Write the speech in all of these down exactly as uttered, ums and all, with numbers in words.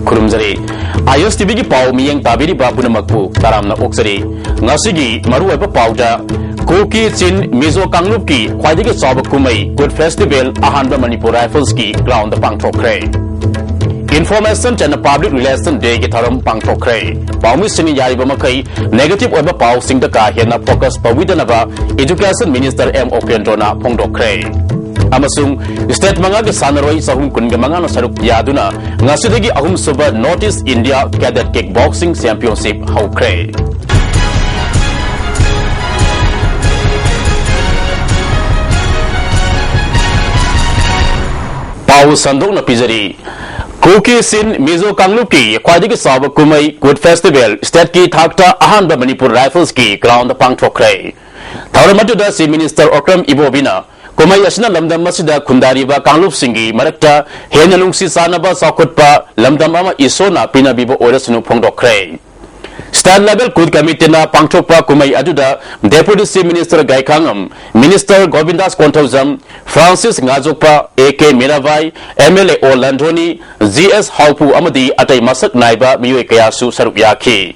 ꯈꯨꯔꯨꯝꯖꯔꯤ꯫ ꯑꯥꯏ ꯑꯦꯁ T ꯚꯤꯒꯤ ꯄꯥꯎ ꯃꯤꯠꯌꯦꯡ ꯇꯥꯕꯤꯔꯤꯕ ꯄꯨꯝꯅꯃꯛꯄꯨ ꯇꯔꯥꯝꯅ ꯑꯣꯛꯆꯔꯤ꯫ ꯉꯁꯤꯒꯤ ꯃꯔꯨꯑꯣꯏꯕ ꯄꯥꯎꯗ, ꯀꯨꯀꯤ ꯆꯤꯟ ꯃꯤꯖꯣ ꯀꯥꯡꯂꯨꯞꯀꯤ ꯈ꯭ꯋꯥꯏꯗꯒꯤ ꯆꯥꯎꯕ ꯀꯨꯝꯍꯩ ꯀꯨꯠ ꯐꯦꯁꯇꯤꯚꯦꯜ ꯑꯍꯥꯟꯕ ꯃꯅꯤꯄꯨꯔ ꯔꯥꯏꯐꯜꯁꯀꯤ ꯒ꯭ꯔꯥꯎꯟꯗ ꯄꯥꯡꯊꯣꯛꯈ꯭ꯔꯦ꯫ ꯏꯟꯐꯣꯔꯃꯦꯁꯟ and Public Relation Dayꯒꯤ ꯊꯧꯔꯝ ꯄꯥꯡꯊꯣꯛꯈ꯭ꯔꯦ꯫ ꯄꯥꯎꯃꯤꯁꯤꯡꯅ ꯌꯥꯔꯤꯕ ꯃꯈꯩ ꯅꯦꯒꯦꯇꯤꯚ ꯑꯣꯏꯕ ꯄꯥꯎꯁꯤꯡꯗ ꯀꯥ ꯍꯦꯟꯅ ꯐꯣꯀꯁ ꯇꯧꯕꯤꯗꯅꯕ ꯏꯗꯨꯀꯦꯁꯟ ꯃꯤꯅꯤꯁꯇꯔ ꯑꯦꯝ ꯎꯄꯦꯟꯗ꯭ꯔꯣꯅ ꯐꯣꯡꯗꯣꯛꯈ꯭ꯔꯦ꯫ ꯑꯃꯁꯨꯡ ꯁ꯭ꯇꯦꯠ ꯃꯉꯥꯒꯤ ꯁꯥꯟꯅꯔꯣꯏ ꯆꯍꯨꯝ ꯀꯨꯟꯒ ꯃꯉꯥꯅ ꯁꯔꯨꯛ ꯌꯥꯗꯨꯅ ꯉꯁꯤꯗꯒꯤ ꯑꯍꯨꯝꯁꯨꯕ north east India cadet kickboxing championship ꯍꯧꯈ꯭ꯔꯦ꯫ ꯄꯥꯎ ꯁꯟꯗꯣꯛꯅ ꯄꯤꯖꯔꯤ꯫ ꯀꯨꯀꯤ ꯆꯤꯟ ꯃꯤꯖꯣ ꯀꯥꯡꯂꯨꯞꯀꯤ ꯈ꯭ꯋꯥꯏꯗꯒꯤ ꯆꯥꯎꯕ ꯀꯨꯝꯍꯩ ꯀꯨꯠ ꯐꯦꯁꯇꯤꯚꯦꯜ ꯁ꯭ꯇꯦꯠꯀꯤ ꯊꯥꯛꯇ ꯑꯍꯥꯟꯕ ꯃꯅꯤꯄꯨꯔ ꯔꯥꯏꯐꯜꯁꯀꯤ ꯒ꯭ꯔꯥꯎꯟꯗ ꯄꯥꯡꯊꯣꯛꯈ꯭ꯔꯦ꯫ ꯊꯧꯔꯝ ꯑꯗꯨꯗ ꯆꯤꯐ ꯃꯤꯅꯤꯁꯇꯔ ꯑꯣꯀ꯭ꯔꯝ ꯏꯕꯣꯕꯤꯅ ꯀꯨꯝꯍꯩ ꯑꯁꯤꯅ ꯂꯝꯗꯝ ꯑꯁꯤꯗ ꯈꯨꯟꯗꯥꯔꯤꯕ ꯀꯥꯡꯂꯨꯞꯁꯤꯡꯒꯤ ꯃꯔꯛꯇ ꯍꯦꯟꯅ ꯅꯨꯡꯁꯤ ꯆꯥꯟꯅꯕ, ꯆꯥꯎꯈꯠꯄ ꯂꯝꯗꯝ ꯑꯃ ꯏꯁꯣꯔꯅ ꯄꯤꯅꯕꯤꯕ ꯑꯣꯏꯔꯁꯅꯨ ꯐꯣꯡꯗꯣꯛꯈ꯭ꯔꯦ꯫ ꯁ꯭ꯇꯦꯠ ꯂꯦꯚꯦꯜ ꯀꯨꯠ ꯀꯃꯤꯇꯤꯅ ꯄꯥꯡꯊꯣꯛꯄ ꯀꯨꯝꯍꯩ ꯑꯗꯨꯗ deputy chief minister Gaikhangam, minister Govindas Konthoujam, Francis Ngajokpa, A K Mirabai, M L A O Landroni, G ꯑꯦꯁ ꯍꯥꯎꯄꯨ ꯑꯃꯗꯤ ꯑꯇꯩ ꯃꯁꯛ ꯅꯥꯏꯕ ꯃꯤꯑꯣꯏ ꯀꯌꯥꯁꯨ ꯁꯔꯨꯛ ꯌꯥꯈꯤ꯫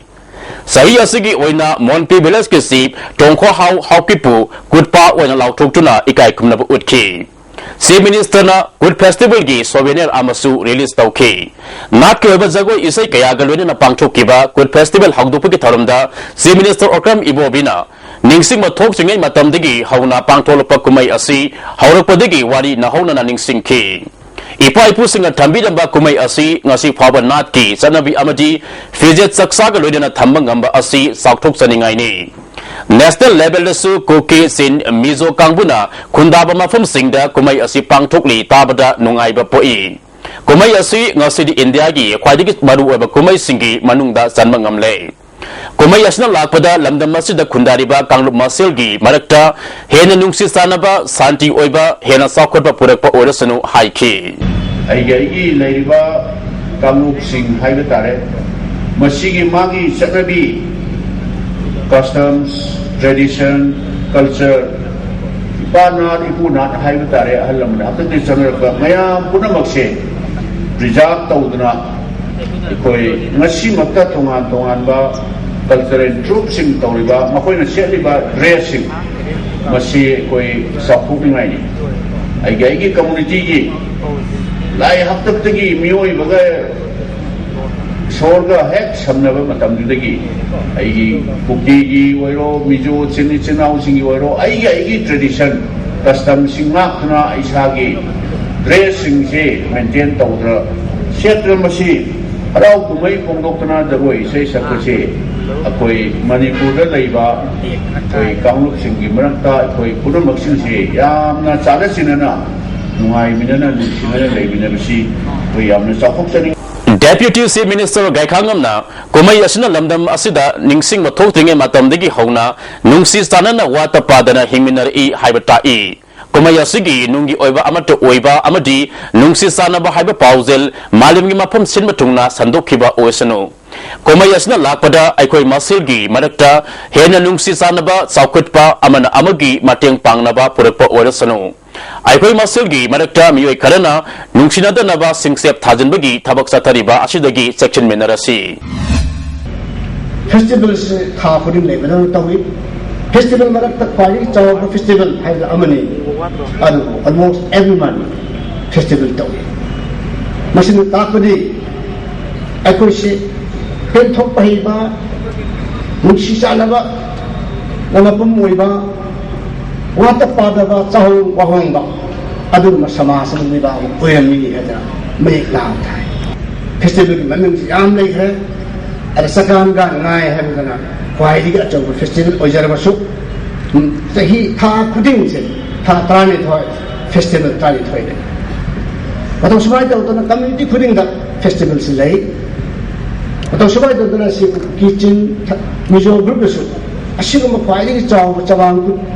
ꯆꯍꯤ ꯑꯁꯤꯒꯤ ꯑꯣꯏꯅ ꯃꯣꯟꯄꯤ ꯚꯤꯂꯦꯖꯀꯤ ꯆꯤꯐ ꯇꯣꯡꯈꯣꯍꯥꯎ ꯍꯥꯎꯀꯤꯞꯄꯨ ꯀꯨꯠꯄꯥ ꯑꯣꯏꯅ ꯂꯥꯎꯊꯣꯛꯇꯨꯅ ꯏꯀꯥꯏ ꯈꯨꯝꯅꯕ ꯎꯠꯈꯤ꯫ ꯆꯤꯐ ꯃꯤꯅꯤꯁꯇꯔꯅ ꯀꯨꯠ ꯐꯦꯁꯇꯤꯚꯦꯜꯒꯤ ꯁꯣꯚꯦꯅꯤꯌꯔ ꯑꯃꯁꯨ ꯔꯤꯂꯤꯖ ꯇꯧꯈꯤ꯫ ꯅꯥꯠꯀꯤ ꯑꯣꯏꯕ ꯖꯒꯣꯏ ꯏꯁꯩ ꯀꯌꯥꯒ ꯂꯣꯏꯅꯅ ꯄꯥꯡꯊꯣꯛꯈꯤꯕ ꯀꯨꯠ ꯐꯦꯁꯇꯤꯚꯦꯜ ꯍꯧꯗꯣꯛꯄꯒꯤ ꯊꯧꯔꯝꯗ ꯆꯤꯐ ꯃꯤꯅꯤꯁꯇꯔ ꯑꯣꯀ꯭ꯔꯝ ꯏꯕꯣꯕꯤꯅ ꯅꯤꯡꯁꯤꯡꯕ ꯊꯣꯛꯇ꯭ꯔꯤꯉꯩ ꯃꯇꯝꯗꯒꯤ ꯍꯧꯅ ꯄꯥꯡꯊꯣꯛꯂꯛꯄ ꯀꯨꯝꯍꯩ ꯑꯁꯤ ꯍꯧꯔꯛꯄꯗꯒꯤ ꯋꯥꯔꯤ ꯅꯧꯍꯧꯅꯅ ꯅꯤꯡꯁꯤꯡꯈꯤ꯫ ꯏꯄꯥ ꯏꯄꯨꯁꯤꯡꯅ ꯊꯝꯕꯤꯔꯝꯕ ꯀꯨꯝꯍꯩ ꯑꯁꯤ ꯉꯁꯤ ꯐꯥꯎꯕ ꯅꯥꯠꯀꯤ ꯆꯠꯅꯕꯤ ꯑꯃꯗꯤ ꯐꯤꯖꯦꯠ ꯆꯛꯆꯥꯒ ꯂꯣꯏꯅꯅ ꯊꯝꯕ ꯉꯝꯕ ꯑꯁꯤ ꯆꯥꯎꯊꯣꯛꯆꯅꯤꯡꯉꯥꯏꯅꯤ꯫ ꯅꯦꯁꯅꯦꯜ ꯂꯦꯚꯦꯜꯗꯁꯨ ꯀꯨꯀꯤ ꯆꯤꯟ ꯃꯤꯖꯣ ꯀꯥꯡꯕꯨꯅ ꯈꯨꯟꯗꯥꯕ ꯃꯐꯝꯁꯤꯡꯗ ꯀꯨꯝꯍꯩ ꯑꯁꯤ ꯄꯥꯡꯊꯣꯛꯂꯤ ꯇꯥꯕꯗ ꯅꯨꯡꯉꯥꯏꯕ ꯄꯣꯛꯏ꯫ ꯀꯨꯝꯍꯩ ꯑꯁꯤ ꯉꯁꯤꯗꯤ ꯏꯟꯗꯤꯌꯥꯒꯤ ꯈ꯭ꯋꯥꯏꯗꯒꯤ ꯃꯔꯨꯑꯣꯏꯕ ꯀꯨꯝꯍꯩꯁꯤꯡꯒꯤ ꯃꯅꯨꯡꯗ ꯆꯟꯕ ꯉꯝꯂꯦ꯫ ꯀꯨꯝꯍꯩ ꯑꯁꯤꯅ ꯂꯥꯛꯄꯗ ꯂꯝꯗꯝ ꯑꯁꯤꯗ ꯈꯨꯟꯗꯥꯔꯤꯕ ꯀꯥꯡꯂꯨꯞ ꯃꯁꯦꯜꯒꯤ ꯃꯔꯛꯇ ꯍꯦꯟꯅ ꯅꯨꯡꯁꯤ ꯆꯥꯟꯅꯕ, ꯁꯥꯟꯇꯤ ꯑꯣꯏꯕ, ꯍꯦꯟꯅ ꯆꯥꯎꯈꯠꯄ ꯄꯨꯔꯛꯄ ꯑꯣꯏꯔꯁꯅꯨ ꯍꯥꯏꯈꯤ꯫ ꯑꯩꯒꯤ, ꯑꯩꯒꯤ ꯂꯩꯔꯤꯕ ꯀꯥꯡꯂꯨꯞꯁꯤꯡ ꯍꯥꯏꯕ ꯇꯥꯔꯦ, ꯃꯁꯤꯒꯤ ꯃꯥꯒꯤ ꯆꯠꯅꯕꯤ, customs, tradition, culture, ꯏꯄꯥ ꯅꯥꯠ, ꯏꯄꯨ ꯅꯥꯠ ꯍꯥꯏꯕ ꯇꯥꯔꯦ, ꯑꯍꯜ ꯂꯃꯟ ꯍꯥꯛꯇꯛꯇꯒꯤ ꯆꯠꯅꯔꯛꯄ ꯃꯌꯥꯝ ꯄꯨꯝꯅꯃꯛꯁꯦ preserve ꯇꯧꯗꯅ, ꯑꯩꯈꯣꯏ ꯉꯁꯤꯃꯛꯇ ꯇꯣꯉꯥꯟ ꯇꯣꯉꯥꯟꯕ ꯀꯜꯆꯔꯦꯜ ꯇ꯭ꯔꯨꯞꯁꯤꯡ ꯇꯧꯔꯤꯕ, ꯃꯈꯣꯏꯅ ꯁꯦꯠꯂꯤꯕ ꯗ꯭ꯔꯦꯁꯁꯤꯡ, ꯃꯁꯤ ꯑꯩꯈꯣꯏ ꯆꯥꯎꯊꯣꯛꯅꯤꯡꯉꯥꯏꯅꯤ꯫ ꯑꯩꯒꯤ ꯑꯩꯒꯤ ꯀꯝꯃꯨꯅꯤꯇꯤꯒꯤ ꯂꯥꯏ ꯍꯥꯛꯇꯛꯇꯒꯤ ꯃꯤꯑꯣꯏꯕꯒ ꯏꯁꯣꯔꯒ ꯍꯦꯛ ꯁꯝꯅꯕ ꯃꯇꯝꯗꯨꯗꯒꯤ ꯑꯩꯒꯤ ꯀꯨꯀꯤꯒꯤ ꯑꯣꯏꯔꯣ, ꯃꯤꯖꯣ ꯏꯆꯤꯟ ꯏꯆꯤꯟ ꯏꯅꯥꯎꯁꯤꯡꯒꯤ ꯑꯣꯏꯔꯣ, ꯑꯩꯒꯤ ꯑꯩꯒꯤ ꯇ꯭ꯔꯦꯗꯤꯁꯟ, ꯀꯁꯇꯝꯁꯤꯡ ꯉꯥꯛꯇꯨꯅ ꯏꯁꯥꯒꯤ ꯗ꯭ꯔꯦꯁꯁꯤꯡꯁꯦ ꯃꯦꯟꯇꯦꯟ ꯇꯧꯗꯅ ꯁꯦꯠꯇꯅ ꯃꯁꯤ ꯍꯔꯥꯎ ꯀꯨꯝꯍꯩ ꯐꯣꯡꯗꯣꯛꯇꯅ ꯖꯒꯣꯏ ꯏꯁꯩ ꯁꯛꯄꯁꯤ ꯑꯩꯈꯣꯏ ꯃꯅꯤꯄꯨꯔꯗ ꯂꯩꯕ ꯑꯩꯈꯣꯏ ꯀꯥꯡꯂꯨꯞꯁꯤꯡꯒꯤ ꯃꯔꯛꯇ ꯑꯩꯈꯣꯏ ꯄꯨꯝꯅꯃꯛꯁꯤꯡꯁꯤ ꯌꯥꯝꯅ ꯆꯥꯟꯅ ꯆꯤꯟꯅꯅ ꯅꯨꯡꯉꯥꯏꯃꯤꯟꯅꯅ ꯅꯨꯡꯁꯤꯅꯅ ꯂꯩꯃꯤꯟꯅꯕꯁꯤ ꯑꯩꯈꯣꯏ ꯌꯥꯝꯅ ꯆꯥꯎꯊꯣꯛꯆꯅꯤꯡꯏ꯫ Deputy Chief Minister ꯒꯥꯏꯈꯥꯉꯝꯅ ꯀꯨꯝꯍꯩ ꯑꯁꯤꯅ ꯂꯝꯗꯝ ꯑꯁꯤꯗ ꯅꯤꯡꯁꯤꯡꯕ ꯊꯣꯛꯇ꯭ꯔꯤꯉꯩ ꯃꯇꯝꯗꯒꯤ ꯍꯧꯅ ꯅꯨꯡꯁꯤ ꯆꯥꯟꯅꯅ ꯋꯥꯠꯇ ꯄꯥꯗꯅ ꯍꯤꯡꯃꯤꯟꯅꯔꯛꯏ ꯍꯥꯏꯕ ꯇꯥꯛꯏ꯫ ꯀꯨꯝꯍꯩ ꯑꯁꯤꯒꯤ ꯅꯨꯡꯒꯤ ꯑꯣꯏꯕ ꯑꯃꯠꯇ ꯑꯣꯏꯕ ꯑꯃꯗꯤ ꯅꯨꯡꯁꯤ ꯆꯥꯟꯅꯕ ꯍꯥꯏꯕ ꯄꯥꯎꯖꯦꯜ ꯃꯥꯂꯦꯝꯒꯤ ꯃꯐꯝ ꯁꯤꯟꯕ ꯊꯨꯡꯅ ꯁꯟꯗꯣꯛꯈꯤꯕ ꯑꯣꯏꯁꯅꯨ꯫ ꯀꯨꯝꯍꯩ ꯑꯁꯤꯅ ꯂꯥꯛꯄꯗ ꯑꯩꯈꯣꯏ ꯃꯁꯦꯜꯒꯤ ꯃꯔꯛꯇ ꯍꯦꯟꯅ ꯅꯨꯡꯁꯤ ꯆꯥꯟꯅꯕ, ꯆꯥꯎꯈꯠꯄ, ꯑꯃꯅ ꯑꯃꯒꯤ ꯃꯇꯦꯡ ꯄꯥꯡꯅꯕ ꯄꯨꯔꯛꯄ ꯑꯣꯏꯔꯁꯅꯨ꯫ ꯑꯩꯈꯣꯏ ꯃꯁꯦꯜꯒꯤ ꯃꯔꯛꯇ ꯃꯤꯑꯣꯏ ꯈꯔꯅ ꯅꯨꯡꯁꯤꯅꯗꯅꯕ ꯁꯤꯡꯆꯦꯞ ꯊꯥꯖꯤꯟꯕꯒꯤ ꯊꯕꯛ ꯆꯠꯊꯔꯤꯕ ꯑꯁꯤꯗꯒꯤ ꯆꯦꯛꯁꯤꯟꯃꯤꯟꯅꯔꯁꯤ꯫ ꯐꯦꯁꯇꯤꯚꯦꯜꯁꯤ ꯊꯥ ꯈꯨꯗꯤꯡ ꯂꯩꯕꯗꯧꯅ ꯇꯧꯏ꯫ ꯐꯦꯁꯇꯤꯚꯦꯜ ꯃꯔꯛꯇ ꯈ꯭ꯋꯥꯏꯗꯒꯤ ꯆꯥꯎꯕ ꯐꯦꯁꯇꯤꯚꯦꯜ ꯍꯥꯏꯕꯗ ꯑꯃꯅꯤ꯫ ꯑꯗꯨꯕꯨ almost every month ꯐꯦꯁꯇꯤꯚꯦꯜ ꯇꯧꯏ꯫ ꯃꯁꯤꯅ ꯇꯥꯛꯄꯗꯤ ꯑꯩꯈꯣꯏꯁꯤ ꯄꯦꯟꯊꯣꯛꯄ ꯍꯩꯕ, ꯅꯨꯡꯁꯤ ꯆꯥꯟꯅꯕ, ꯃꯄꯨꯝ ꯑꯣꯏꯕ, ꯋꯥꯠꯇ ꯄꯥꯗꯕ, ꯆꯥꯍꯣꯡ ꯋꯥꯍꯣꯡꯕ ꯑꯗꯨꯒꯨꯝꯕ ꯁꯃꯥꯖ ꯑꯃ ꯂꯩꯕꯥꯛ ꯑꯃ ꯑꯣꯏꯔꯝꯃꯤ ꯍꯥꯏꯗꯅ ꯃꯌꯦꯛ ꯂꯥꯅ ꯊꯥꯏ꯫ ꯐꯦꯁꯇꯤꯚꯦꯜꯒꯤ ꯃꯃꯤꯡꯁꯤ ꯌꯥꯝ ꯂꯩꯈ꯭ꯔꯦ꯫ ꯑꯗ ꯆꯀꯥꯟ ꯒꯥꯟ ꯉꯥꯏ ꯍꯥꯏꯕꯗꯅ ꯈ꯭ꯋꯥꯏꯗꯒꯤ ꯑꯆꯧꯕ ꯐꯦꯁꯇꯤꯚꯦꯜ ꯑꯣꯏꯖꯔꯕꯁꯨ, ꯎꯝ, ꯆꯍꯤ ꯊꯥ ꯈꯨꯗꯤꯡꯁꯦ ꯊꯥ ꯇꯔꯥꯅꯤꯊꯣꯏ ꯐꯦꯁꯇꯤꯚꯦꯜ ꯇꯔꯥꯅꯤꯊꯣꯏ ꯂꯩ꯫ ꯃꯇꯧ ꯁꯨꯃꯥꯏꯅ ꯇꯧꯗꯅ ꯀꯝꯃ꯭ꯌꯨꯅꯤꯇꯤ ꯈꯨꯗꯤꯡꯗ ꯐꯦꯁꯇꯤꯚꯦꯜꯁꯤ ꯂꯩ꯫ ꯃꯇꯧ ꯁꯨꯃꯥꯏꯅ ꯇꯧꯗꯅ ꯁꯤ ꯀꯤꯆꯤꯟ ꯃꯤꯖꯣ ꯒ꯭ꯔꯨꯞꯇꯁꯨ ꯑꯁꯤꯒꯨꯝꯕ ꯈ꯭ꯋꯥꯏꯗꯒꯤ ꯆꯥꯎꯕ ꯆꯕꯥꯡ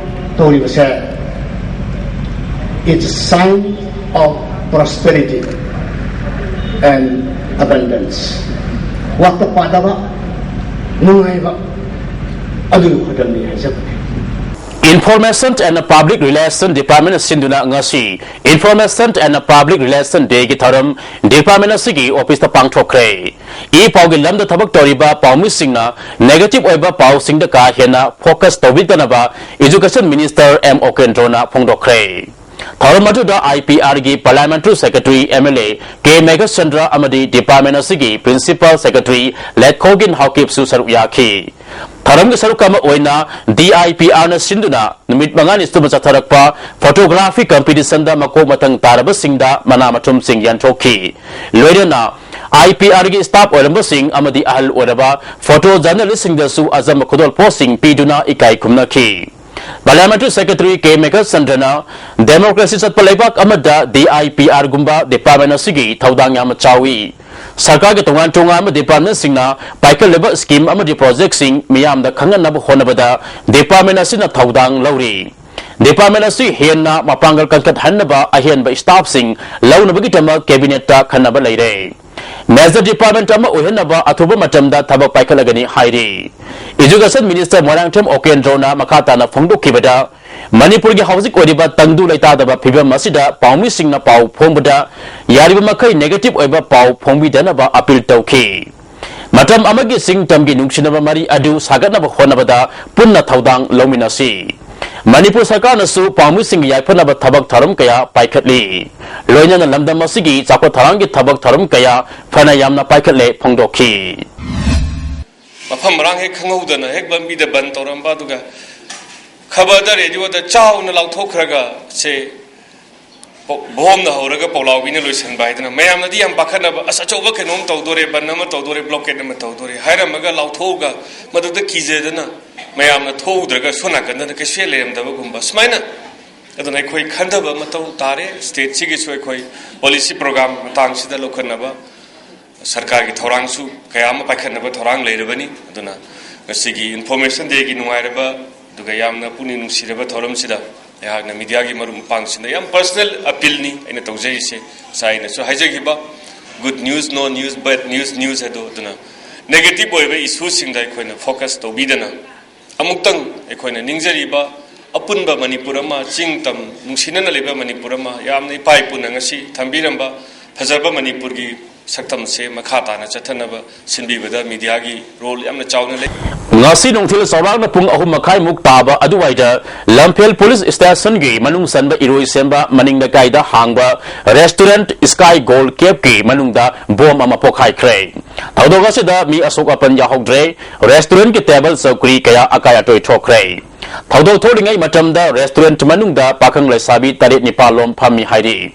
ꯇꯧꯔꯤꯕꯁꯦ, it's a sign of prosperity and abundance. ꯋꯥꯠꯇ ꯄꯥꯗꯕ, ꯅꯨꯡꯉꯥꯏꯕ, ꯑꯗꯨꯒꯤ ꯈꯨꯗꯝꯅꯤ ꯍꯥꯏꯖꯕꯅꯤ꯫ Information and Public Relation Department ꯁꯤꯟꯗꯨꯅ ꯉꯁꯤ Information and Public Relation Day ꯒꯤ ꯊꯧꯔꯝ department ꯑꯁꯤꯒꯤ office ꯇ ꯄꯥꯡꯊꯣꯛꯈ꯭ꯔꯦ꯫ ꯏ ꯄꯥꯎꯒꯤ ꯂꯝꯗ ꯊꯕꯛ ꯇꯧꯔꯤꯕ ꯄꯥꯎꯃꯤꯁꯤꯡꯅ negative ꯑꯣꯏꯕ ꯄꯥꯎꯁꯤꯡꯗ ꯀꯥ ꯍꯦꯟꯅ focus ꯇꯧꯕꯤꯗꯅꯕ Education Minister ꯑꯦꯝ ꯑꯣꯀꯦꯟꯗ꯭ꯔꯣꯅ ꯐꯣꯡꯗꯣꯛꯈ꯭ꯔꯦ꯫ ꯊꯧꯔꯝ ꯑꯗꯨꯗ I P R ꯒꯤ Parliamentary Secretary, M L A, ꯀꯦ ꯃꯦꯘꯆꯟꯗ꯭ꯔ ꯑꯃꯗꯤ department ꯑꯁꯤꯒꯤ Principal Secretary ꯂꯦꯠꯈꯣꯒꯤꯟ ꯍꯥꯎꯀꯤꯞꯁꯨ ꯁꯔꯨꯛ ꯌꯥꯈꯤ꯫ ꯊꯧꯔꯝꯒꯤ ꯁꯔꯨꯛ ꯑꯃ ꯑꯣꯏꯅ D I P R ꯅ ꯁꯤꯟꯗꯨꯅ ꯅꯨꯃꯤꯠ ꯃꯉꯥꯅꯤ ꯁꯨꯕ ꯆꯠꯊꯔꯛꯄ photography competition ꯗ ꯃꯀꯣꯛ ꯃꯊꯪ ꯇꯥꯔꯕꯁꯤꯡꯗ ꯃꯅꯥ ꯃꯊꯨꯝꯁꯤꯡ ꯌꯦꯟꯊꯣꯛꯈꯤ꯫ ꯂꯣꯏꯅꯅ I P R ꯒꯤ staff ꯑꯣꯏꯔꯝꯕꯁꯤꯡ ꯑꯃꯗꯤ ꯑꯍꯜ ꯑꯣꯏꯔꯕ photo journalist ꯁꯤꯡꯗꯁꯨ ꯑꯆꯝꯕ ꯈꯨꯗꯣꯜꯄꯣꯠꯁꯤꯡ ꯄꯤꯗꯨꯅ ꯏꯀꯥꯏ ꯈꯨꯝꯅꯈꯤ꯫ Parliamentary Secretary ꯀꯦ ꯃꯦꯘꯆꯟꯗ꯭ꯔꯅ democracy ꯆꯠꯄ ꯂꯩꯕꯥꯛ ꯑꯃꯗ D I P R ꯒꯨꯝꯕ department ꯑꯁꯤꯒꯤ ꯊꯧꯗꯥꯡ ꯌꯥꯝꯅ ꯆꯥꯎꯏ꯫ ꯁꯔꯀꯥꯔꯒꯤ ꯇꯣꯉꯥꯟ ꯇꯣꯉꯥꯟꯕ department ꯁꯤꯡꯅ ꯄꯥꯏꯈꯠꯂꯤꯕ scheme ꯑꯃꯗꯤ project ꯁꯤꯡ ꯃꯤꯌꯥꯝꯗ ꯈꯪꯍꯟꯅꯕ ꯍꯣꯠꯅꯕꯗ department ꯑꯁꯤꯅ ꯊꯧꯗꯥꯡ ꯂꯧꯔꯤ꯫ Department ꯑꯁꯤ ꯍꯦꯟꯅ ꯃꯄꯥꯡꯒꯜ ꯀꯟꯈꯠꯍꯟꯅꯕ ꯑꯍꯦꯟꯕ staff ꯁꯤꯡ ꯂꯧꯅꯕꯒꯤꯗꯃꯛ cabinet ꯇ ꯈꯟꯅꯕ ꯂꯩꯔꯦ꯫ Major department ꯑꯃ ꯑꯣꯏꯍꯟꯅꯕ ꯑꯊꯨꯕ ꯃꯇꯝꯗ ꯊꯕꯛ ꯄꯥꯏꯈꯠꯂꯒꯅꯤ ꯍꯥꯏꯔꯤ꯫ Education Minister ꯃꯣꯏꯔꯥꯡꯊꯦꯝ ꯑꯣꯀꯦꯟꯗ꯭ꯔꯣꯅ ꯃꯈꯥ ꯇꯥꯅ ꯐꯣꯡꯗꯣꯛꯈꯤꯕꯗ, ꯃꯅꯤꯄꯨꯔꯒꯤ ꯍꯧꯖꯤꯛ ꯑꯣꯏꯔꯤꯕ ꯇꯪꯗꯨ ꯂꯩꯇꯥꯗꯕ ꯐꯤꯕꯝ ꯑꯁꯤꯗ ꯄꯥꯎꯃꯤꯁꯤꯡꯅ ꯄꯥꯎ ꯐꯣꯡꯕꯗ ꯌꯥꯔꯤꯕ ꯃꯈꯩ negative ꯑꯣꯏꯕ ꯄꯥꯎ ꯐꯣꯡꯕꯤꯗꯅꯕ appeal ꯇꯧꯈꯤ꯫ ꯃꯇꯝ ꯑꯃꯒꯤ ꯆꯤꯡ ꯇꯝꯒꯤ ꯅꯨꯡꯁꯤꯅꯕ ꯃꯔꯤ ꯑꯗꯨ ꯁꯥꯒꯠꯅꯕ ꯍꯣꯠꯅꯕꯗ ꯄꯨꯟꯅ ꯊꯧꯗꯥꯡ ꯂꯧꯃꯤꯟꯅꯁꯤ꯫ ꯃꯅꯤꯄꯨꯔ ꯁꯔꯀꯥꯔꯅꯁꯨ ꯄꯥꯎꯃꯤꯁꯤꯡꯒꯤ ꯌꯥꯏꯐꯅꯕ ꯊꯕꯛ ꯊꯧꯔꯝ ꯀꯌꯥ ꯄꯥꯏꯈꯠꯂꯤ꯫ ꯂꯣꯏꯅꯅ ꯂꯝꯗꯝ ꯑꯁꯤꯒꯤ ꯆꯥꯎꯈꯠ ꯊꯧꯔꯥꯡꯒꯤ ꯊꯕꯛ ꯊꯧꯔꯝ ꯀꯌꯥ ꯐꯅ ꯌꯥꯝꯅ ꯄꯥꯏꯈꯠꯂꯦ ꯐꯣꯡꯗꯣꯛꯈꯤ꯫ ꯃꯐꯝ ꯃꯔꯥꯡ ꯍꯦꯛ ꯈꯪꯍꯧꯗꯅ ꯍꯦꯛ ꯂꯝꯕꯤꯗ ꯕꯟ ꯇꯧꯔꯝꯕ, ꯑꯗꯨꯒ ꯈꯕꯔꯗ, ꯔꯦꯗꯤꯑꯣꯗ ꯆꯥꯎꯅ ꯂꯥꯎꯊꯣꯛꯈ꯭ꯔꯒ ꯁꯦ ꯄꯣ-, ꯕꯣꯝꯅ ꯍꯧꯔꯒ ꯄꯣꯛꯂꯥꯎꯕꯤꯅ ꯂꯣꯏꯁꯤꯟꯕ ꯍꯥꯏꯗꯅ ꯃꯌꯥꯝꯅꯗꯤ ꯌꯥꯝ ꯄꯥꯈꯠꯅꯕ, "ꯑꯁ, ꯑꯆꯧꯕ ꯀꯩꯅꯣꯝ ꯇꯧꯗꯣꯔꯦ, ꯕꯟ ꯑꯃ ꯇꯧꯗꯣꯔꯦ, blockade ꯑꯃ ꯇꯧꯗꯣꯔꯦ" ꯍꯥꯏꯔꯝꯃꯒ ꯂꯥꯎꯊꯣꯛꯑꯒ ꯃꯗꯨꯗ ꯀꯤꯖꯗꯅ ꯃꯌꯥꯝꯅ ꯊꯣꯛꯎꯗ꯭ꯔꯒ ꯁꯣꯝ ꯅꯥꯀꯟꯗꯅ ꯀꯩꯁꯨ ꯍꯦꯛ ꯂꯩꯔꯝꯗꯕꯒꯨꯝꯕ ꯁꯨꯃꯥꯏꯅ꯫ ꯑꯗꯨꯅ ꯑꯩꯈꯣꯏ ꯈꯟꯊꯕ ꯃꯊꯧ ꯇꯥꯔꯦ꯫ State ꯁꯤꯒꯤꯁꯨ ꯑꯩꯈꯣꯏ policy program ꯃꯇꯥꯡꯁꯤꯗ ꯂꯧꯈꯠꯅꯕ ꯁꯔꯀꯥꯔꯒꯤ ꯊꯧꯔꯥꯡꯁꯨ ꯀꯌꯥ ꯑꯃ ꯄꯥꯏꯈꯠꯅꯕ ꯊꯧꯔꯥꯡ ꯂꯩꯔꯕꯅꯤ꯫ ꯑꯗꯨꯅ ꯉꯁꯤꯒꯤ Information Day ꯒꯤ ꯅꯨꯡꯉꯥꯏꯔꯕ ꯑꯗꯨꯒ ꯌꯥꯝꯅ ꯄꯨꯛꯅꯤꯡ ꯅꯨꯡꯁꯤꯔꯕ ꯊꯧꯔꯝꯁꯤꯗ ꯑꯩꯍꯥꯛꯅ media ꯒꯤ ꯃꯔꯨꯞ ꯃꯄꯥꯡꯁꯤꯡꯗ ꯌꯥꯝ personal appeal ꯅꯤ ꯑꯩꯅ ꯇꯧꯖꯔꯤꯁꯦ꯫ ꯉꯁꯥꯏ ꯑꯩꯅꯁꯨ ꯍꯥꯏꯖꯈꯤꯕ, "Good news, no news, bad news, news" ꯍꯥꯏꯗꯣ꯫ ꯑꯗꯨꯅ negative ꯑꯣꯏꯕ issue ꯁꯤꯡꯗ ꯑꯩꯈꯣꯏꯅ focus ꯇꯧꯕꯤꯗꯅ, ꯑꯃꯨꯛꯇꯪ ꯑꯩꯈꯣꯏꯅ ꯅꯤꯡꯖꯔꯤꯕ ꯑꯄꯨꯟꯕ ꯃꯅꯤꯄꯨꯔ ꯑꯃ, ꯆꯤꯡ ꯇꯝ ꯅꯨꯡꯁꯤꯅꯅ ꯂꯩꯕ ꯃꯅꯤꯄꯨꯔ ꯑꯃ, ꯌꯥꯝꯅ ꯏꯄꯥ ꯏꯄꯨꯅ ꯉꯁꯤ ꯊꯝꯕꯤꯔꯝꯕ ꯐꯖꯔꯕ ꯃꯅꯤꯄꯨꯔꯒꯤ ꯁꯛꯇꯝꯁꯦ ꯃꯈꯥ ꯇꯥꯅ ꯆꯠꯊꯅꯕ ꯁꯤꯟꯕꯤꯕꯗ ꯃꯤꯗꯤꯌꯥꯒꯤ ꯔꯣꯜ ꯌꯥꯝꯅ ꯆꯥꯎꯅ ꯂꯩ꯫ ꯉꯁꯤ ꯅꯨꯡꯊꯤꯜ ꯆꯥꯎꯔꯥꯛꯅ ꯄꯨꯡ ꯑꯍꯨꯝ ꯃꯈꯥꯏꯃꯨꯛ ꯇꯥꯕ ꯑꯗꯨꯋꯥꯏꯗ ꯂꯝꯐꯦꯜ ꯄꯨꯂꯤꯁ ꯁ꯭ꯇꯦꯁꯟꯒꯤ ꯃꯅꯨꯡ ꯆꯟꯕ ꯏꯔꯣꯏꯁꯦꯝꯕ ꯃꯅꯤꯡ ꯂꯩꯀꯥꯏꯗ ꯍꯥꯡꯕ ꯔꯦꯁꯇꯨꯔꯦꯟꯠ ꯁ꯭ꯀꯥꯏ ꯒꯣꯜ ꯀꯦꯞꯀꯤ ꯃꯅꯨꯡꯗ ꯕꯣꯝ ꯑꯃ ꯄꯣꯈꯥꯏꯈ꯭ꯔꯦ꯫ ꯊꯧꯗꯣꯛ ꯑꯁꯤꯗ ꯃꯤ ꯑꯁꯣꯛ ꯑꯄꯟ ꯌꯥꯎꯍꯧꯗ꯭ꯔꯦ꯫ ꯔꯦꯁꯇꯨꯔꯦꯟꯠꯀꯤ ꯇꯦꯕꯜ ꯆꯧꯀ꯭ꯔꯤ ꯀꯌꯥ ꯑꯀꯥꯏ ꯑꯇꯣꯏ ꯊꯣꯛꯈ꯭ꯔꯦ꯫ ꯊꯧꯗꯣꯛ ꯊꯣꯛꯂꯤꯉꯩ ꯃꯇꯝꯗ ꯔꯦꯁꯇꯨꯔꯦꯟꯠ ꯃꯅꯨꯡꯗ ꯄꯥꯈꯪ ꯂꯩꯁꯥꯕꯤ ꯇꯔꯦꯠ ꯅꯤꯄꯥꯜ ꯂꯣꯝ ꯐꯝꯃꯤ ꯍꯥꯏꯔꯤ꯫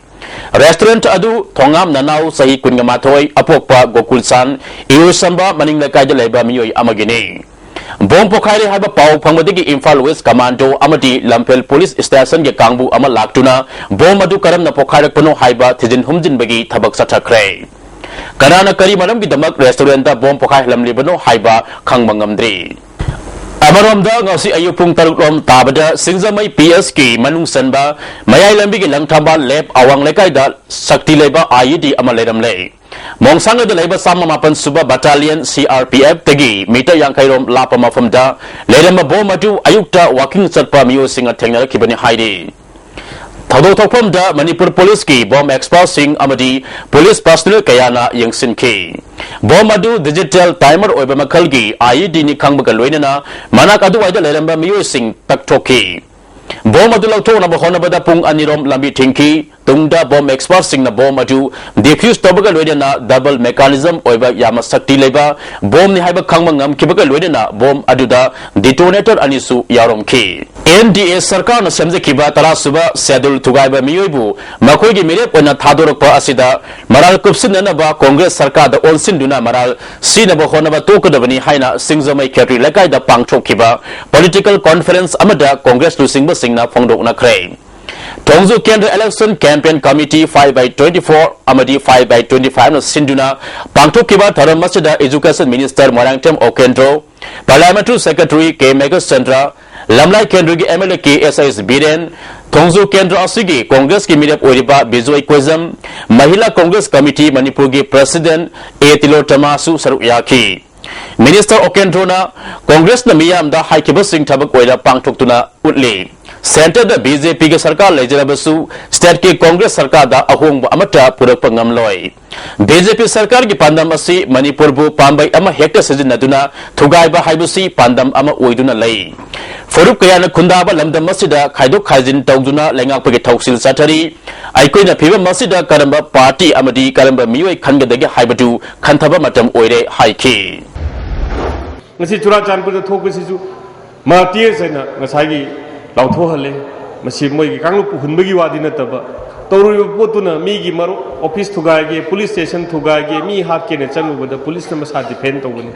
ꯔꯦꯁꯇꯨꯔꯦꯟꯠ ꯑꯗꯨ ꯊꯣꯉꯥꯝ ꯅꯅꯥꯎ ꯆꯍꯤ ꯀꯨꯟꯃꯥꯊꯣꯏ, ꯑꯄꯣꯛꯄ ꯒꯣꯀꯨꯜꯆꯥꯟ, ꯏꯔꯣꯏꯁꯦꯝꯕ ꯃꯅꯤꯡ ꯂꯩꯀꯥꯏꯗ ꯂꯩꯕ ꯃꯤꯑꯣꯏ ꯑꯃꯒꯤꯅꯤ꯫ ꯕꯣꯝ ꯄꯣꯈꯥꯏꯔꯦ ꯍꯥꯏꯕ ꯄꯥꯎ ꯐꯪꯕꯗꯒꯤ ꯏꯝꯐꯥꯜ ꯋꯦꯁ ꯀꯃꯥꯟꯗꯣ ꯑꯃꯗꯤ ꯂꯝꯐꯦꯜ ꯄꯨꯂꯤꯁ ꯁ꯭ꯇꯦꯁꯟꯒꯤ ꯀꯥꯡꯕꯨ ꯑꯃ ꯂꯥꯛꯇꯨꯅ ꯕꯣꯝ ꯑꯗꯨ ꯀꯔꯝꯅ ꯄꯣꯈꯥꯏꯔꯛꯄꯅꯣ ꯍꯥꯏꯕ ꯊꯤꯖꯤꯟ ꯍꯨꯝꯖꯤꯟꯕꯒꯤ ꯊꯕꯛ ꯆꯠꯊꯈ꯭ꯔꯦ꯫ ꯀꯅꯥꯅ ꯀꯔꯤ ꯃꯔꯝꯒꯤꯗꯃꯛ ꯔꯦꯁꯇꯨꯔꯦꯟꯠꯇ ꯕꯣꯝ ꯄꯣꯈꯥꯏꯍꯜꯂꯝꯂꯤꯕꯅꯣ ꯍꯥꯏꯕ ꯈꯪꯕ ꯉꯝꯗ꯭ꯔꯤ꯫ ꯑꯃꯔꯣꯝꯗ, ꯉꯁꯤ ꯑꯌꯨꯛ ꯄꯨꯡ ꯇꯔꯨꯛ ꯂꯣꯝ ꯇꯥꯕꯗ ꯁꯤꯡꯖꯃꯩ ꯄꯤ ꯑꯦꯁꯀꯤ ꯃꯅꯨꯡ ꯆꯟꯕ ꯃꯌꯥꯏ ꯂꯝꯕꯤꯒꯤ ꯂꯪꯊꯕꯥꯜ ꯂꯦꯞ ꯑꯋꯥꯡ ꯂꯩꯀꯥꯏꯗ ꯁꯛꯇꯤ ꯂꯩꯕ ꯑꯥꯏ ꯏ ꯗꯤ ꯑꯃ ꯂꯩꯔꯝꯂꯦ꯫ ꯃꯣꯡꯁꯥꯡꯒꯗ ꯂꯩꯕ ꯆꯥꯝꯃ ꯃꯥꯄꯟ ꯁꯨꯕ battalion C R P ꯑꯦꯐꯇꯒꯤ metre ꯌꯥꯡꯈꯩ ꯔꯣꯝ ꯂꯥꯞꯄ ꯃꯐꯝꯗ ꯂꯩꯔꯝꯕ ꯕꯣꯝ ꯑꯗꯨ ꯑꯌꯨꯛꯇ ꯋꯥꯀꯤꯡ ꯆꯠꯄ ꯃꯤꯑꯣꯏꯁꯤꯡꯅ ꯊꯦꯡꯅꯔꯛꯈꯤꯕꯅꯤ ꯍꯥꯏꯔꯤ꯫ ꯊꯧꯗꯣꯛ ꯊꯣꯛꯐꯝꯗ ꯃꯅꯤꯄꯨꯔ ꯄꯨꯂꯤꯁꯀꯤ ꯕꯣꯝ ꯑꯦꯛꯁꯄꯔꯠꯁꯤꯡ ꯑꯃꯗꯤ ꯄꯨꯂꯤꯁ ꯄꯔꯁꯣꯅꯦꯜ ꯀꯌꯥꯅ ꯌꯦꯡꯁꯤꯟꯈꯤ꯫ ꯕꯣꯝ ꯑꯗꯨ ꯗꯤꯖꯤꯇꯦꯜ ꯇꯥꯏꯃꯔ ꯑꯣꯏꯕ ꯃꯈꯜꯒꯤ ꯑꯥꯏ ꯏ ꯗꯤꯅꯤ ꯈꯪꯕꯒ ꯂꯣꯏꯅꯅ ꯃꯅꯥꯛ ꯑꯗꯨꯋꯥꯏꯗ ꯂꯩꯔꯝꯕ ꯃꯤꯑꯣꯏꯁꯤꯡ ꯇꯛꯊꯣꯛꯈꯤ꯫ ꯕꯣꯝ ꯑꯗꯨ ꯂꯧꯊꯣꯛꯅꯕ ꯍꯣꯠꯅꯕꯗ ꯄꯨꯡ ꯑꯅꯤꯔꯣꯝ ꯂꯝꯕꯤ ꯊꯤꯡꯈꯤ꯫ ꯇꯨꯡꯗ ꯕꯣꯝ ꯑꯦꯛꯁꯄꯔꯠꯁꯤꯡꯅ ꯕꯣꯝ ꯑꯗꯨ ꯗꯤꯐ꯭ꯌꯨꯁ ꯇꯧꯕꯒ ꯂꯣꯏꯅꯅ ꯗꯕꯜ ꯃꯦꯀꯥꯅꯤꯖꯝ ꯑꯣꯏꯕ ꯌꯥꯝꯅ ꯁꯛꯇꯤ ꯂꯩꯕ ꯕꯣꯝꯅꯤ ꯍꯥꯏꯕ ꯈꯪꯕ ꯉꯝꯈꯤꯕꯒ ꯂꯣꯏꯅꯅ ꯕꯣꯝ ꯑꯗꯨꯗ ꯗꯤꯇꯣꯅꯦꯇꯔ ꯑꯅꯤꯁꯨ ꯌꯥꯎꯔꯝꯈꯤ꯫ ꯑꯦꯟ ꯗꯤ ꯑꯦ ꯁꯔꯀꯥꯔꯅ ꯁꯦꯝꯖꯈꯤꯕ ꯇꯔꯥꯁꯨꯕ ꯁꯦꯗꯨꯜ ꯊꯨꯒꯥꯏꯕ ꯃꯤꯑꯣꯏꯕꯨ ꯃꯈꯣꯏꯒꯤ ꯃꯤꯔꯦꯞ ꯑꯣꯏꯅ ꯊꯥꯗꯣꯔꯛꯄ ꯑꯁꯤꯗ ꯃꯔꯥꯜ ꯀꯨꯞꯁꯤꯟꯅꯅꯕ ꯀꯣꯡꯒ꯭ꯔꯦꯁ ꯁꯔꯀꯥꯔꯗ ꯑꯣꯟꯁꯤꯟꯗꯨꯅ ꯃꯔꯥꯜ ꯁꯤꯅꯕ ꯍꯣꯠꯅꯕ ꯇꯣꯛꯀꯗꯕꯅꯤ ꯍꯥꯏꯅ ꯁꯤꯡꯖꯃꯩ ꯈꯦꯇ꯭ꯔꯤ ꯂꯩꯀꯥꯏꯗ ꯄꯥꯡꯊꯣꯛꯈꯤꯕ ꯄꯣꯂꯤꯇꯤꯀꯦꯜ ꯀꯣꯟꯐꯔꯦꯟꯁ ꯑꯃꯗ ꯀꯣꯡꯒ꯭ꯔꯦꯁ ꯂꯨꯆꯤꯡꯕꯁꯤꯡꯅ ꯐꯣꯡꯗꯣꯛꯅꯈ꯭ꯔꯦ꯫ ꯊꯣꯡꯖꯨ ꯀꯦꯟꯗ꯭ꯔ election campaign committee five by twenty four ꯑꯃꯗꯤ five by twenty five ꯅ ꯁꯤꯟꯗꯨꯅ ꯄꯥꯡꯊꯣꯛꯈꯤꯕ ꯊꯧꯔꯝ ꯑꯁꯤꯗ education minister Moirangthem Okendro, parliamentary secretary K Meghachandra, Lamlai ꯀꯦꯟꯗ꯭ꯔꯒꯤ M L A K S S Biren, Thongju ꯀꯦꯟꯗ꯭ꯔ ꯑꯁꯤꯒꯤ ꯀꯣꯡꯒ꯭ꯔꯦꯁꯀꯤ ꯃꯤꯔꯦꯞ ꯑꯣꯏꯔꯤꯕ ꯕꯤꯖꯣꯏ ꯀꯣꯏꯖꯝ, ꯃꯍꯤꯂꯥ ꯀꯣꯡꯒ꯭ꯔꯦꯁ ꯀꯃꯤꯇꯤ ꯃꯅꯤꯄꯨꯔꯒꯤ ꯄ꯭ꯔꯁꯤꯗꯦꯟ ꯑꯦ ꯇꯤꯂꯣꯇꯃꯥꯁꯨ ꯁꯔꯨꯛ ꯌꯥꯈꯤ꯫ ꯃꯤꯅꯤꯁꯇꯔ ꯑꯣꯀꯦꯟꯗ꯭ꯔꯣꯅ ꯀꯣꯡꯒ꯭ꯔꯦꯁꯅ ꯃꯤꯌꯥꯝꯗ ꯍꯥꯏꯈꯤꯕꯁꯤꯡ ꯊꯕꯛ ꯑꯣꯏꯅ ꯄꯥꯡꯊꯣꯛꯇꯨꯅ ꯎꯠꯂꯤ꯫ ꯁꯦꯟꯇꯔꯗ ꯕꯤ ꯖꯦ ꯄꯤꯒꯤ ꯁꯔꯀꯥꯔ ꯂꯩꯖꯔꯕꯁꯨ ꯁ꯭ꯇꯦꯠꯀꯤ ꯀꯣꯡꯒ꯭ꯔꯦꯁ ꯁꯔꯀꯥꯔꯗ ꯑꯍꯣꯡꯕ ꯑꯃꯠꯇ ꯄꯨꯔꯛꯄ ꯉꯝꯂꯣꯏ꯫ ꯕꯤ ꯖꯦ ꯄꯤ ꯁꯔꯀꯥꯔꯒꯤ ꯄꯥꯟꯗꯝ ꯑꯁꯤ ꯃꯅꯤꯄꯨꯔꯕꯨ ꯄꯥꯝꯕꯩ ꯑꯃ ꯍꯦꯛꯇ ꯁꯤꯖꯤꯟꯅꯗꯨꯅ ꯊꯨꯒꯥꯏꯕ ꯍꯥꯏꯕꯁꯤ ꯄꯥꯟꯗꯝ ꯑꯃ ꯑꯣꯏꯗꯨꯅ ꯂꯩ꯫ ꯐꯨꯔꯨꯞ ꯀꯌꯥꯅ ꯈꯨꯟꯗꯥꯕ ꯂꯝꯗꯝ ꯑꯁꯤꯗ ꯈꯥꯏꯗꯣꯛ ꯈꯥꯏꯖꯤꯟ ꯇꯧꯗꯨꯅ ꯂꯩꯉꯥꯛꯄꯒꯤ ꯊꯧꯁꯤꯜ ꯆꯠꯊꯔꯤ꯫ ꯑꯩꯈꯣꯏꯅ ꯐꯤꯕꯝ ꯑꯁꯤꯗ ꯀꯔꯝꯕ ꯄꯥꯔꯇꯤ ꯑꯃꯗꯤ ꯀꯔꯝꯕ ꯃꯤꯑꯣꯏ ꯈꯟꯒꯗꯒꯦ ꯍꯥꯏꯕꯗꯨ ꯈꯟꯊꯕ ꯃꯇꯝ ꯑꯣꯏꯔꯦ ꯍꯥꯏꯈꯤ꯫ ꯉꯁꯤ ꯆꯨꯔꯥꯆꯥꯟꯄꯨꯔꯗ ꯊꯣꯛꯄꯁꯤꯁꯨ ꯃꯥꯔꯇꯤꯌꯔꯁ ꯍꯥꯏꯅ ꯉꯁꯥꯏꯒꯤ ꯂꯥꯎꯊꯣꯛꯍꯜꯂꯦ꯫ ꯃꯁꯤ ꯃꯣꯏꯒꯤ ꯀꯥꯡꯂꯨꯞ ꯄꯨꯍꯟꯕꯒꯤ ꯋꯥꯗꯤ ꯅꯠꯇꯕ, ꯇꯧꯔꯤꯕ ꯄꯣꯠꯇꯨꯅ ꯃꯤꯒꯤ ꯃꯔꯨꯞ ꯑꯣꯐꯤꯁ ꯊꯨꯒꯥꯏꯒꯦ, ꯄꯨꯂꯤꯁ ꯁ꯭ꯇꯦꯁꯟ ꯊꯨꯒꯥꯏꯒꯦ, ꯃꯤ ꯍꯥꯠꯀꯦꯅ ꯆꯪꯉꯨꯕꯗ ꯄꯨꯂꯤꯁꯅ ꯃꯁꯥ ꯗꯤꯐꯦꯟ ꯇꯧꯕꯅꯤ꯫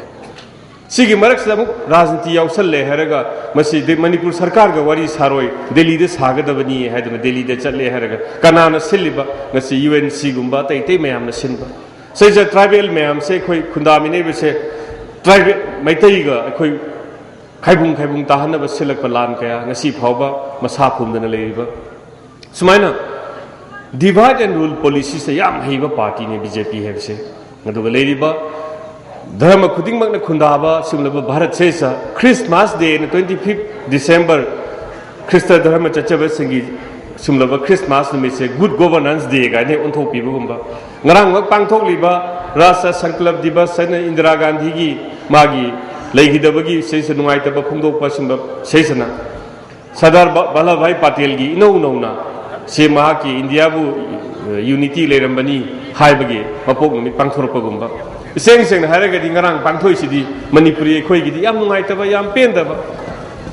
ꯁꯤꯒꯤ ꯃꯔꯛꯁꯤꯗ ꯑꯃꯨꯛ ꯔꯥꯖꯅꯤꯇꯤ ꯌꯥꯎꯁꯜꯂꯦ ꯍꯥꯏꯔꯒ ꯃꯁꯤ ꯗꯤ-, ꯃꯅꯤꯄꯨꯔ ꯁꯔꯀꯥꯔꯒ ꯋꯥꯔꯤ ꯁꯥꯔꯣꯏ, ꯗꯦꯜꯂꯤꯗ ꯁꯥꯒꯗꯕꯅꯤ ꯍꯥꯏꯗꯅ ꯗꯦꯜꯂꯤꯗ ꯆꯠꯂꯦ ꯍꯥꯏꯔꯒ ꯀꯅꯥꯅ ꯁꯤꯜꯂꯤꯕ? ꯉꯁꯤ ꯌꯨ ꯑꯦꯟ ꯁꯤꯒꯨꯝꯕ ꯑꯇꯩ ꯑꯇꯩ ꯃꯌꯥꯝꯅ ꯁꯤꯟꯕ꯫ ꯁꯤꯁꯦ ꯇ꯭ꯔꯥꯏꯕꯦꯜ ꯃꯌꯥꯝꯁꯦ, ꯑꯩꯈꯣꯏ ꯈꯨꯟꯗꯥꯃꯤꯟꯅꯔꯤꯕꯁꯦ ꯇ꯭ꯔꯥꯏꯕꯦꯜ ꯃꯩꯇꯩꯒ ꯑꯩꯈꯣꯏ ꯈꯥꯏꯕꯨꯡ ꯈꯥꯏꯕꯨꯡ ꯇꯥꯍꯟꯅꯕ ꯁꯤꯜꯂꯛꯄ ꯂꯥꯟ ꯀꯌꯥ ꯉꯁꯤ ꯐꯥꯎꯕ ꯃꯁꯥ ꯈꯨꯝꯗꯅ ꯂꯩꯔꯤꯕ꯫ ꯁꯨꯃꯥꯏꯅ divide and rule policyꯁꯦ ꯌꯥꯝ ꯍꯩꯕ ꯄꯥꯔꯇꯤꯅꯦ ꯕꯤ ꯖꯦ ꯄꯤ ꯍꯥꯏꯕꯁꯦ꯫ ꯑꯗꯨꯒ ꯂꯩꯔꯤꯕ ꯙꯔꯃ ꯈꯨꯗꯤꯡꯃꯛꯅ ꯈꯨꯟꯗꯥꯕ ꯁꯤꯒꯨꯝꯂꯕ ꯚꯥꯔꯠꯁꯦ ꯈ꯭ꯔꯤꯁꯃꯥꯁ ꯗꯦꯅ twenty fifth December ꯈ꯭ꯔꯤꯁꯇ ꯙꯔꯃ ꯆꯠꯆꯕꯁꯤꯡꯒꯤ ꯁꯤꯒꯨꯝꯂꯕ ꯈ꯭ꯔꯤꯁꯃꯥꯁ ꯅꯨꯃꯤꯠꯁꯦ good governance day ꯀꯥꯏꯅ ꯑꯣꯟꯊꯣꯛꯄꯤꯕꯒꯨꯝꯕ, ꯉꯔꯥꯡꯃꯛ ꯄꯥꯡꯊꯣꯛꯂꯤꯕ ꯔꯥꯁꯇ꯭ꯔ ꯁꯪꯀꯜꯞ ꯗꯤꯕꯁ ꯍꯥꯏꯅ ꯏꯟꯗꯤꯔꯥ ꯒꯥꯟꯙꯤꯒꯤ ꯃꯥꯒꯤ ꯂꯩꯈꯤꯗꯕꯒꯤ ꯁꯤꯁꯦ ꯅꯨꯡꯉꯥꯏꯇꯕ ꯐꯣꯡꯗꯣꯛꯄ ꯁꯤꯒꯨꯝꯕ ꯁꯤꯁꯤꯅ ꯁꯔꯗꯥꯔ ꯚ-, ꯚꯜꯂꯚ ꯚꯥꯏ ꯄꯇꯦꯜꯒꯤ ꯏꯅꯧ ꯅꯧꯅ ꯁꯤ ꯃꯍꯥꯛꯀꯤ ꯏꯟꯗꯤꯌꯥꯕꯨ, ꯑ, unity ꯂꯩꯔꯝꯕꯅꯤ ꯍꯥꯏꯕꯒꯤ ꯃꯄꯣꯛ ꯅꯨꯃꯤꯠ ꯄꯥꯡꯊꯣꯔꯛꯄꯒꯨꯝꯕ꯫ ꯏꯁꯦꯡ ꯁꯦꯡꯅ ꯍꯥꯏꯔꯒꯗꯤ ꯉꯔꯥꯡ ꯄꯥꯡꯊꯣꯛꯏꯁꯤꯗꯤ ꯃꯅꯤꯄꯨꯔꯤ ꯑꯩꯈꯣꯏꯒꯤꯗꯤ ꯌꯥꯝ ꯅꯨꯡꯉꯥꯏꯇꯕ, ꯌꯥꯝ ꯄꯦꯟꯗꯕ꯫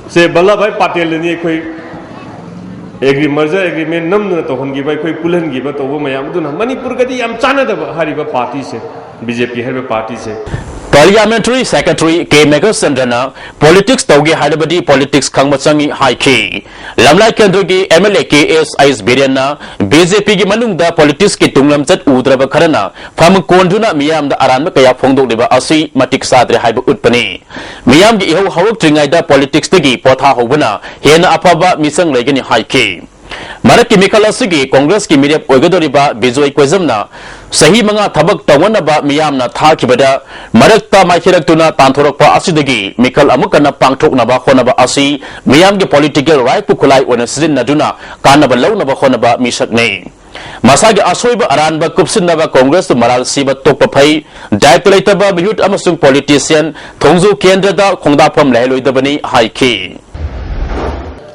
ꯁꯦ ꯚꯜꯂꯚ ꯚꯥꯏ ꯄꯇꯦꯜꯅꯅꯤ ꯑꯩꯈꯣꯏ ꯑꯦꯒ꯭ꯔꯤ-, merger agreement ꯅꯝꯗꯨꯅ ꯇꯧꯍꯟꯈꯤꯕ, ꯑꯩꯈꯣꯏ ꯄꯨꯜꯍꯟꯈꯤꯕ ꯇꯧꯕ ꯃꯌꯥꯝ ꯑꯗꯨꯅ ꯃꯅꯤꯄꯨꯔꯒꯗꯤ ꯌꯥꯝ ꯆꯥꯟꯅꯗꯕ ꯍꯥꯏꯔꯤꯕ ꯄꯥꯔꯇꯤꯁꯦ, ꯕꯤ ꯖꯦ ꯄꯤ ꯍꯥꯏꯔꯤꯕ ꯄꯥꯔꯇꯤꯁꯦ꯫ Parliamentary Secretary ꯀꯦ ꯃꯦꯘꯆꯟꯗ꯭ꯔꯅ politics ꯇꯧꯒꯦ ꯍꯥꯏꯔꯕꯗꯤ politics ꯈꯪꯕ ꯆꯪꯏ ꯍꯥꯏꯈꯤ꯫ ꯂꯝꯂꯥꯏ ꯀꯦꯟꯗ꯭ꯔꯒꯤ M L A K S S ꯕꯤꯔꯦꯟꯅ ꯕꯤ ꯖꯦ ꯄꯤꯒꯤ ꯃꯅꯨꯡꯗ politicsꯀꯤ ꯇꯨꯡꯂꯝꯆꯠ ꯎꯗ꯭ꯔꯕ ꯈꯔꯅ ꯐꯝ ꯀꯣꯟꯗꯨꯅ ꯃꯤꯌꯥꯝꯗ ꯑꯔꯥꯟꯕ ꯀꯌꯥ ꯐꯣꯡꯗꯣꯛꯂꯤꯕ ꯑꯁꯤ ꯃꯇꯤꯛ ꯆꯥꯗ꯭ꯔꯦ ꯍꯥꯏꯕ ꯎꯠꯄꯅꯤ꯫ ꯃꯤꯌꯥꯝꯒꯤ ꯏꯍꯧ ꯍꯧꯔꯛꯇ꯭ꯔꯤꯉꯩꯗ politicsꯇꯒꯤ ꯄꯣꯊꯥꯍꯧꯕꯅ ꯍꯦꯟꯅ ꯑꯐꯕ ꯃꯤꯆꯪ ꯂꯩꯒꯅꯤ ꯍꯥꯏꯈꯤ꯫ ꯃꯔꯛꯀꯤ ꯃꯤꯈꯜ ꯑꯁꯤꯒꯤ ꯀꯣꯡꯒ꯭ꯔꯦꯁꯀꯤ ꯃꯤꯔꯦꯞ ꯑꯣꯏꯒꯗꯧꯔꯤꯕ ꯕꯤꯖꯣꯏ ꯀꯣꯏꯖꯝꯅ ꯆꯍꯤ ꯃꯉꯥ ꯊꯕꯛ ꯇꯧꯅꯅꯕ ꯃꯤꯌꯥꯝꯅ ꯊꯥꯈꯤꯕꯗ ꯃꯔꯛꯇ ꯃꯥꯏꯊꯤꯔꯛꯇꯨꯅ ꯇꯥꯟꯊꯣꯔꯛꯄ ꯑꯁꯤꯗꯒꯤ ꯃꯤꯈꯜ ꯑꯃꯨꯛ ꯍꯟꯅ ꯄꯥꯡꯊꯣꯛꯅꯕ ꯍꯣꯠꯅꯕ ꯑꯁꯤ ꯃꯤꯌꯥꯝꯒꯤ political rightꯄꯨ ꯈꯨꯠꯂꯥꯏ ꯑꯣꯏꯅ ꯁꯤꯖꯤꯟꯅꯗꯨꯅ ꯀꯥꯟꯅꯕ ꯂꯧꯅꯕ ꯍꯣꯠꯅꯕ ꯃꯤꯁꯛꯅꯤ꯫ ꯃꯁꯥꯒꯤ ꯑꯁꯣꯏꯕ ꯑꯔꯥꯟꯕ ꯀꯨꯞꯁꯤꯟꯅꯕ ꯀꯣꯡꯒ꯭ꯔꯦꯁꯄꯨ ꯃꯔꯥꯜ ꯁꯤꯕ ꯇꯣꯛꯄ ꯐꯩ, ꯗꯥꯌꯤꯠꯇ ꯂꯩꯇꯕ ꯃꯤꯍꯨꯠ ꯑꯃꯁꯨꯡ politician ꯊꯣꯡꯖꯨ ꯀꯦꯟꯗ꯭ꯔꯗ ꯈꯣꯡꯗꯥꯛꯐꯝ ꯂꯩꯍꯜꯂꯣꯏꯗꯕꯅꯤ ꯍꯥꯏꯈꯤ꯫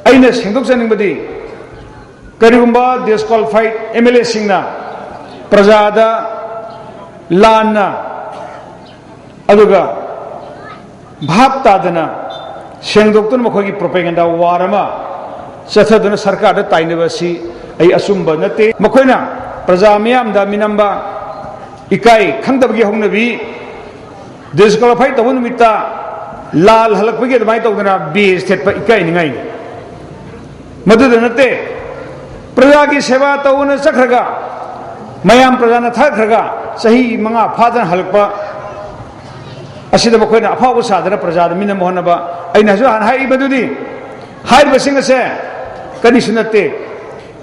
ꯑꯩꯅ ꯁꯦꯡꯗꯣꯛꯆꯅꯤꯡꯕꯗꯤ, ꯀꯔꯤꯒꯨꯝꯕ disqualified MLAꯁꯤꯡꯅ ꯄ꯭ꯔꯖꯥꯗ ꯂꯥꯟꯅ ꯑꯗꯨꯒ ꯚꯥꯞ ꯇꯥꯗꯅ ꯁꯦꯡꯗꯣꯛꯇꯨꯅ ꯃꯈꯣꯏꯒꯤ propaganda war ꯑꯃ ꯆꯠꯊꯗꯨꯅ ꯁꯔꯀꯥꯔꯗ ꯇꯥꯏꯅꯕ ꯑꯁꯤ ꯑꯩ ꯑꯆꯨꯝꯕ ꯅꯠꯇꯦ꯫ ꯃꯈꯣꯏꯅ ꯄ꯭ꯔꯖꯥ ꯃꯤꯌꯥꯝꯗ ꯃꯤꯅꯝꯕ, ꯏꯀꯥꯏ ꯈꯪꯗꯕꯒꯤ ꯍꯧꯅꯕꯤ, disqualify ꯇꯧꯕ ꯅꯨꯃꯤꯠꯇ ꯂꯥꯜ ꯍꯜꯂꯛꯄꯒꯤ ꯑꯗꯨꯃꯥꯏꯅ ꯇꯧꯗꯅ badge ꯊꯦꯠꯄ ꯏꯀꯥꯏꯅꯤꯡꯉꯥꯏꯅꯤ꯫ ꯃꯗꯨꯗ ꯅꯠꯇꯦ, ꯄ꯭ꯔꯖꯥꯒꯤ ꯁꯦꯕꯥ ꯇꯧꯅ ꯆꯠꯈ꯭ꯔꯒ, ꯃꯌꯥꯝ ꯄ꯭ꯔꯖꯥꯅ ꯊꯥꯒꯠꯈ꯭ꯔꯒ ꯆꯍꯤ ꯃꯉꯥ ꯐꯥꯗꯅ ꯍꯜꯂꯛꯄ ꯑꯁꯤꯗ ꯃꯈꯣꯏꯅ ꯑꯐꯥꯎꯕ ꯁꯥꯗꯅ ꯄ꯭ꯔꯖꯥꯗ ꯃꯤꯅꯝꯕ ꯍꯣꯠꯅꯕ꯫ ꯑꯩꯅ ꯍꯧꯖꯤꯛ ꯍꯥꯟꯅ ꯍꯥꯏꯔꯤꯕꯗꯨꯗꯤ, ꯍꯥꯏꯔꯤꯕꯁꯤꯡ ꯑꯁꯦ ꯀꯔꯤꯁꯨ ꯅꯠꯇꯦ꯫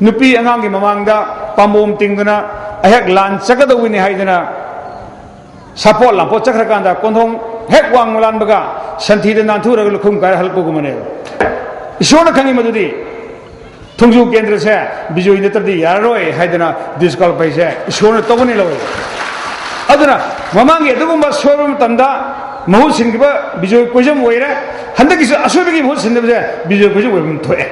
ꯅꯨꯄꯤ ꯑꯉꯥꯡꯒꯤ ꯃꯃꯥꯡꯗ ꯄꯥꯝꯕꯣꯝ ꯇꯤꯡꯗꯨꯅ ꯑꯩꯍꯥꯛ ꯂꯥꯟ ꯆꯠꯀꯗꯧꯕꯅꯤ ꯍꯥꯏꯗꯅ ꯁꯥꯄꯣꯠ ꯂꯥꯝꯄꯣꯠ ꯆꯠꯈ꯭ꯔꯀꯥꯟꯗ ꯀꯣꯟꯊꯣꯡ ꯍꯦꯛ ꯋꯥꯡꯃ ꯂꯥꯟꯕꯒ ꯁꯟꯊꯤꯗ ꯅꯥꯟꯊꯨꯔꯒ ꯂꯨꯈꯨꯝ ꯀꯥꯏꯔ ꯍꯜꯂꯛꯄꯒꯨꯝꯕꯅꯦꯕ꯫ ꯏꯁꯣꯔꯅ ꯈꯪꯉꯤ ꯃꯗꯨꯗꯤ꯫ ꯊꯣꯡꯖꯨ ꯀꯦꯟꯗ꯭ꯔꯁꯦ ꯕꯤꯖꯣꯏ ꯅꯠꯇ꯭ꯔꯗꯤ ꯌꯥꯔꯔꯣꯏ ꯍꯥꯏꯗꯅ disqualifyꯁꯦ ꯏꯁꯣꯔꯅ ꯇꯧꯒꯅꯤ ꯂꯧꯋꯦ꯫ ꯑꯗꯨꯅ ꯃꯃꯥꯡꯒꯤ ꯑꯗꯨꯒꯨꯝꯕ ꯁꯣꯏꯕ ꯃꯇꯝꯗ ꯃꯍꯨꯠ ꯁꯤꯟꯈꯤꯕ ꯕꯤꯖꯣꯏ ꯀꯣꯏꯖꯝ ꯑꯣꯏꯔꯦ꯫ ꯍꯟꯗꯛꯀꯤꯁꯨ ꯑꯁꯣꯏꯕꯒꯤ ꯃꯍꯨꯠ ꯁꯤꯟꯅꯕꯁꯦ ꯕꯤꯖꯣꯏ ꯀꯣꯏꯖꯝ ꯑꯣꯏꯕ ꯑꯃ ꯊꯣꯛꯑꯦ꯫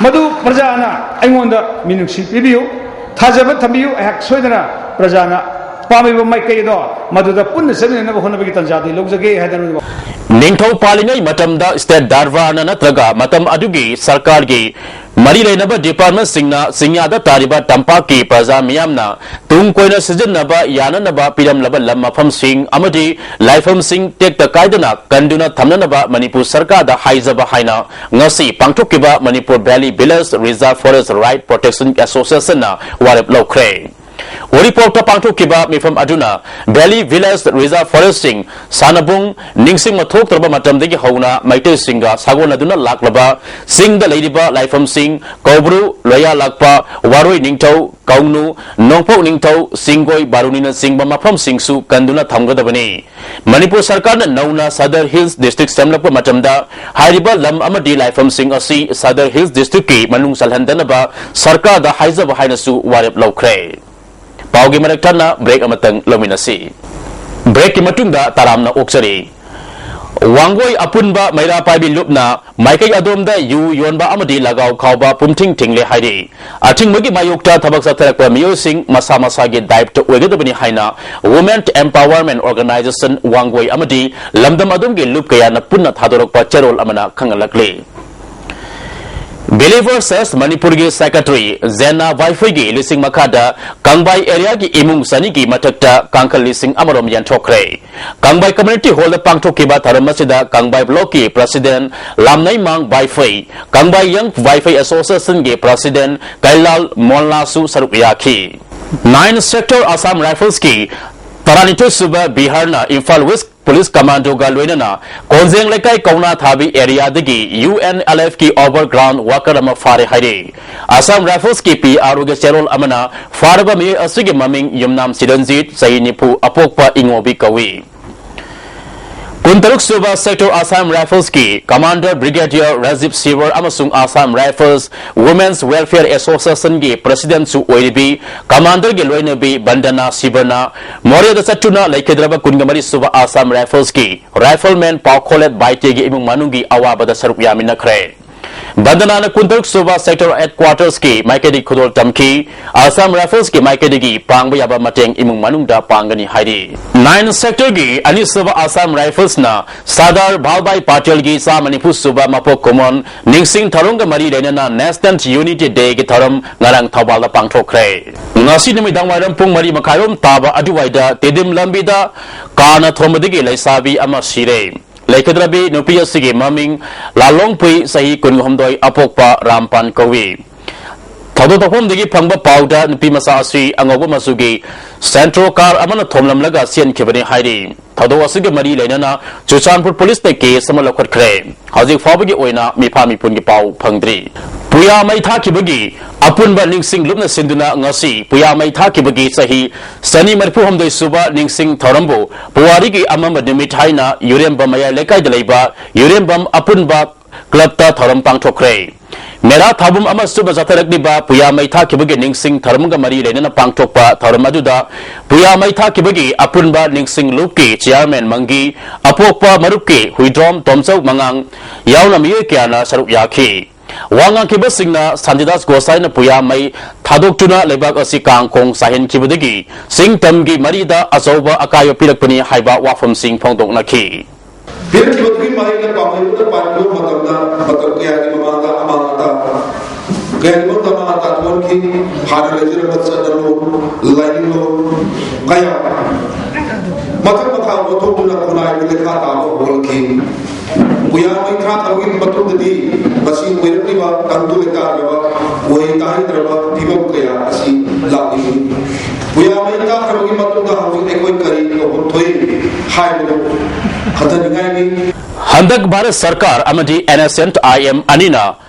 ꯃꯗꯨ ꯄ꯭ꯔꯖꯥꯅ ꯑꯩꯉꯣꯟꯗ ꯃꯤꯅꯨꯡꯁꯤ ꯄꯤꯕꯤꯌꯨ, ꯊꯥꯖꯕ ꯊꯝꯕꯤꯌꯨ꯫ ꯑꯩꯍꯥꯛ ꯁꯣꯏꯗꯅ ꯄ꯭ꯔꯖꯥꯅ ꯄꯥꯝꯃꯤꯕ ꯃꯥꯏꯀꯩ ꯑꯗꯣ ꯃꯗꯨꯗ ꯄꯨꯟꯅ ꯆꯠꯃꯤꯟꯅꯅꯕ ꯍꯣꯠꯅꯕꯒꯤ ꯇꯥꯟꯖꯥꯗꯨ ꯑꯩ ꯂꯧꯖꯒꯦ ꯍꯥꯏꯗꯅ ꯅꯤꯡꯊꯧ ꯄꯥꯜꯂꯤꯉꯩ ꯃꯇꯝꯗ state ꯗꯔꯕꯥꯔꯅ ꯅꯠꯇ꯭ꯔꯒ ꯃꯇꯝ ꯑꯗꯨꯒꯤ ꯁꯔꯀꯥꯔꯒꯤ ꯃꯔꯤ ꯂꯩꯅꯕ departmentꯁꯤꯡꯅ ꯆꯤꯡꯌꯥꯗ ꯇꯥꯔꯤꯕ ꯇꯝꯄꯥꯛꯀꯤ ꯄ꯭ꯔꯖꯥ ꯃꯤꯌꯥꯝꯅ ꯇꯨꯡ ꯀꯣꯏꯅ ꯁꯤꯖꯤꯟꯅꯕ ꯌꯥꯅꯅꯕ ꯄꯤꯔꯝꯂꯕ ꯂꯝ ꯃꯐꯝꯁꯤꯡ ꯑꯃꯗꯤ ꯂꯥꯏꯐꯝꯁꯤꯡ ꯇꯦꯛꯇ ꯀꯥꯏꯗꯅ ꯀꯟꯗꯨꯅ ꯊꯝꯅꯅꯕ ꯃꯅꯤꯄꯨꯔ ꯁꯔꯀꯥꯔꯗ ꯍꯥꯏꯖꯕ ꯍꯥꯏꯅ ꯉꯁꯤ ꯄꯥꯡꯊꯣꯛꯈꯤꯕ Manipur Valley Village Reserve Forest Right Protection Associationꯅ ꯋꯥꯔꯦꯞ ꯂꯧꯈ꯭ꯔꯦ꯫ ꯎꯔꯤꯄꯣꯛꯇ ꯄꯥꯡꯊꯣꯛꯈꯤꯕ ꯃꯤꯐꯝ ꯑꯗꯨꯅ Valley Village Reserve Forestꯁꯤꯡ, ꯁꯥꯟꯅꯕꯨꯡ, ꯅꯤꯡꯁꯤꯡꯕ ꯊꯣꯛꯇ꯭ꯔꯕ ꯃꯇꯝꯗꯒꯤ ꯍꯧꯅ ꯃꯩꯇꯩꯁꯤꯡꯒ ꯁꯥꯒꯣꯟꯅꯗꯨꯅ ꯂꯥꯛꯂꯕ ꯆꯤꯡꯗ ꯂꯩꯔꯤꯕ ꯂꯥꯏꯐꯝꯁꯤꯡ, ꯀꯧꯕ꯭ꯔꯨ, ꯂꯣꯌꯥꯂꯥꯛꯄ, ꯋꯥꯔꯣꯏ ꯅꯤꯡꯊꯧ, ꯀꯧꯅꯨ, ꯅꯣꯡꯄꯣꯛ ꯅꯤꯡꯊꯧ, ꯆꯤꯡꯒꯣꯏ, ꯕꯥꯔꯨꯅꯤꯅꯆꯤꯡꯕ ꯃꯐꯝꯁꯤꯡꯁꯨ ꯀꯟꯗꯨꯅ ꯊꯝꯒꯗꯕꯅꯤ꯫ ꯃꯅꯤꯄꯨꯔ ꯁꯔꯀꯥꯔꯅ ꯅꯧꯅ Sadar Hills District ꯁꯦꯝꯂꯛꯄ ꯃꯇꯝꯗ ꯍꯥꯏꯔꯤꯕ ꯂꯝ ꯑꯃꯗꯤ ꯂꯥꯏꯐꯝꯁꯤꯡ ꯑꯁꯤ Sadar Hills Districtꯀꯤ ꯃꯅꯨꯡ ꯆꯜꯍꯟꯗꯅꯕ ꯁꯔꯀꯥꯔꯗ ꯍꯥꯏꯖꯕ ꯍꯥꯏꯅꯁꯨ ꯋꯥꯔꯦꯞ ꯂꯧꯈ꯭ꯔꯦ꯫ ꯄꯥꯎꯒꯤ ꯃꯔꯛ ꯊꯠꯅ break ꯑꯃꯇꯪ ꯂꯧꯃꯤꯟꯅꯁꯤ꯫ Breakꯀꯤ ꯃꯇꯨꯡꯗ ꯇꯔꯥꯝꯅ ꯑꯣꯛꯆꯔꯤ꯫ ꯋꯥꯡꯒꯣꯏ ꯑꯄꯨꯟꯕ ꯃꯩꯔꯥ ꯄꯥꯏꯕꯤ ꯂꯨꯞꯅ ꯃꯥꯏꯀꯩ ꯑꯗꯣꯝꯗ ꯌꯨ ꯌꯣꯟꯕ ꯑꯃꯗꯤ ꯂꯒꯥꯎ ꯈꯥꯎꯕ ꯄꯨꯝꯊꯤꯡ ꯊꯤꯡꯂꯦ ꯍꯥꯏꯔꯤ꯫ ꯑꯊꯤꯡꯕꯒꯤ ꯃꯥꯌꯣꯛꯇ ꯊꯕꯛ ꯆꯠꯊꯔꯛꯄ ꯃꯤꯑꯣꯏꯁꯤꯡ ꯃꯁꯥ ꯃꯁꯥꯒꯤ ꯗꯥꯏꯞꯇ ꯑꯣꯏꯒꯗꯕꯅꯤ ꯍꯥꯏꯅ Women Empowerment Organization ꯋꯥꯡꯒꯣꯏ ꯑꯃꯗꯤ ꯂꯝꯗꯝ ꯑꯗꯣꯝꯒꯤ ꯂꯨꯞ ꯀꯌꯥꯅ ꯄꯨꯟꯅ ꯊꯥꯗꯣꯔꯛꯄ ꯆꯦꯔꯣꯜ ꯑꯃꯅ ꯈꯪꯍꯜꯂꯛꯂꯤ꯫ Believer Church ꯃꯅꯤꯄꯨꯔꯒꯤ secretary ꯖꯦꯅꯥ ꯋꯥꯏꯐꯩꯒꯤ ꯂꯨꯆꯤꯡ ꯃꯈꯥꯗ ꯀꯪꯕꯥꯏ areaꯒꯤ ꯏꯃꯨꯡ ꯆꯅꯤꯒꯤ ꯃꯊꯛꯇ ꯀꯥꯡꯈꯜ ꯂꯤꯁꯤꯡ ꯑꯃꯔꯣꯝ ꯌꯦꯟꯊꯣꯛꯈ꯭ꯔꯦ꯫ ꯀꯪꯕꯥꯏ community hallꯗ ꯄꯥꯡꯊꯣꯛꯈꯤꯕ ꯊꯧꯔꯝ ꯑꯁꯤꯗ ꯀꯪꯕꯥꯏ blockꯀꯤ president ꯂꯥꯝꯅꯩꯃꯥꯡ ꯋꯥꯏꯐꯩ, ꯀꯪꯕꯥꯏ Young ꯋꯥꯏꯐꯩ Associationꯒꯤ president ꯀꯩꯂꯥꯜ ꯃꯣꯜꯂꯥꯁꯨ ꯁꯔꯨꯛ ꯌꯥꯈꯤ꯫ Nine Sector Assam Riflesꯀꯤ ꯇꯔꯥꯅꯤꯊꯣꯏ ꯁꯨꯕ ꯕꯤꯍꯥꯔꯅ ꯏꯝꯐꯥꯜ West Police Commandoꯒ ꯂꯣꯏꯅꯅ ꯀꯣꯟꯖꯦꯡ ꯂꯩꯀꯥꯏ ꯀꯧꯅꯥ ꯊꯥꯕꯤ areaꯗꯒꯤ UNLFꯀꯤ overground worker ꯑꯃ ꯐꯥꯔꯦ ꯍꯥꯏꯔꯤ꯫ Assam Riflesꯀꯤ PROꯒꯤ ꯆꯦꯔꯣꯜ ꯑꯃꯅ ꯐꯥꯔꯕ ꯃꯤꯑꯣꯏ ꯑꯁꯤꯒꯤ ꯃꯃꯤꯡ ꯌꯨꯝꯅꯥꯝ ꯁꯤꯔꯟꯖꯤꯠ, ꯆꯍꯤ ꯅꯤꯐꯨ, ꯑꯄꯣꯛꯄ ꯏꯉꯣꯕꯤ ꯀꯧꯏ꯫ ꯀꯨꯟꯇꯔꯨꯛ ꯁꯨꯕ Sector Assam Riflesꯀꯤ Commander Brigadier Rajib Sivar ꯑꯃꯁꯨꯡ Assam Rifles Women's Welfare Associationꯒꯤ presidentꯁꯨ ꯑꯣꯏꯔꯤꯕꯤ Commanderꯒꯤ ꯂꯣꯏꯅꯕꯤ ꯕꯟꯗꯅꯥ ꯁꯤꯕꯔꯅ ꯃꯣꯔꯦꯗ ꯆꯠꯇꯨꯅ ꯂꯩꯈꯤꯗ꯭ꯔꯕ ꯀꯨꯟꯒ ꯃꯔꯤ ꯁꯨꯕ Assam Riflesꯀꯤ Rifleman ꯄꯥꯎꯈꯣꯂꯦꯠ ꯕꯥꯏꯇꯦꯒꯤ ꯏꯃꯨꯡ ꯃꯅꯨꯡꯒꯤ ꯑꯋꯥꯕꯗ ꯁꯔꯨꯛ ꯌꯥꯃꯤꯟꯅꯈ꯭ꯔꯦ꯫ ꯕꯟꯗꯅꯥꯅ ꯀꯨꯟꯇꯔꯨꯛ ꯁꯨꯕ Sector Headquartersꯀꯤ ꯃꯥꯏꯀꯩꯗꯒꯤ ꯈꯨꯗꯣꯜ ꯇꯝꯈꯤ꯫ Assam Riflesꯀꯤ ꯃꯥꯏꯀꯩꯗꯒꯤ ꯄꯥꯡꯕ ꯌꯥꯕ ꯃꯇꯦꯡ ꯏꯃꯨꯡ ꯃꯅꯨꯡꯗ ꯄꯥꯡꯒꯅꯤ ꯍꯥꯏꯔꯤ꯫ Nine Sectorꯒꯤ ꯑꯅꯤꯁꯨꯕ Assam Riflesꯅ ꯁꯔꯗꯥꯔ ꯚꯥꯜꯚꯥꯏ ꯄꯥꯇꯦꯜꯒꯤ ꯆꯥꯝꯃ ꯅꯤꯐꯨ ꯁꯨꯕ ꯃꯄꯣꯛ ꯀꯨꯝꯑꯣꯟ ꯅꯤꯡꯁꯤꯡ ꯊꯧꯔꯝꯒ ꯃꯔꯤ ꯂꯩꯅꯅ National Unity Dayꯒꯤ ꯊꯧꯔꯝ ꯉꯔꯥꯡ ꯊꯧꯕꯥꯜꯗ ꯄꯥꯡꯊꯣꯛꯈ꯭ꯔꯦ꯫ ꯉꯁꯤ ꯅꯨꯃꯤꯗꯥꯡ ꯋꯥꯏꯔꯝ ꯄꯨꯡ ꯃꯔꯤ ꯃꯈꯥꯏꯔꯣꯝ ꯇꯥꯕ ꯑꯗꯨꯋꯥꯏꯗ ꯇꯤꯗꯤꯝ ꯂꯝꯕꯤꯗ ꯀꯥꯔꯅ ꯊꯣꯝꯕꯗꯒꯤ ꯂꯩꯁꯥꯕꯤ ꯑꯃ ꯁꯤꯔꯦ꯫ ꯂꯩꯈꯤꯗ꯭ꯔꯕꯤ ꯅꯨꯄꯤ ꯑꯁꯤꯒꯤ ꯃꯃꯤꯡ ꯂꯥꯂꯣꯡꯄꯨꯏ, ꯆꯍꯤ ꯀꯨꯟꯍꯨꯝꯗꯣꯏ, ꯑꯄꯣꯛꯄ ꯔꯥꯝꯄꯥꯟ ꯀꯧꯏ꯫ ꯊꯧꯗꯣꯛ ꯊꯣꯛꯐꯝꯗꯒꯤ ꯐꯪꯕ ꯄꯥꯎꯗ ꯅꯨꯄꯤ ꯃꯆꯥ ꯑꯁꯤ ꯑꯉꯧꯕ ꯃꯆꯨꯒꯤ ꯁꯦꯟꯇ꯭ꯔꯣ ꯀꯥꯔ ꯑꯃꯅ ꯊꯣꯝꯂꯝꯂꯒ ꯆꯦꯟꯈꯤꯕꯅꯤ ꯍꯥꯏꯔꯤ꯫ ꯊꯧꯗꯣꯛ ꯑꯁꯤꯒ ꯃꯔꯤ ꯂꯩꯅꯅ ꯆꯨꯔꯆꯥꯟꯄꯨꯔ ꯄꯨꯂꯤꯁꯅ ꯀꯦꯁ ꯑꯃ ꯂꯧꯈꯠꯈ꯭ꯔꯦ꯫ ꯍꯧꯖꯤꯛ ꯐꯥꯎꯕꯒꯤ ꯑꯣꯏꯅ ꯃꯤꯐꯥ ꯃꯤꯄꯨꯟꯒꯤ ꯄꯥꯎ ꯐꯪꯗ꯭ꯔꯤ꯫ ꯄꯨꯌꯥ ꯃꯩ ꯊꯥꯈꯤꯕꯒꯤ ꯑꯄꯨꯟꯕ ꯅꯤꯡꯁꯤꯡ ꯂꯨꯞꯅ ꯁꯤꯟꯗꯨꯅ ꯉꯁꯤ ꯄꯨꯌꯥ ꯃꯩ ꯊꯥꯈꯤꯕꯒꯤ ꯆꯍꯤ ꯆꯅꯤ ꯃꯔꯤꯐꯨ ꯍꯨꯝꯗꯣꯏ ꯁꯨꯕ ꯅꯤꯡꯁꯤꯡ ꯊꯧꯔꯝꯕꯨ ꯄꯨꯋꯥꯔꯤꯒꯤ ꯑꯃꯝꯕ ꯅꯨꯃꯤꯠ ꯍꯥꯏꯅ ꯌꯨꯔꯦꯝꯕꯝ ꯃꯌꯥꯏ ꯂꯩꯀꯥꯏꯗ ꯂꯩꯕ ꯌꯨꯔꯦꯝꯕꯝ ꯑꯄꯨꯟꯕ ꯀ꯭ꯂꯕꯇ ꯊꯧꯔꯝ ꯄꯥꯡꯊꯣꯛꯈ꯭ꯔꯦ꯫ ꯃꯦꯔꯥ ꯊꯥꯕꯨꯝ ꯑꯃ ꯆꯨꯞꯅ ꯆꯠꯊꯔꯛꯂꯤꯕ ꯄꯨꯌꯥ ꯃꯩ ꯊꯥꯈꯤꯕꯒꯤ ꯅꯤꯡꯁꯤꯡ ꯊꯧꯔꯝꯒ ꯃꯔꯤ ꯂꯩꯅꯅ ꯄꯥꯡꯊꯣꯛꯄ ꯊꯧꯔꯝ ꯑꯗꯨꯗ ꯄꯨꯌꯥ ꯃꯩ ꯊꯥꯈꯤꯕꯒꯤ ꯑꯄꯨꯟꯕ ꯅꯤꯡꯁꯤꯡ ꯂꯨꯞꯀꯤ ꯆꯤꯌꯥꯔꯃꯦꯟ ꯃꯪꯒꯤ, ꯑꯄꯣꯛꯄ ꯃꯔꯨꯞꯀꯤ ꯍꯨꯏꯗ꯭ꯔꯣꯝ ꯇꯣꯝꯆꯧ ꯃꯉꯥꯡ ꯌꯥꯎꯅ ꯃꯤꯑꯣꯏ ꯀꯌꯥꯅ ꯁꯔꯨꯛ ꯌꯥꯈꯤ꯫ ꯋꯥ ꯉꯥꯡꯈꯤꯕꯁꯤꯡꯅ ꯁꯥꯟꯇꯤꯗꯥꯁ ꯒꯣꯁꯥꯏꯅ ꯄꯨꯌꯥ ꯃꯩ ꯊꯥꯗꯣꯛꯇꯨꯅ ꯂꯩꯕꯥꯛ ꯑꯁꯤ ꯀꯥꯡ ꯈꯣꯡ ꯆꯥꯏꯍꯟꯈꯤꯕꯗꯒꯤ ꯆꯤꯡ ꯇꯝꯒꯤ ꯃꯔꯤꯗ ꯑꯆꯧꯕ ꯑꯀꯥꯏꯕ ꯄꯤꯔꯛꯄꯅꯤ ꯍꯥꯏꯕ ꯋꯥꯐꯝꯁꯤꯡ ꯐꯣꯡꯗꯣꯛꯅꯈꯤ꯫ ꯄꯤꯔꯛꯈꯤꯕꯗꯨꯒꯤ ꯃꯍꯩꯅ ꯄꯥꯝꯍꯩꯕꯗ ꯄꯥꯟꯕ ꯃꯇꯝꯗ ꯃꯇꯝ ꯀꯌꯥꯒꯤ ꯃꯃꯥꯡꯗ ꯑꯃꯥꯡ ꯑꯇꯥ ꯀꯌꯥꯒꯤ ꯃꯔꯛꯇ ꯑꯃꯥꯡ ꯑꯇꯥ ꯊꯣꯛꯍꯟꯈꯤ꯫ ꯍꯥꯟꯅ ꯂꯩꯖꯔꯝꯕ ꯆꯠꯅꯔꯣꯜ, ꯂꯥꯏꯅꯤꯡꯂꯣꯟ ꯀꯌꯥ ꯃꯊꯛ ꯃꯈꯥ ꯑꯣꯟꯊꯣꯛꯇꯨꯅ ꯈꯨꯟꯅꯥꯏꯕꯨ ꯂꯩꯈꯥ ꯇꯥꯕ ꯍꯧꯍꯟꯈꯤ꯫ ꯄꯨꯌꯥ ꯃꯩ ꯊꯥꯈ꯭ꯔꯕꯒꯤ ꯃꯇꯨꯡꯗꯗꯤ ꯃꯁꯤ ꯑꯣꯏꯔꯛꯂꯤꯕ ꯇꯪꯗꯨ ꯂꯩꯇꯥꯗ꯭ꯔꯕ, ꯎꯍꯩ ꯇꯥꯍꯩꯗ꯭ꯔꯕ ꯐꯤꯕꯝ ꯀꯌꯥ ꯑꯁꯤ ꯂꯥꯛꯂꯤꯕꯅꯤ꯫ ꯄꯨꯌꯥ ꯃꯩ ꯊꯥꯈ꯭ꯔꯕꯒꯤ ꯃꯇꯨꯡꯗ ꯍꯧꯖꯤꯛ ꯑꯩꯈꯣꯏ ꯀꯔꯤ ꯇꯧꯐꯝ ꯊꯣꯛꯏ ꯍꯥꯏꯕꯗꯨ ꯈꯟꯊꯅꯤꯡꯉꯥꯏꯅꯤ꯫ ꯍꯟꯗꯛ ꯚꯥꯔꯠ ꯁꯔꯀꯥꯔ ꯑꯃꯗꯤ N S N I M ꯑꯅꯤꯅ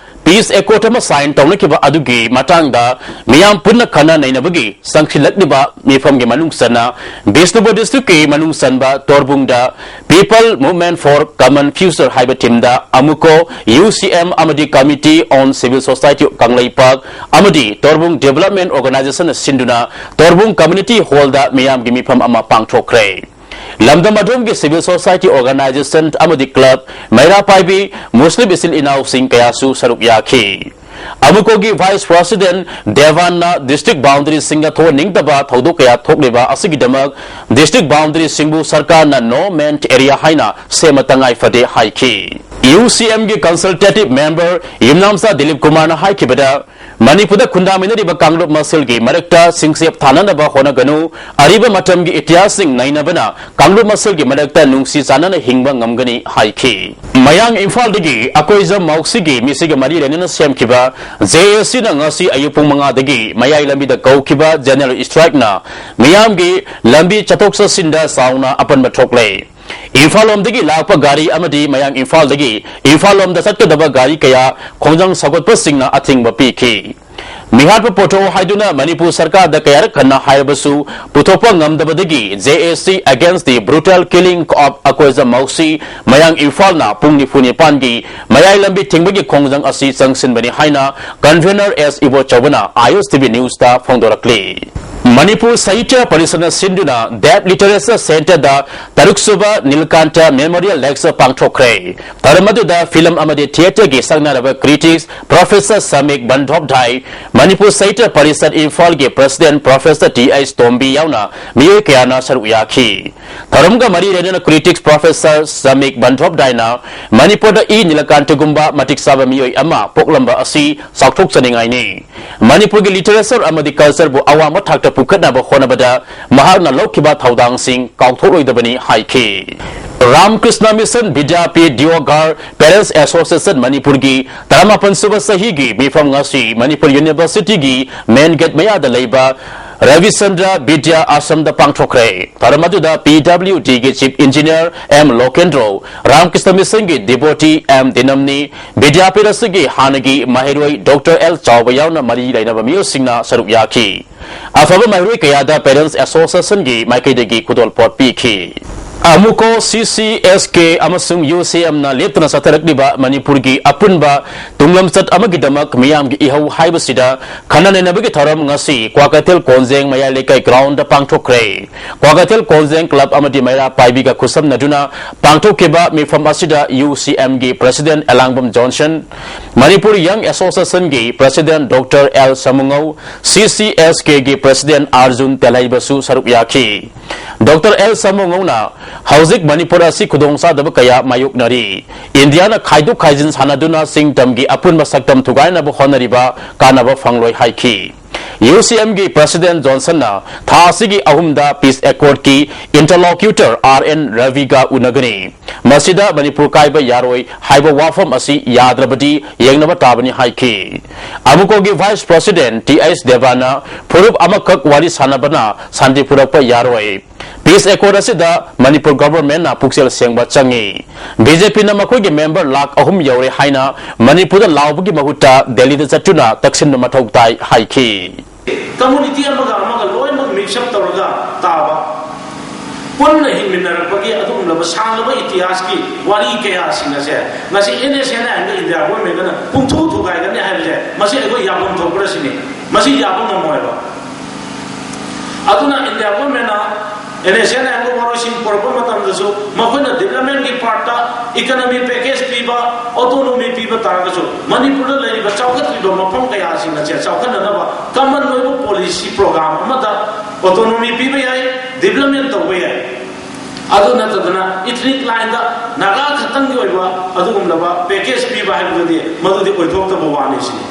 ꯄꯤꯁ ꯑꯦꯀꯣꯔꯗ ꯑꯃ ꯁꯥꯏꯟ ꯇꯧꯅꯈꯤꯕ ꯑꯗꯨꯒꯤ ꯃꯇꯥꯡꯗ ꯃꯤꯌꯥꯝ ꯄꯨꯟꯅ ꯈꯟꯅ ꯅꯩꯅꯕꯒꯤ ꯆꯪꯁꯤꯜꯂꯛꯂꯤꯕ ꯃꯤꯐꯝꯒꯤ ꯃꯅꯨꯡ ꯆꯟꯅ ꯕꯤꯁꯅꯨꯄꯨꯔ ꯗꯤꯁꯇ꯭ꯔꯤꯛꯀꯤ ꯃꯅꯨꯡ ꯆꯟꯕ ꯇꯣꯔꯕꯨꯡꯗ People Movement for Common Future ꯍꯥꯏꯕ ꯊꯤꯝꯗ ꯑꯃꯨꯀꯣ, ꯌꯨ ꯁꯤ ꯑꯦꯝ ꯑꯃꯗꯤ Committee on Civil Society Kangleipak ꯑꯃꯗꯤ ꯇꯣꯔꯕꯨꯡ Development Organization ꯅ ꯁꯤꯟꯗꯨꯅ ꯇꯣꯔꯕꯨꯡ Community Hall ꯗ ꯃꯤꯌꯥꯝꯒꯤ ꯃꯤꯐꯝ ꯑꯃ ꯄꯥꯡꯊꯣꯛꯈ꯭ꯔꯦ꯫ ꯂꯝꯗꯝ ꯑꯗꯣꯝꯒꯤ civil society organization ꯑꯃꯗꯤ club, ꯃꯩꯔꯥ ꯄꯥꯏꯕꯤ ꯃꯨꯁꯂꯤꯝ ꯏꯆꯤꯜ ꯏꯅꯥꯎꯁꯤꯡ ꯀꯌꯥꯁꯨ ꯁꯔꯨꯛ ꯌꯥꯈꯤ꯫ ꯑꯃꯨꯀꯣꯒꯤ Vice President ꯗꯦꯋꯥꯟꯅ district boundary ꯁꯤꯡꯗ ꯊꯣꯛꯍꯟꯅꯤꯡꯗꯕ ꯊꯧꯗꯣꯛ ꯀꯌꯥ ꯊꯣꯛꯂꯤꯕ ꯑꯁꯤꯒꯤꯗꯃꯛ district boundary ꯁꯤꯡꯕꯨ ꯁꯔꯀꯥꯔꯅ no man's area ꯍꯥꯏꯅ ꯁꯦꯝꯕ ꯇꯉꯥꯏ ꯐꯗꯦ ꯍꯥꯏꯈꯤ꯫ UCM ꯒꯤ consultative member ꯌꯨꯝꯅꯥꯝꯆꯥ ꯗꯤꯂꯤꯞ ꯀꯨꯃꯥꯔꯅ ꯍꯥꯏꯈꯤꯕꯗ, ꯃꯅꯤꯄꯨꯔꯗ ꯈꯨꯟꯗꯥꯃꯤꯟꯅꯔꯤꯕ ꯀꯥꯡꯂꯨꯞ ꯃꯁꯦꯜꯒꯤ ꯃꯔꯛꯇ ꯁꯤꯡꯆꯦꯞ ꯊꯥꯅꯅꯕ ꯍꯣꯠꯅꯒꯅꯨ, ꯑꯔꯤꯕ ꯃꯇꯝꯒꯤ ꯏꯇꯤꯍꯥꯁꯁꯤꯡ ꯅꯩꯅꯕꯅ ꯀꯥꯡꯂꯨꯞ ꯃꯁꯦꯜꯒꯤ ꯃꯔꯛꯇ ꯅꯨꯡꯁꯤ ꯆꯥꯟꯅꯅ ꯍꯤꯡꯕ ꯉꯝꯒꯅꯤ ꯍꯥꯏꯈꯤ꯫ ꯃꯌꯥꯡ ꯏꯝꯐꯥꯜꯗꯒꯤ ꯑꯀꯣꯏꯖꯝ ꯃꯥꯎꯁꯤꯒꯤ ꯃꯤꯁꯤꯒ ꯃꯔꯤ ꯂꯩꯅꯅ ꯁꯦꯝꯈꯤꯕ JAC ꯅ ꯉꯁꯤ ꯑꯌꯨꯛ ꯄꯨꯡ ꯃꯉꯥꯗꯒꯤ ꯃꯌꯥꯏ ꯂꯝꯕꯤꯗ ꯀꯧꯈꯤꯕ general strike ꯅ ꯃꯤꯌꯥꯝꯒꯤ ꯂꯝꯕꯤ ꯆꯠꯊꯣꯛ ꯆꯠꯁꯤꯟꯗ ꯆꯥꯎꯅ ꯑꯄꯟꯕ ꯊꯣꯛꯂꯦ꯫ ꯏꯝꯐꯥꯜ ꯂꯣꯝꯗꯒꯤ ꯂꯥꯛꯄ ꯒꯥꯔꯤ ꯑꯃꯗꯤ ꯃꯌꯥꯡ ꯏꯝꯐꯥꯜꯗꯒꯤ ꯏꯝꯐꯥꯜ ꯂꯣꯝꯗ ꯆꯠꯀꯗꯕ ꯒꯥꯔꯤ ꯀꯌꯥ ꯈꯣꯡꯖꯪ ꯁꯧꯒꯠꯄꯁꯤꯡꯅ ꯑꯊꯤꯡꯕ ꯄꯤꯈꯤ꯫ ꯃꯤꯍꯥꯠꯄ ꯄꯨꯊꯣꯛꯎ ꯍꯥꯏꯗꯨꯅ ꯃꯅꯤꯄꯨꯔ ꯁꯔꯀꯥꯔꯗ ꯀꯌꯥꯔꯛ ꯍꯟꯅ ꯍꯥꯏꯔꯕꯁꯨ ꯄꯨꯊꯣꯛꯄ ꯉꯝꯗꯕꯗꯒꯤ JAC against the brutal killing of ꯑꯀꯣꯏꯖ ꯃꯧꯁꯤ ꯃꯌꯥꯡ ꯏꯝꯐꯥꯜꯅ ꯄꯨꯡ ꯅꯤꯐꯨ ꯅꯤꯄꯥꯟꯒꯤ ꯃꯌꯥꯏ ꯂꯝꯕꯤ ꯊꯤꯡꯕꯒꯤ ꯈꯣꯡꯖꯪ ꯑꯁꯤ ꯆꯪꯁꯤꯟꯕꯅꯤ ꯍꯥꯏꯅ convener S ꯏꯕꯣꯆꯧꯕꯅ ISTV News ꯇ ꯐꯣꯡꯗꯣꯔꯛꯂꯤ꯫ ꯃꯅꯤꯄꯨꯔ ꯁꯥꯍꯤꯇ꯭ꯌ ꯄꯔꯤꯁꯠꯅ ꯁꯤꯟꯗꯨꯅ Deaf Literature Centre ꯗ ꯇꯔꯨꯛꯁꯨꯕ ꯅꯤꯂꯀꯥꯟꯇ Memorial Lecture ꯄꯥꯡꯊꯣꯛꯈ꯭ꯔꯦ꯫ ꯊꯧꯔꯝ ꯑꯗꯨꯗ film ꯑꯃꯗꯤ theatre ꯒꯤ ꯁꯛꯅꯔꯕ critics Professor ꯁꯃꯤꯛ ꯕꯟꯗꯣꯞꯙꯥꯏ, ꯃꯅꯤꯄꯨꯔ ꯁꯥꯍꯤꯇ꯭ꯌ ꯄꯔꯤꯁꯠ ꯏꯝꯐꯥꯜꯒꯤ President Professor T H ꯇꯣꯝꯕꯤ ꯌꯥꯎꯅ ꯃꯤꯑꯣꯏ ꯀꯌꯥꯅ ꯁꯔꯨꯛ ꯌꯥꯈꯤ꯫ ꯊꯧꯔꯝꯒ ꯃꯔꯤ ꯂꯩꯅꯅ critics Professor ꯁꯃꯤꯛ ꯕꯟꯗꯣꯞꯙꯥꯏꯅ ꯃꯅꯤꯄꯨꯔꯗ ꯏ ꯅꯤꯂꯀꯥꯟꯇꯒꯨꯝꯕ ꯃꯇꯤꯛ ꯆꯥꯕ ꯃꯤꯑꯣꯏ ꯑꯃ ꯄꯣꯛꯂꯝꯕ ꯑꯁꯤ ꯆꯥꯎꯊꯣꯛꯆꯅꯤꯡꯉꯥꯏꯅꯤ꯫ ꯃꯅꯤꯄꯨꯔꯒꯤ literature ꯑꯃꯗꯤ culture ꯕꯨ ꯑꯋꯥꯡꯕ ꯊꯥꯛꯇ ꯄꯨꯈꯠꯅꯕ ꯍꯣꯠꯅꯕꯗ ꯃꯍꯥꯛꯅ ꯂꯧꯈꯤꯕ ꯊꯧꯗꯥꯡꯁꯤꯡ ꯀꯥꯎꯊꯣꯛꯂꯣꯏꯗꯕꯅꯤ ꯍꯥꯏꯈꯤ꯫ ꯔꯥꯝꯀ꯭ꯔꯤꯁꯅ ꯃꯤꯁꯟ ꯕꯤꯗ꯭ꯌꯥꯄꯤꯊ ꯗꯤꯑꯣꯒꯔ Parents Association ꯃꯅꯤꯄꯨꯔꯒꯤ ꯇꯔꯥꯃꯥꯄꯟ ꯁꯨꯕ ꯆꯍꯤꯒꯤ ꯃꯤꯐꯝ ꯉꯁꯤ ꯃꯅꯤꯄꯨꯔ University ꯒꯤ main gate ꯃꯌꯥꯗ ꯂꯩꯕ ꯔꯕꯤꯆꯟꯗ꯭ꯔ ꯕꯤꯗ꯭ꯌꯥ ꯑꯥꯁ꯭ꯔꯝꯗ ꯄꯥꯡꯊꯣꯛꯈ꯭ꯔꯦ꯫ ꯊꯧꯔꯝ ꯑꯗꯨꯗ PWD ꯒꯤ Chief Engineer M ꯂꯣꯀꯦꯟꯗ꯭ꯔꯣ, ꯔꯥꯝꯀ꯭ꯔꯤꯁꯅ ꯃꯤꯁꯟꯒꯤ devotee M ꯗꯤꯅꯝꯅꯤ, ꯕꯤꯗ꯭ꯌꯥꯄꯤꯊ ꯑꯁꯤꯒꯤ ꯍꯥꯟꯅꯒꯤ ꯃꯍꯩꯔꯣꯏ Doctor L ꯆꯥꯎꯕ ꯌꯥꯎꯅ ꯃꯔꯤ ꯂꯩꯅꯕ ꯃꯤꯑꯣꯏꯁꯤꯡꯅ ꯁꯔꯨꯛ ꯌꯥꯈꯤ꯫ ꯑꯐꯕ ꯃꯍꯩꯔꯣꯏ ꯀꯌꯥꯗ Parents Association ꯒꯤ ꯃꯥꯏꯀꯩꯗꯒꯤ ꯈꯨꯗꯣꯜꯄꯣꯠ ꯄꯤꯈꯤ꯫ ꯑꯃꯨꯀꯣ CCSK ꯑꯃꯁꯨꯡ UCM ꯅ ꯂꯦꯞꯇꯅ ꯆꯠꯊꯔꯛꯂꯤꯕ ꯃꯅꯤꯄꯨꯔꯒꯤ ꯑꯄꯨꯟꯕ ꯇꯨꯡꯂꯝꯆꯠ ꯑꯃꯒꯤꯗꯃꯛ ꯃꯤꯌꯥꯝꯒꯤ ꯏꯍꯧ ꯍꯥꯏꯕꯁꯤꯗ ꯈꯟꯅ ꯅꯩꯅꯕꯒꯤ ꯊꯧꯔꯝ ꯉꯁꯤ ꯀ꯭ꯋꯥꯀꯩꯊꯦꯜ ꯀꯣꯟꯖꯦꯡ ꯃꯌꯥꯏ ꯂꯩꯀꯥꯏ ground ꯗ ꯄꯥꯡꯊꯣꯛꯈ꯭ꯔꯦ꯫ ꯀ꯭ꯋꯥꯀꯩꯊꯦꯜ ꯀꯣꯟꯖꯦꯡ club ꯑꯃꯗꯤ ꯃꯩꯔꯥ ꯄꯥꯏꯕꯤꯒ ꯈꯨꯠꯁꯝꯅꯗꯨꯅ ꯄꯥꯡꯊꯣꯛꯈꯤꯕ ꯃꯤꯐꯝ ꯑꯁꯤꯗ UCM ꯒꯤ President Elangbam Johnson, Manipur Young Association ꯒꯤ President Doctor L Samungou, CCSK ꯒꯤ President ꯑꯥꯔꯖꯨꯟ ꯇꯦꯜꯍꯩꯕꯁꯨ ꯁꯔꯨꯛ ꯌꯥꯈꯤ꯫ Doctor L ꯁꯃꯨꯉꯧꯅ ꯍꯧꯖꯤꯛ ꯃꯅꯤꯄꯨꯔ ꯑꯁꯤ ꯈꯨꯗꯣꯡꯆꯥꯗꯕ ꯀꯌꯥ ꯃꯥꯌꯣꯛꯅꯔꯤ꯫ ꯏꯟꯗꯤꯌꯥꯅ ꯈꯥꯏꯗꯣꯛ ꯈꯥꯏꯖꯤꯟ ꯁꯥꯟꯅꯗꯨꯅ ꯆꯤꯡ ꯇꯝꯒꯤ ꯑꯄꯨꯟꯕ ꯁꯛꯇꯝ ꯊꯨꯒꯥꯏꯅꯕ ꯍꯣꯠꯅꯔꯤꯕ ꯀꯥꯟꯅꯕ ꯐꯪꯂꯣꯏ ꯍꯥꯏꯈꯤ꯫ ꯌꯨ ꯁꯤ ꯑꯦꯝꯒꯤ ꯄ꯭ꯔꯁꯤꯗꯦꯟ ꯖꯣꯟꯁꯟꯅ ꯊꯥ ꯑꯁꯤꯒꯤ ꯑꯍꯨꯝꯗ ꯄꯤꯁ ꯑꯦꯀꯣꯔꯗꯀꯤ ꯏꯟꯇꯔꯂꯣꯀ꯭ꯌꯨꯇꯔ ꯑꯥꯔ ꯑꯦꯟ ꯔꯕꯤꯒ ꯎꯅꯒꯅꯤ꯫ ꯃꯁꯤꯗ ꯃꯅꯤꯄꯨꯔ ꯀꯥꯏꯕ ꯌꯥꯔꯣꯏ ꯍꯥꯏꯕ ꯋꯥꯐꯝ ꯑꯁꯤ ꯌꯥꯗ꯭ꯔꯕꯗꯤ ꯌꯦꯡꯅꯕ ꯇꯥꯕꯅꯤ ꯍꯥꯏꯈꯤ꯫ ꯑꯃꯨꯀꯣꯒꯤ ꯚꯥꯏꯁ ꯄ꯭ꯔꯁꯤꯗꯦꯟ ꯇꯤ ꯑꯩꯆ ꯗꯦꯕꯥꯅ ꯐꯨꯔꯨꯞ ꯑꯃꯈꯛ ꯋꯥꯔꯤ ꯁꯥꯟꯅꯕꯅ ꯁꯥꯟꯇꯤ ꯄꯨꯔꯛꯄ ꯌꯥꯔꯣꯏ꯫ ꯄꯤꯁ ꯑꯦꯀꯣꯔꯗ ꯑꯁꯤꯗ ꯃꯅꯤꯄꯨꯔ ꯒꯚꯔꯟꯃꯦꯟꯠꯅ ꯄꯨꯛꯆꯦꯜ ꯁꯦꯡꯕ ꯆꯪꯏ꯫ ꯕꯤ ꯖꯦ ꯄꯤꯅ ꯃꯈꯣꯏꯒꯤ ꯃꯦꯝꯕꯔ ꯂꯥꯈ ꯑꯍꯨꯝ ꯌꯧꯔꯦ ꯍꯥꯏꯅ ꯃꯅꯤꯄꯨꯔꯗ ꯂꯥꯎꯕꯒꯤ ꯃꯍꯨꯠꯇ ꯗꯦꯜꯂꯤꯗ ꯆꯠꯇꯨꯅ ꯇꯛꯁꯤꯟꯕ ꯃꯊꯧ ꯇꯥꯏ ꯍꯥꯏꯈꯤ꯫ ꯀꯝꯃꯨꯅꯤꯇꯤ ꯑꯃꯒ ꯑꯃꯒ ꯂꯣꯏꯅꯃꯛ ꯃꯤꯛꯁ ꯑꯞ ꯇꯧꯔꯒ ꯇꯥꯕ, ꯄꯨꯟꯅ ꯍꯤꯡꯃꯤꯟꯅꯔꯛꯄꯒꯤ ꯑꯗꯨꯒꯨꯝꯂꯕ ꯁꯥꯡꯂꯕ ꯏꯇꯤꯍꯥꯁꯀꯤ ꯋꯥꯔꯤ ꯀꯌꯥꯁꯤꯡ ꯑꯁꯦ ꯉꯁꯤ N S N I India ꯒꯣꯔꯃꯦꯟꯅ ꯄꯨꯡꯊꯨ ꯊꯨꯒꯥꯏꯒꯅꯤ ꯍꯥꯏꯕꯁꯦ, ꯃꯁꯤ ꯑꯩꯈꯣꯏ ꯌꯥꯐꯝ ꯊꯣꯛꯄ꯭ꯔꯥ ꯁꯤꯅꯤ꯫ ꯃꯁꯤ ꯌꯥꯕ ꯉꯝꯃꯣꯏꯕ꯫ ꯑꯗꯨꯅ ꯏꯟꯗꯤꯌꯥ ꯒꯣꯔꯃꯦꯟꯅ ꯑꯦꯟ ꯑꯦꯁ ꯑꯦꯟ ꯑꯥꯏ ꯋꯥꯔꯣꯏꯁꯤꯟ ꯄꯨꯔꯛꯄ ꯃꯇꯝꯗꯁꯨ ꯃꯈꯣꯏꯅ ꯗꯤꯕ꯭ꯂꯞꯃꯦꯟꯒꯤ ꯄꯥꯔꯠꯇ ꯏꯀꯅꯃꯤ ꯄꯦꯀꯦꯖ ꯄꯤꯕ, ꯑꯣꯇꯣꯅꯣꯃꯤ ꯄꯤꯕ ꯇꯥꯔꯒꯁꯨ ꯃꯅꯤꯄꯨꯔꯗ ꯂꯩꯔꯤꯕ ꯆꯥꯎꯈꯠꯂꯤꯕ ꯃꯐꯝ ꯀꯌꯥꯁꯤꯡ ꯑꯁꯦ ꯆꯥꯎꯈꯠꯅꯅꯕ ꯀꯃꯟ ꯑꯣꯏꯕ ꯄꯣꯂꯤꯁꯤ ꯄ꯭ꯔꯣꯒ꯭ꯔꯥꯝ ꯑꯃꯗ ꯑꯣꯇꯣꯅꯣꯃꯤ ꯄꯤꯕ ꯌꯥꯏ, ꯗꯤꯕ꯭ꯂꯞꯃꯦꯟ ꯇꯧꯕ ꯌꯥꯏ꯫ ꯑꯗꯨ ꯅꯠꯇꯗꯅ ꯏꯊꯅꯤꯛ ꯂꯥꯏꯟꯗ ꯅꯥꯒꯥ ꯈꯛꯇꯪꯒꯤ ꯑꯣꯏꯕ ꯑꯗꯨꯒꯨꯝꯂꯕ ꯄꯦꯀꯦꯖ ꯄꯤꯕ ꯍꯥꯏꯕꯗꯨꯗꯤ ꯃꯗꯨꯗꯤ ꯑꯣꯏꯊꯣꯛꯇꯕ ꯋꯥꯅꯤ ꯁꯤꯅꯤ꯫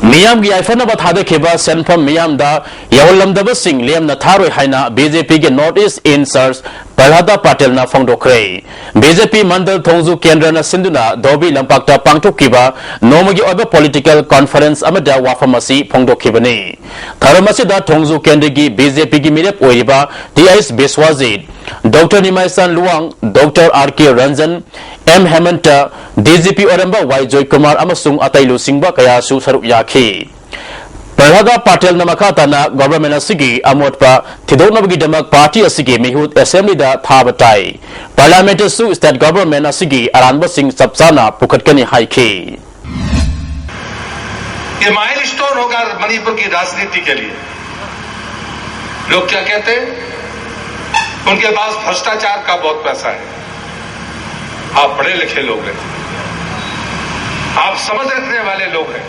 ꯃꯤꯌꯥꯝꯒꯤ ꯌꯥꯏꯐꯅꯕ ꯊꯥꯗꯈꯤꯕ ꯁꯦꯟꯐꯝ ꯃꯤꯌꯥꯝꯗ ꯌꯧꯍꯜꯂꯝꯗꯕꯁꯤꯡ ꯂꯦꯝꯅ ꯊꯥꯔꯣꯏ ꯍꯥꯏꯅ ꯕꯤ ꯖꯦ ꯄꯤꯒꯤ ꯅꯣꯔꯠ ꯏꯁ ꯏꯟꯆꯥꯔꯖ ꯄ꯭ꯔꯍꯂꯥꯗ ꯄꯥꯇꯦꯜꯅ ꯐꯣꯡꯗꯣꯛꯈ꯭ꯔꯦ꯫ B J P mandal Thongju ꯀꯦꯟꯗ꯭ꯔꯅ ꯁꯤꯟꯗꯨꯅ ꯙꯣꯕꯤ ꯂꯝꯄꯥꯛꯇ ꯄꯥꯡꯊꯣꯛꯈꯤꯕ ꯅꯣꯡꯃꯒꯤ ꯑꯣꯏꯕ ꯄꯣꯂꯤꯇꯤꯀꯦꯜ ꯀꯣꯟꯐꯔꯦꯟꯁ ꯑꯃꯗ ꯋꯥꯐꯝ ꯑꯁꯤ ꯐꯣꯡꯗꯣꯛꯈꯤꯕꯅꯤ꯫ ꯊꯧꯔꯝ ꯑꯁꯤꯗ ꯊꯣꯡꯖꯨ ꯀꯦꯟꯗ꯭ꯔꯒꯤ ꯕꯤ ꯖꯦ ꯄꯤꯒꯤ ꯃꯤꯔꯦꯞ ꯑꯣꯏꯔꯤꯕ T H Biswajit, doctor Nimaichand Luwang, doctor R K Ranjan, M Hemanta, D G P ꯑꯣꯏꯔꯝꯕ ꯋꯥꯏ ꯖꯣꯏꯀꯨꯃꯥꯔ ꯑꯃꯁꯨꯡ ꯑꯇꯩ ꯂꯨꯆꯤꯡꯕ ꯀꯌꯥꯁꯨ ꯁꯔꯨꯛ ꯌꯥꯈꯤ꯫ ꯄ꯭ꯔꯍꯂꯥꯗ ꯄꯥꯇꯦꯜꯅ ꯃꯈꯥ ꯇꯥꯅ ꯒꯣꯚꯔꯟꯃꯦꯟꯠ ꯑꯁꯤꯒꯤ ꯑꯃꯣꯠꯄ ꯊꯤꯗꯣꯛꯅꯕꯒꯤꯗꯃꯛ ꯄꯥꯔꯇꯤ ꯑꯁꯤꯒꯤ ꯃꯤꯍꯨꯠ ꯑꯦꯁꯦꯝꯕ꯭ꯂꯤꯗ ꯊꯥꯕ ꯇꯥꯏ꯫ ꯄꯥꯔꯂꯤꯌꯥꯃꯦꯟꯠꯇꯁꯨ ꯁ꯭ꯇꯦꯠ ꯒꯣꯚꯔꯟꯃꯦꯟꯠ ꯑꯁꯤꯒꯤ ꯑꯔꯥꯟꯕꯁꯤꯡ ꯆꯞ ꯆꯥꯅ ꯄꯨꯈꯠꯀꯅꯤ ꯍꯥꯏꯈꯤ꯫ ये माइलस्टोन होगा मणिपुर की राजनीति के लिए। लोग क्या कहते हैं? उनके पास भ्रष्टाचार का बहुत पैसा है। आप पढ़े लिखे लोग हैं, आप समझ रखने वाले लोग हैं।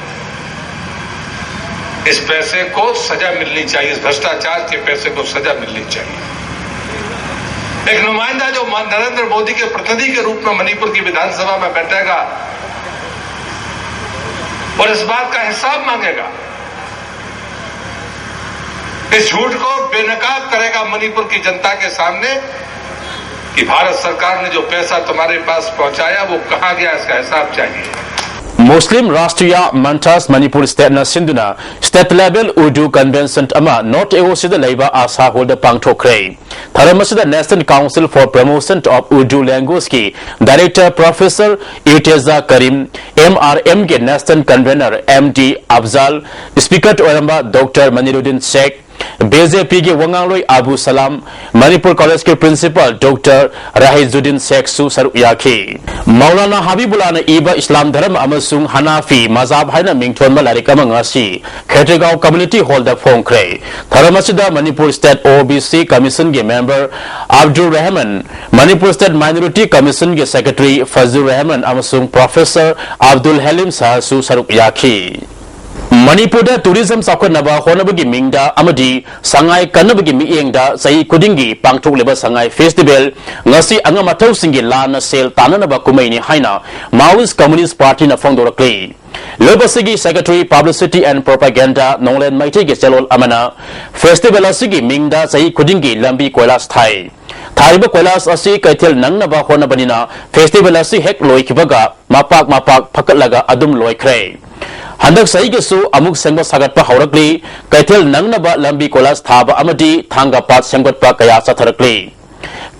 इस पैसे को सजा मिलनी चाहिए, इस भ्रष्टाचार के पैसे को सजा मिलनी चाहिए। एक नुमाइंदा जो नरेंद्र मोदी के प्रतिनिधि के रूप में मणिपुर की विधानसभा में बैठेगा और इस बात का हिसाब मांगेगा, इस झूठ को बेनकाब करेगा मणिपुर की जनता के सामने कि भारत सरकार ने जो पैसा तुम्हारे पास पहुंचाया, वो कहां गया, इसका हिसाब चाहिए। Muslim Rashtriya Manchas Manipur State na sinduna State Level Urdu Convention ama North A O C da leiba Asa Hall da pangthokre. Tharam asida National Council for Promotion of Urdu Language ki Director Professor Irteza Karim, M R M ke National Convener M D Afzal, Speaker Oiramba Doctor Maniruddin Sheikh, B J P ke Wangangloi Abu Salam, Manipur College ke Principal Doctor Rahizuddin Sheikh su saruk yaki. Maulana Habibullah na iba Islam Dharam amasung Hanafi Mazhab haina mingthon malarik amangasi Khetrigao Community Hall da phongkre. Tharam asida Manipur State O B C Commission ke Member Abdul Rahman, Manipur State Minority Commission ke Secretary Fazlur Rahman amasung Professor Abdul Halim Saha su saruk yaki. Manipur da tourism sakhonaba honabagi mingda amadi sangai kanabagi miyengda sahi kudingi pangthok leba sangai festival ngasi anga mathausinggi lana sel tananaba kumaini haina Maoist Communist Party na phongdorakli. Lobasigi Secretary Publicity and Propaganda Nonglen Maiti ke chalol amana festival asigi mingda sahi kudingi lambi koilas thai. Thariba koilas asi kaithel nangnaba honabanina festival asi hek loi kibaga mapak mapak phakatlaga adum loikre. Handak sahi ke su amuk sengba sagat pa haurakli kaithel nangnaba lambi koilas thaba amadi thanga pat sengbat pa kaya satharakli.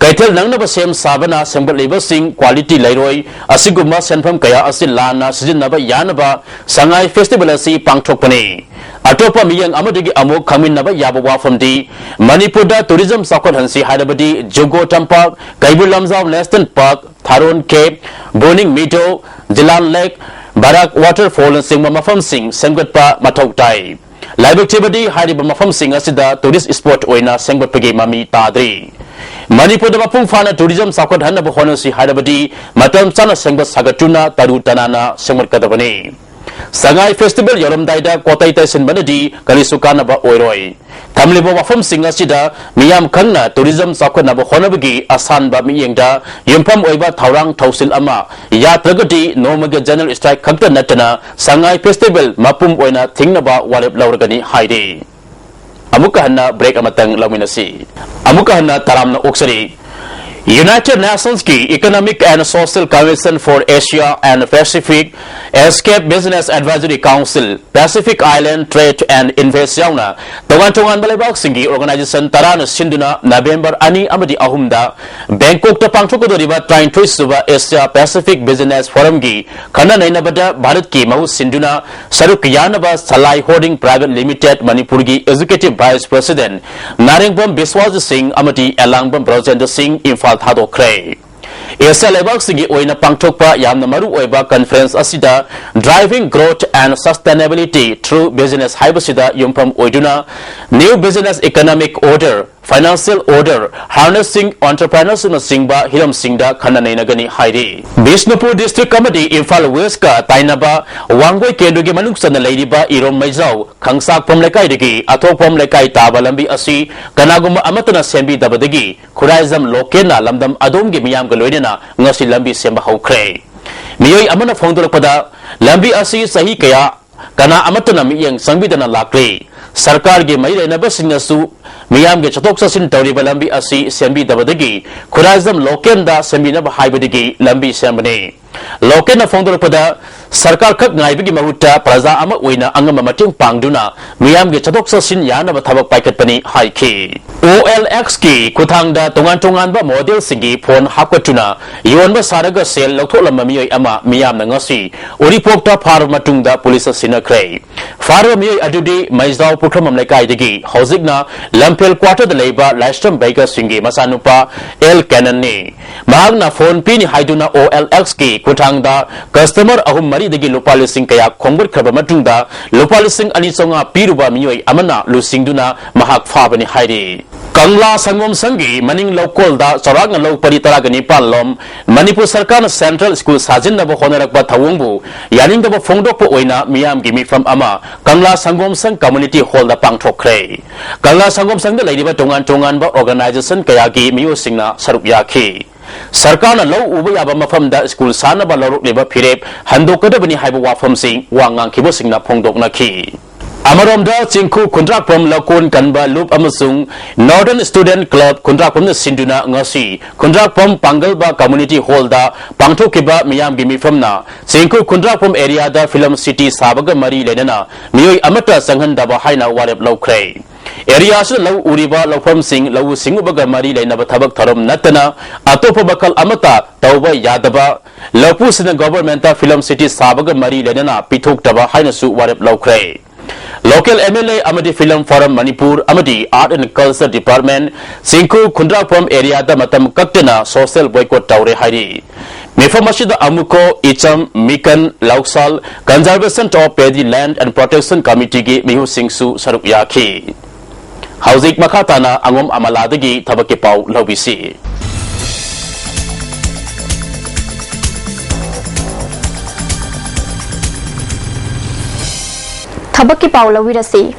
Kaithel nangnaba sem sabana sengbat leiba sing quality leiroi asiguma senpham kaya asi lana sijinnaba yanaba Sangai festival asi pangthokpani. Atopa miyang amadagi amuk khaminaba yaba wafamdi Manipur da tourism sakhot hansi haidabadi Jugo Tampak, Kaibu Lamjao National Park, Tharon Cave, Burning Meadow, Jilan Lake, Barak Waterfall singma mafam sing senggatpa mathok tai. Laibak thibadi hairiba mafam sing asida tourist spot oina senggatpagi mami tadri. Manipur da mapung fana tourism sakhot hanaba honasi haidabadi matam sana senggat sagatuna taru tanana senggat kadabani. Sangai festival ꯌꯧꯔꯝꯗꯥꯏꯗ ꯀꯣꯇꯩ ꯇꯩꯁꯤꯟꯕꯅꯗꯤ ꯀꯔꯤꯁꯨ ꯀꯥꯟꯅꯕ ꯑꯣꯏꯔꯣꯏ꯫ ꯊꯝꯂꯤꯕ ꯋꯥꯐꯝꯁꯤꯡ ꯑꯁꯤꯗ ꯃꯤꯌꯥꯝ ꯈꯪꯅ tourism ꯆꯥꯎꯈꯠꯅꯕ ꯍꯣꯠꯅꯕꯒꯤ ꯑꯁꯥꯟꯕ ꯃꯤꯠꯌꯦꯡꯗ ꯌꯨꯝꯐꯝ ꯑꯣꯏꯕ ꯊꯧꯔꯥꯡ ꯊꯧꯁꯤꯜ ꯑꯃ ꯌꯥꯗ꯭ꯔꯒꯗꯤ ꯅꯣꯡꯃꯒꯤ ꯖꯦꯅꯔꯦꯜ ꯁ꯭ꯇ꯭ꯔꯥꯏꯛ ꯈꯛꯇ ꯅꯠꯇꯅ ꯁꯉꯥꯏ ꯐꯦꯁꯇꯤꯚꯦꯜ ꯃꯄꯨꯝ ꯑꯣꯏꯅ ꯊꯤꯡꯅꯕ ꯋꯥꯔꯦꯞ ꯂꯧꯔꯒꯅꯤ ꯍꯥꯏꯔꯤ꯫ ꯑꯃꯨꯛꯀ ꯍꯟꯅ ꯕ꯭ꯔꯦꯛ ꯑꯃꯇꯪ ꯂꯧꯃꯤꯟꯅꯁꯤ꯫ ꯑꯃꯨꯛꯀ ꯍꯟꯅ ꯇꯔꯥꯝꯅ ꯑꯣꯛꯆꯔꯤ꯫ United Nations ꯀꯤ Economic and Social Commission for Asia and Pacific, ASCAP Business Advisory Council, Pacific Island Trade and Invest ꯌꯥꯎꯅ ꯇꯣꯉꯥꯟ ꯇꯣꯉꯥꯟꯕ ꯂꯩꯕꯥꯛꯁꯤꯡꯒꯤ ꯑꯣꯔꯒꯅꯥꯏꯖꯦꯁꯟ ꯇꯔꯥꯅ ꯁꯤꯟꯗꯨꯅ ꯅꯕꯦꯝꯕꯔ ꯑꯅꯤ ꯑꯃꯗꯤ ꯑꯍꯨꯝꯗ ꯕꯦꯡꯀꯣꯛꯇ ꯄꯥꯡꯊꯣꯛꯀꯗꯧꯔꯤꯕ ꯇꯔꯥꯅꯤꯊꯣꯏ ꯁꯨꯕ ꯑꯦꯁꯤꯌꯥ ꯄꯦꯁꯤꯐꯤꯛ ꯕꯤꯖꯤꯅꯦꯁ ꯐꯣꯔꯝꯒꯤ ꯈꯟꯅ ꯅꯩꯅꯕꯗ ꯚꯥꯔꯠꯀꯤ ꯃꯍꯨꯠ ꯁꯤꯟꯗꯨꯅ ꯁꯔꯨꯛ ꯌꯥꯅꯕ ꯁꯂꯥꯏ ꯍꯣꯔꯗꯤꯡ ꯄ꯭ꯔꯥꯏꯚꯦꯠ ꯂꯤꯃꯤꯇꯦꯗ ꯃꯅꯤꯄꯨꯔꯒꯤ ꯑꯦꯛꯖꯤꯀ꯭ꯌꯨꯇꯤꯚ ꯚꯥꯏꯁ ꯄ꯭ꯔꯦꯁꯤꯗꯦꯟꯠ ꯅꯥꯔꯦꯡꯕꯝ ꯕꯤꯁ꯭ꯋꯥꯖꯤꯠ ꯁꯤꯡ ꯑꯃꯗꯤ ꯑꯦꯂꯥꯡꯕꯝ ꯕ꯭ꯔꯣꯖꯦꯟꯗ꯭ꯔ ꯁꯤꯡ ꯏꯝꯐꯥꯜ ꯊꯥꯗꯣꯛꯈ꯭ꯔꯦ꯫ ꯑꯦꯁꯤꯌꯥ ꯂꯩꯕꯥꯛꯁꯤꯡꯒꯤ ꯑꯣꯏꯅ ꯄꯥꯡꯊꯣꯛꯄ ꯌꯥꯝꯅ ꯃꯔꯨ ꯑꯣꯏꯕ ꯀꯟꯐꯔꯦꯟꯁ ꯑꯁꯤꯗ Driving Growth and Sustainability Through Business ꯍꯥꯏꯕꯁꯤꯗ ꯌꯨꯝꯐꯝ ꯑꯣꯏꯗꯨꯅ New Business Economic Order, Financial Order, Harnessing Entrepreneurshipꯅꯆꯤꯡꯕ ꯍꯤꯔꯝꯁꯤꯡꯗ ꯈꯟꯅ ꯅꯩꯅꯒꯅꯤ ꯍꯥꯏꯔꯤ꯫ ꯕꯤꯁꯅꯨꯄꯨꯔ ꯗꯤꯁꯇ꯭ꯔꯤꯛ ꯑꯃꯗꯤ ꯏꯝꯐꯥꯜ ꯋꯦꯁꯀ ꯇꯥꯏꯅꯕ ꯋꯥꯡꯒꯣꯏ ꯀꯦꯟꯗ꯭ꯔꯒꯤ ꯃꯅꯨꯡ ꯆꯟꯅ ꯂꯩꯔꯤꯕ ꯏꯔꯣꯝ ꯃꯩꯖꯥꯎ ꯈꯪꯁꯥꯛꯐꯝ ꯂꯩꯀꯥꯏꯗꯒꯤ ꯑꯊꯣꯛꯐꯝ ꯂꯩꯀꯥꯏ ꯇꯥꯕ ꯂꯝꯕꯤ ꯑꯁꯤ ꯀꯅꯥꯒꯨꯝꯕ ꯑꯃꯠꯇꯅ ꯁꯦꯝꯕꯤꯗꯕꯗꯒꯤ ꯈꯨꯔꯥꯏꯖꯝ ꯂꯣꯀꯦꯟꯅ ꯂꯝꯗꯝ ꯑꯗꯣꯝꯒꯤ ꯃꯤꯌꯥꯝꯒ ꯂꯣꯏꯅꯅ ꯉꯁꯤ ꯂꯝꯕꯤ ꯁꯦꯝꯕ ꯍꯧꯈ꯭ꯔꯦ꯫ ꯃꯤꯑꯣꯏ ꯑꯃꯅ ꯐꯣꯡꯗꯣꯔꯛꯄꯗ, ꯂꯝꯕꯤ ꯑꯁꯤ ꯆꯍꯤ ꯀꯌꯥ ꯀꯅꯥ ꯑꯃꯠꯇꯅ ꯃꯤꯠꯌꯦꯡ ꯆꯪꯕꯤꯗꯅ ꯂꯥꯛꯂꯤ꯫ ꯁꯔꯀꯥꯔꯒꯤ ꯃꯔꯤ ꯂꯩꯅꯕꯁꯤꯡꯅꯁꯨ ꯃꯤꯌꯥꯝꯒꯤ ꯆꯠꯊꯣꯛ ꯆꯠꯁꯤꯟ ꯇꯧꯔꯤꯕ ꯂꯝꯕꯤ ꯑꯁꯤ ꯁꯦꯝꯕꯤꯗꯕꯗꯒꯤ ꯈꯨꯔꯥꯏꯖꯝ ꯂꯣꯀꯦꯟꯗ ꯁꯦꯝꯕꯤꯅꯕ ꯍꯥꯏꯕꯗꯒꯤ ꯂꯝꯕꯤ ꯁꯦꯝꯕꯅꯤ꯫ ꯂꯣꯀꯦꯟꯅ ꯐꯣꯡꯗꯣꯔꯛꯄꯗ, ꯁꯔꯀꯥꯔ ꯈꯛ ꯉꯥꯏꯕꯒꯤ ꯃꯍꯨꯠꯇ ꯄ꯭ꯔꯖꯥ ꯑꯃ ꯑꯣꯏꯅ ꯑꯉꯝꯕ ꯃꯇꯦꯡ ꯄꯥꯡꯗꯨꯅ ꯃꯤꯌꯥꯝꯒꯤ ꯆꯠꯊꯣꯛ ꯆꯠꯁꯤꯟ ꯌꯥꯅꯕ ꯊꯕꯛ ꯄꯥꯏꯈꯠꯄꯅꯤ ꯍꯥꯏꯈꯤ꯫ ꯑꯣ ꯑꯦꯜ ꯑꯦꯛꯁꯀꯤ ꯈꯨꯠꯊꯥꯡꯗ ꯇꯣꯉꯥꯟ ꯇꯣꯉꯥꯟꯕ ꯃꯣꯗꯦꯜꯁꯤꯡꯒꯤ ꯐꯣꯟ ꯍꯥꯞꯀꯠꯇꯨꯅ ꯌꯣꯟꯕ ꯁꯥꯔꯒ ꯁꯦꯜ ꯂꯧꯊꯣꯛꯂꯝꯕ ꯃꯤꯑꯣꯏ ꯑꯃ ꯃꯤꯌꯥꯝꯅ ꯉꯁꯤ ꯎꯔꯤꯄꯣꯛꯇ ꯐꯥꯔꯕ ꯃꯇꯨꯡꯗ ꯄꯨꯂꯤꯁꯅ ꯁꯤꯟꯅꯈ꯭ꯔꯦ꯫ ꯐꯥꯔꯕ ꯃꯤꯑꯣꯏ ꯑꯗꯨꯗꯤ ꯃꯩꯖꯥꯎ ꯄꯨꯈ꯭ꯔꯝꯕꯝ ꯂꯩꯀꯥꯏꯗꯒꯤ ꯍꯧꯖꯤꯛꯅ ꯂꯝꯐꯦꯜ ꯀ꯭ꯋꯥꯇꯔꯗ ꯂꯩꯕ ꯂꯥꯏꯁ꯭ꯔꯝ ꯕꯩꯒꯁꯤꯡꯒꯤ ꯃꯆꯥꯅꯨꯄꯥ ꯑꯦꯜ ꯀꯦꯅꯟꯅꯤ꯫ ꯃꯍꯥꯛꯅ ꯐꯣꯟ ꯄꯤꯅꯤ ꯍꯥꯏꯗꯨꯅ ꯑꯣ ꯑꯦꯜ ꯑꯦꯛꯁꯀꯤ ꯈꯨꯠꯊꯥꯡꯗ ꯀꯁꯇꯃꯔ ꯑꯍꯨꯝ ꯃꯔꯤꯗꯒꯤ ꯂꯨꯄꯥ ꯂꯤꯁꯤꯡ ꯀꯌꯥ ꯈꯣꯝꯒꯠꯈ꯭ꯔꯕ ꯃꯇꯨꯡꯗ ꯂꯨꯄꯥ ꯂꯤꯁꯤꯡ ꯑꯅꯤ ꯆꯥꯝꯃꯉꯥ ꯄꯤꯔꯨꯕ ꯃꯤꯑꯣꯏ ꯑꯃꯅ ꯂꯨꯆꯤꯡꯗꯨꯅ ꯃꯍꯥꯛ ꯐꯥꯕꯅꯤ ꯍꯥꯏꯔꯤ꯫ ꯀꯪꯂꯥ ꯁꯪꯒꯣꯝ ꯁꯪꯒꯤ ꯃꯅꯤꯡ ꯂꯧꯀꯣꯜꯗ ꯆꯥꯎꯔꯥꯛꯅ ꯂꯧ ꯄꯔꯤ ꯇꯔꯥꯒ ꯅꯤꯄꯥꯟ ꯂꯣꯝ ꯃꯅꯤꯄꯨꯔ ꯁꯔꯀꯥꯔꯅ ꯁꯦꯟꯇ꯭ꯔꯦꯜ ꯁ꯭ꯀꯨꯜ ꯁꯥꯖꯤꯟꯅꯕ ꯍꯣꯠꯅꯔꯛꯄ ꯊꯧꯑꯣꯡꯕꯨ ꯌꯥꯅꯤꯡꯗꯕ ꯐꯣꯡꯗꯣꯛꯄ ꯑꯣꯏꯅ ꯃꯤꯌꯥꯝꯒꯤ ꯃꯤꯐꯝ ꯑꯃ ꯀꯪꯂꯥ ꯁꯪꯒꯣꯝ ꯁꯪ ꯀꯝꯃꯨꯅꯤꯇꯤ ꯍꯣꯜꯗ ꯄꯥꯡꯊꯣꯛꯈ꯭ꯔꯦ꯫ ꯀꯪꯂꯥ ꯁꯪꯒꯣꯝ ꯁꯪꯗ ꯂꯩꯔꯤꯕ ꯇꯣꯉꯥꯟ ꯇꯣꯉꯥꯟꯕ ꯑꯣꯔꯒꯅꯥꯏꯖꯦꯁꯟ ꯀꯌꯥꯒꯤ ꯃꯤꯑꯣꯏꯁꯤꯡꯅ ꯁꯔꯨꯛ ꯌꯥꯈꯤ꯫ ꯁꯔꯀꯥꯔꯅ ꯂꯧ ꯎꯕ ꯌꯥꯕ ꯃꯐꯝꯗ ꯁ꯭ꯀꯨꯜ ꯁꯥꯅꯕ ꯂꯧꯔꯛꯂꯤꯕ ꯐꯤꯔꯦꯞ ꯍꯟꯗꯣꯛꯀꯗꯕꯅꯤ ꯍꯥꯏꯕ ꯋꯥꯐꯝꯁꯤꯡ ꯋꯥ ꯉꯥꯡꯈꯤꯕꯁꯤꯡꯅ ꯐꯣꯡꯗꯣꯛꯅꯈꯤ꯫ ꯑꯃꯔꯣꯝꯗ ꯆꯤꯡꯈꯨ ꯈꯨꯟꯗ꯭ꯔꯥꯛꯄꯝ ꯂꯧꯀꯣꯟ ꯀꯟꯕ ꯂꯨꯞ ꯑꯃꯁꯨꯡ ꯅꯣꯔꯗꯔꯟ ꯁ꯭ꯇꯨꯗꯦꯟꯠ ꯀ꯭ꯂꯕ ꯈꯨꯟꯗ꯭ꯔꯥꯛꯄꯝꯅ ꯁꯤꯟꯗꯨꯅ ꯉꯁꯤ ꯈꯨꯟꯗ꯭ꯔꯥꯛꯄꯝ ꯄꯥꯡꯒꯜꯕ ꯀꯝꯃꯨꯅꯤꯇꯤ ꯍꯣꯜꯗ ꯄꯥꯡꯊꯣꯛꯈꯤꯕ ꯃꯤꯌꯥꯝꯒꯤ ꯃꯤꯐꯝꯅ ꯆꯤꯡꯈꯨ ꯈꯨꯟꯗ꯭ꯔꯥꯛꯄꯝ ꯑꯦꯔꯤꯌꯥꯗ ꯐꯤꯂꯝ ꯁꯤꯇꯤ ꯁꯥꯕꯒ ꯃꯔꯤ ꯂꯩꯅꯅ ꯃꯤꯑꯣꯏ ꯑꯃꯠꯇ ꯆꯪꯍꯟꯗꯕ ꯍꯥꯏꯅ ꯋꯥꯔꯦꯞ ꯂꯧꯈ꯭ꯔꯦ꯫ ꯑꯦꯔꯤꯌꯥ ꯑꯁꯤꯗ ꯂꯧ ꯎꯔꯤꯕ ꯂꯧꯐꯝꯁꯤꯡ ꯂꯧꯎ ꯁꯤꯡꯎꯕꯒ ꯃꯔꯤ ꯂꯩꯅꯕ ꯊꯕꯛ ꯊꯧꯔꯝ ꯅꯠꯇꯅ ꯑꯇꯣꯞꯄ ꯃꯈꯜ ꯑꯃꯠꯇ ꯇꯧꯕ ꯌꯥꯗꯕ, ꯂꯧꯄꯨꯁꯤꯡꯅ ꯒꯣꯚꯔꯟꯃꯦꯟꯠꯇ ꯐꯤꯂꯝ ꯁꯤꯇꯤ ꯁꯥꯕꯒ ꯃꯔꯤ ꯂꯩꯅꯅ ꯄꯤꯊꯣꯛꯇꯕ ꯍꯥꯏꯅꯁꯨ ꯋꯥꯔꯦꯞ ꯂꯧꯈ꯭ꯔꯦ꯫ ꯂꯣꯀꯦꯜ ꯑꯦꯝ ꯑꯦꯜ ꯑꯦ ꯑꯃꯗꯤ ꯐꯤꯂꯝ ꯐꯣꯔꯝ ꯃꯅꯤꯄꯨꯔ ꯑꯃꯗꯤ ꯑꯥꯔꯠ ꯑꯦꯟ ꯀꯜꯆꯔ ꯗꯤꯄꯥꯔꯠꯃꯦꯟꯠ, ꯆꯤꯡꯈꯨ ꯈꯨꯟꯗ꯭ꯔꯥꯛꯄꯝ ꯑꯦꯔꯤꯌꯥꯗ ꯃꯇꯝ ꯀꯛꯇꯅ ꯁꯣꯁꯤꯌꯦꯜ ꯕꯣꯏꯀꯣꯠ ꯇꯧꯔꯦ ꯍꯥꯏꯔꯤ꯫ ꯃꯤꯐꯝ ꯑꯁꯤꯗ ꯑꯃꯨꯀꯣ, ꯏꯆꯝ, ꯃꯤꯀꯟ, ꯂꯧꯁꯥꯜ, Conservation of Paddy Land and Protection Committeeꯒꯤ ꯃꯤꯍꯨꯠꯁꯤꯡꯁꯨ ꯁꯔꯨꯛ ꯌꯥꯈꯤ꯫ ꯍꯧꯖꯤꯛ ꯃꯈꯥ ꯇꯥꯅ ꯑꯉꯣꯝ ꯑꯃꯂꯥꯗꯒꯤ ꯊꯕꯛꯀꯤ ꯄꯥꯎ ꯂꯧꯕꯤꯁꯤ꯫ ꯊꯕꯛꯀꯤ ꯄꯥꯎ ꯂꯧꯕꯤꯔꯁꯤ꯫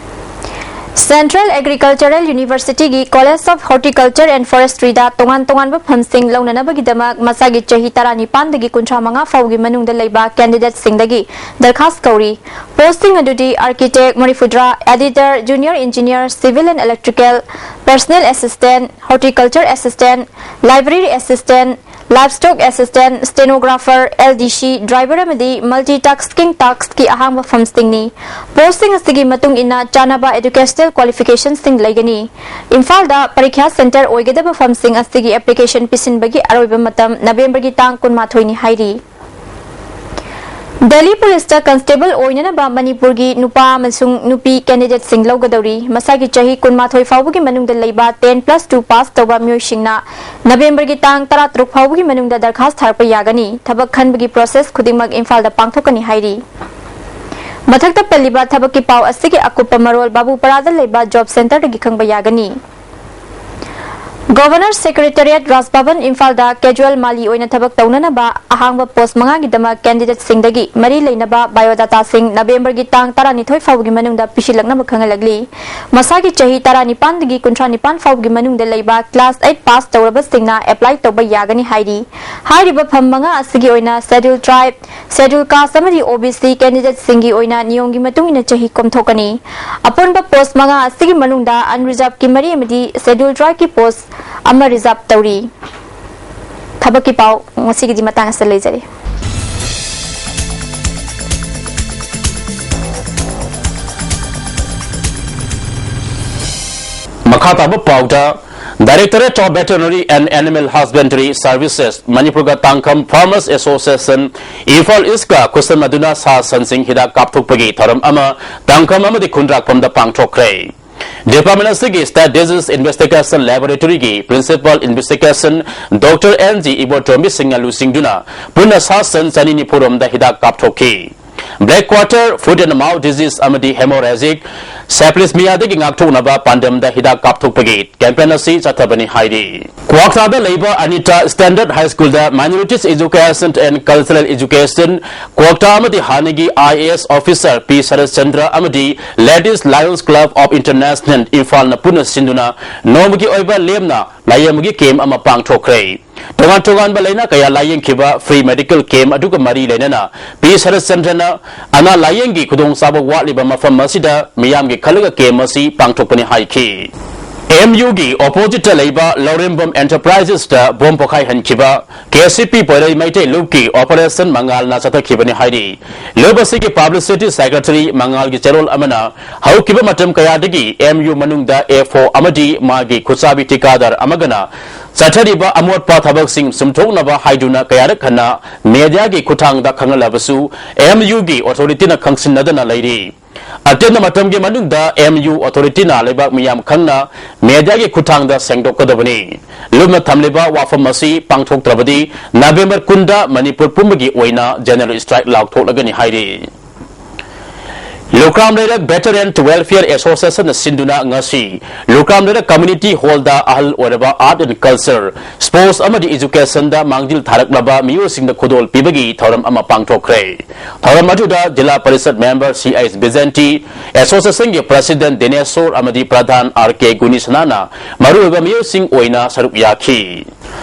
Central Agricultural Universityꯒꯤ College of Horticulture and Forestryꯗ ꯇꯣꯉꯥꯟ ꯇꯣꯉꯥꯟꯕ ꯐꯝꯁꯤꯡ ꯂꯧꯅꯅꯕꯒꯤꯗꯃꯛ ꯃꯁꯥꯒꯤ ꯆꯍꯤ ꯇꯔꯥꯅꯤꯄꯥꯟꯗꯒꯤ ꯀꯨꯟꯊ꯭ꯔꯥ ꯃꯉꯥ ꯐꯥꯎꯒꯤ ꯃꯅꯨꯡꯗ ꯂꯩꯕ candidateꯁꯤꯡꯗꯒꯤ ꯗꯔꯈꯥꯁ ꯀꯧꯔꯤ꯫ Postꯁꯤꯡ ꯑꯗꯨꯗꯤ architect ꯃꯔꯤꯐꯨꯇꯔꯥ, editor, junior engineer, civil and electrical, personal assistant, horticulture assistant, library assistant, livestock assistant, stenographer, L D C, driver ꯑꯃꯗꯤ multitasking taskꯀꯤ ꯑꯍꯥꯡꯕ ꯐꯝꯁꯤꯡꯅꯤ꯫ Postꯁꯤꯡ ꯑꯁꯤꯒꯤ ꯃꯇꯨꯡ ꯏꯟꯅ ꯆꯥꯅꯕ educational qualificationꯁꯤꯡ ꯂꯩꯒꯅꯤ꯫ ꯏꯝꯐꯥꯜꯗ ꯄꯔꯤꯈ꯭ꯌꯥ centre ꯑꯣꯏꯒꯗꯕ ꯐꯝꯁꯤꯡ ꯑꯁꯤꯒꯤ application ꯄꯤꯁꯤꯟꯕꯒꯤ ꯑꯔꯣꯏꯕ ꯃꯇꯝ ꯅꯕꯦꯝꯕꯔꯒꯤ ꯇꯥꯡ ꯀꯨꯟꯃꯥꯊꯣꯏꯅꯤ ꯍꯥꯏꯔꯤ꯫ ꯗꯦꯜꯂꯤ ꯄꯨꯂꯤꯁꯇ ꯀꯟꯁꯇꯦꯕꯜ ꯑꯣꯏꯅꯅꯕ ꯃꯅꯤꯄꯨꯔꯒꯤ ꯅꯨꯄꯥ ꯑꯃꯁꯨꯡ ꯅꯨꯄꯤ ꯀꯦꯟꯗꯤꯗꯦꯠꯁꯤꯡ ꯂꯧꯒꯗꯧꯔꯤ꯫ ꯃꯁꯥꯒꯤ ꯆꯍꯤ ꯀꯨꯟꯃꯥꯊꯣꯏ ꯐꯥꯎꯕꯒꯤ ꯃꯅꯨꯡꯗ ꯂꯩꯕ ten plus two pass ꯇꯧꯕ ꯃꯤꯑꯣꯏꯁꯤꯡꯅ ꯅꯕꯦꯝꯕꯔꯒꯤ ꯇꯥꯡ ꯇꯔꯥꯇꯔꯨꯛ ꯐꯥꯎꯕꯒꯤ ꯃꯅꯨꯡꯗ ꯗꯔꯈꯥꯁ ꯊꯥꯔꯛꯄ ꯌꯥꯒꯅꯤ꯫ ꯊꯕꯛ ꯈꯟꯕꯒꯤ ꯄ꯭ꯔꯣꯁꯦꯁ ꯈꯨꯗꯤꯡꯃꯛ ꯏꯝꯐꯥꯜꯗ ꯄꯥꯡꯊꯣꯛꯀꯅꯤ ꯍꯥꯏꯔꯤ꯫ ꯃꯊꯛꯇ ꯄꯜꯂꯤꯕ ꯊꯕꯛꯀꯤ ꯄꯥꯎ ꯑꯁꯤꯒꯤ ꯑꯀꯨꯞꯄ ꯃꯔꯣꯜ ꯕꯥꯕꯨꯄꯔꯥꯗ ꯂꯩꯕ ꯖꯣꯕ ꯁꯦꯟꯇꯔꯗꯒꯤ ꯈꯪꯕ ꯌꯥꯒꯅꯤ꯫ ꯒꯣꯚꯔꯅꯔ ꯁꯦꯀ꯭ꯔꯦꯇꯦꯔꯤꯌꯦꯠ ꯔꯥꯖ ꯚꯕꯟ ꯏꯝꯐꯥꯜꯗ ꯀꯦꯖꯨꯑꯦꯜ ꯃꯥꯂꯤ ꯑꯣꯏꯅ ꯊꯕꯛ ꯇꯧꯅꯅꯕ ꯑꯍꯥꯡꯕ ꯄꯣꯁ ꯃꯉꯥꯒꯤꯗꯃꯛ ꯀꯦꯟꯗꯤꯗꯦꯠꯁꯤꯡꯗꯒꯤ ꯃꯔꯤ ꯂꯩꯅꯕ ꯕꯥꯏꯑꯣꯗꯥꯇꯥꯁꯤꯡ ꯅꯕꯦꯝꯕꯔꯒꯤ ꯇꯥꯡ ꯇꯔꯥꯅꯤꯊꯣꯏ ꯐꯥꯎꯕꯒꯤ ꯃꯅꯨꯡꯗ ꯄꯤꯁꯤꯜꯂꯛꯅꯕ ꯈꯪꯍꯜꯂꯛꯂꯤ꯫ ꯃꯁꯥꯒꯤ ꯆꯍꯤ ꯇꯔꯥꯅꯤꯄꯥꯟꯗꯒꯤ ꯀꯨꯟꯊ꯭ꯔꯥ ꯅꯤꯄꯥꯟ ꯐꯥꯎꯕꯒꯤ ꯃꯅꯨꯡꯗ ꯂꯩꯕ ꯀ꯭ꯂꯥꯁ ꯑꯩꯠ ꯄꯥꯁ ꯇꯧꯔꯕꯁꯤꯡꯅ ꯑꯦꯄ꯭ꯂꯥꯏ ꯇꯧꯕ ꯌꯥꯒꯅꯤ ꯍꯥꯏꯔꯤ꯫ ꯍꯥꯏꯔꯤꯕ ꯐꯝ ꯃꯉꯥ ꯑꯁꯤꯒꯤ ꯑꯣꯏꯅ ꯁꯦꯗ꯭ꯌꯨꯜ ꯇ꯭ꯔꯥꯏꯕ, ꯁꯦꯗ꯭ꯌꯨꯜ ꯀꯥꯁ ꯑꯃꯗꯤ ꯑꯣ ꯕꯤ ꯁꯤ ꯀꯦꯟꯗꯤꯗꯦꯠꯁꯤꯡꯒꯤ ꯑꯣꯏꯅ ꯅꯤꯌꯣꯝꯒꯤ ꯃꯇꯨꯡ ꯏꯟꯅ ꯆꯍꯤ ꯀꯣꯝꯊꯣꯛꯀꯅꯤ꯫ ꯑꯄꯨꯟꯕ ꯄꯣꯁ ꯃꯉꯥ ꯑꯁꯤꯒꯤ ꯃꯅꯨꯡꯗ ꯑꯟꯔꯤꯖꯥꯔꯕꯀꯤ ꯃꯔꯤ ꯑꯃꯗꯤ ꯁꯦꯗ꯭ꯌꯨꯜ ꯇ꯭ꯔꯥꯏꯕꯀꯤ ꯄꯣꯁ ꯑꯃ ꯔꯤꯖꯥꯔꯕ ꯇꯧꯔꯤ꯫ ꯊꯕꯛꯀꯤ ꯄꯥꯎ ꯉꯁꯤꯒꯤꯗꯤ ꯃꯇꯥꯡ ꯑꯁꯤꯗ ꯂꯩꯖꯔꯦ꯫ ꯃꯈꯥ ꯇꯥꯕ ꯄꯥꯎꯗ, Directorate of Veterinary and Animal Husbandry Services, ꯃꯅꯤꯄꯨꯔꯒ ꯇꯥꯡꯈꯝ Farmers Association, ꯏꯝꯐꯥꯜ ꯏꯁꯀ ꯈꯨꯠꯁꯝꯅꯗꯨꯅ ꯁꯥ ꯁꯟꯁꯤꯡ ꯍꯤꯗꯥꯛ ꯀꯥꯞꯊꯣꯛꯄꯒꯤ ꯊꯧꯔꯝ ꯑꯃ ꯇꯥꯡꯈꯝ ꯑꯃꯗꯤ ꯈꯨꯟꯗ꯭ꯔꯥꯛꯄꯝꯗ ꯄꯥꯡꯊꯣꯛꯈ꯭ꯔꯦ꯫ ꯗꯤꯄꯥꯔꯠꯃꯦꯟ ꯑꯁꯤꯒꯤ State Disease Investigation Laboratory ꯒꯤ Principal Investigation Doctor N G ꯏꯕꯣꯇꯣꯝꯕꯤ ꯁꯤꯡꯅ ꯂꯨꯆꯤꯡꯗꯨꯅ ꯄꯨꯟꯅ ꯁꯥ ꯁꯟ ꯆꯅꯤ ꯅꯤꯐꯨ ꯔꯣꯝꯗ ꯍꯤꯗꯥꯛ ꯀꯥꯞꯊꯣꯛꯈꯤ꯫ Black Quarter, Foot and Mouth Disease ꯑꯃꯗꯤ Hemorrhagic Septicemia ꯗꯒꯤ ꯉꯥꯛꯊꯣꯛꯅꯕ ꯄꯥꯟꯗꯝꯗ ꯍꯤꯗꯥꯛ ꯀꯥꯞꯊꯣꯛꯄꯒꯤ campaign ꯑꯁꯤ ꯆꯠꯊꯕꯅꯤ ꯍꯥꯏꯔꯤ꯫ ꯀ꯭ꯋꯥꯛꯇꯥꯗ ꯂꯩꯕ Anita Standard High School the Minorities Education and Cultural Education, ꯀ꯭ꯋꯥꯛꯇꯥ ꯑꯃꯗꯤ ꯍꯥꯟꯅꯒꯤ I A S officer P Saratchandra ꯑꯃꯗꯤ Ladies Lions Club of International ꯏꯝꯐꯥꯜꯅ ꯄꯨꯟꯅ ꯁꯤꯟꯗꯨꯅ ꯅꯣꯡꯃꯒꯤ ꯑꯣꯏꯕ ꯂꯦꯝꯅ ꯂꯥꯌꯦꯡꯕꯒꯤ camp ꯑꯃ ꯄꯥꯡꯊꯣꯛꯈ꯭ꯔꯦ꯫ ꯇꯣꯉꯥꯟ ꯇꯣꯉꯥꯟꯕ ꯂꯥꯏꯅꯥ ꯀꯌꯥ ꯂꯥꯌꯦꯡꯈꯤꯕ free medical camp ꯑꯗꯨꯒ ꯃꯔꯤ ꯂꯩꯅꯅ P ꯁꯔꯠꯆꯟꯗ꯭ꯔꯅ ꯑꯅꯥ ꯂꯥꯌꯦꯡꯒꯤ ꯈꯨꯗꯣꯡꯆꯥꯕ ꯋꯥꯠꯂꯤꯕ ꯃꯐꯝ ꯑꯁꯤꯗ ꯃꯤꯌꯥꯝꯒꯤ ꯈꯜꯂꯒ camp ꯑꯁꯤ ꯄꯥꯡꯊꯣꯛꯄꯅꯤ ꯍꯥꯏꯈꯤ꯫ ꯑꯦꯝ ꯌꯨꯒꯤ ꯑꯣꯄꯣꯖꯤꯠꯇ ꯂꯩꯕ ꯂꯧꯔꯦꯝꯕꯝ ꯑꯦꯟꯇꯔꯄ꯭ꯔꯥꯏꯖꯦꯁꯇ ꯕꯣꯝ ꯄꯣꯈꯥꯏꯍꯟꯈꯤꯕ ꯀꯦ ꯁꯤ ꯄꯤ ꯄꯣꯏꯔꯩ ꯃꯩꯇꯩ ꯂꯨꯞꯀꯤ ꯑꯣꯄꯔꯦꯁꯟ ꯃꯉꯥꯜꯅ ꯆꯠꯊꯈꯤꯕꯅꯤ ꯍꯥꯏꯔꯤ꯫ ꯂꯨꯞ ꯑꯁꯤꯒꯤ ꯄꯕ꯭ꯂꯤꯁꯤꯇꯤ ꯁꯦꯀ꯭ꯔꯦꯇꯔꯤ ꯃꯉꯥꯜꯒꯤ ꯆꯦꯔꯣꯜ ꯑꯃꯅ ꯍꯧꯈꯤꯕ ꯃꯇꯝ ꯀꯌꯥꯗꯒꯤ ꯑꯦꯝ ꯌꯨ ꯃꯅꯨꯡꯗ ꯑꯦꯐ ꯑꯣ ꯑꯃꯗꯤ ꯃꯥꯒꯤ ꯈꯨꯠꯆꯥꯕꯤ ꯊꯤꯀꯥꯗꯥꯔ ꯑꯃꯒꯅ ꯆꯠꯊꯔꯤꯕ ꯑꯃꯣꯠꯄ ꯊꯕꯛꯁꯤꯡ ꯆꯨꯝꯊꯣꯛꯅꯕ ꯍꯥꯏꯗꯨꯅ ꯀꯌꯥꯔꯛ ꯍꯟꯅ ꯃꯦꯗꯤꯌꯥꯒꯤ ꯈꯨꯠꯊꯥꯡꯗ ꯈꯪꯍꯜꯂꯕꯁꯨ ꯑꯦꯝ ꯌꯨꯒꯤ ꯑꯣꯊꯣꯔꯤꯇꯤꯅ ꯈꯪꯁꯤꯟꯅꯗꯅ ꯂꯩꯔꯤ꯫ ꯑꯇꯦꯟꯕ ꯃꯇꯝꯒꯤ ꯃꯅꯨꯡꯗ ꯑꯦꯝ ꯌꯨ ꯑꯣꯊꯣꯔꯤꯇꯤꯅ ꯂꯩꯕꯥꯛ ꯃꯤꯌꯥꯝ ꯈꯪꯅ ꯃꯦꯗꯤꯌꯥꯒꯤ ꯈꯨꯠꯊꯥꯡꯗ ꯁꯦꯡꯗꯣꯛꯀꯗꯕꯅꯤ꯫ ꯂꯨꯞꯅ ꯊꯝꯂꯤꯕ ꯋꯥꯐꯝ ꯑꯁꯤ ꯄꯥꯡꯊꯣꯛꯇ꯭ꯔꯕꯗꯤ ꯅꯕꯦꯝꯕꯔ ꯀꯨꯟꯗ ꯃꯅꯤꯄꯨꯔ ꯄꯨꯝꯕꯒꯤ ꯑꯣꯏꯅ ꯖꯦꯅꯔꯦꯜ ꯁ꯭ꯇ꯭ꯔꯥꯏꯛ ꯂꯥꯎꯊꯣꯛꯂꯒꯅꯤ ꯍꯥꯏꯔꯤ꯫ ꯂꯨꯀ꯭ꯔꯥꯝ ꯂꯩꯔꯛ ꯚꯦꯇꯔꯦꯟ ꯋꯦꯜꯐꯤꯌꯔ ꯑꯦꯁꯣꯁꯤꯌꯦꯁꯟꯅ ꯁꯤꯟꯗꯨꯅ ꯉꯁꯤ ꯂꯨꯀ꯭ꯔꯥꯝ ꯂꯩꯔꯛ ꯀꯝꯃ꯭ꯌꯨꯅꯤꯇꯤ ꯍꯣꯜꯗ ꯑꯍꯜ ꯑꯣꯏꯔꯕ ꯑꯥꯔꯠ ꯑꯦꯟ ꯀꯜꯆꯔ, ꯁ꯭ꯄꯣꯔꯠꯁ ꯑꯃꯗꯤ ꯏꯖꯨꯀꯦꯁꯟꯗ ꯃꯥꯡꯖꯤꯜ ꯊꯥꯔꯛꯂꯕ ꯃꯤꯑꯣꯏꯁꯤꯡꯗ ꯈꯨꯗꯣꯜ ꯄꯤꯕꯒꯤ ꯊꯧꯔꯝ ꯑꯃ ꯄꯥꯡꯊꯣꯛꯈ꯭ꯔꯦ꯫ ꯊꯧꯔꯝ ꯑꯗꯨꯗ ꯖꯤꯂꯥ ꯄꯔꯤꯁꯠ ꯃꯦꯝꯕꯔ ꯁꯤ ꯑꯩꯆ ꯕꯤꯖꯦꯟꯇꯤ, ꯑꯦꯁꯣꯁꯤꯌꯦꯁꯟꯒꯤ ꯄ꯭ꯔꯁꯤꯗꯦꯟꯠ ꯗꯤꯅꯦꯁꯣꯔ ꯑꯃꯗꯤ ꯄ꯭ꯔꯙꯥꯟ ꯑꯥꯔ ꯀꯦ ꯒꯨꯅꯤꯁꯅꯥꯅ ꯃꯔꯨꯑꯣꯏꯕ ꯃꯤꯑꯣꯏꯁꯤꯡ ꯑꯣꯏꯅ ꯁꯔꯨꯛ ꯌꯥꯈꯤ꯫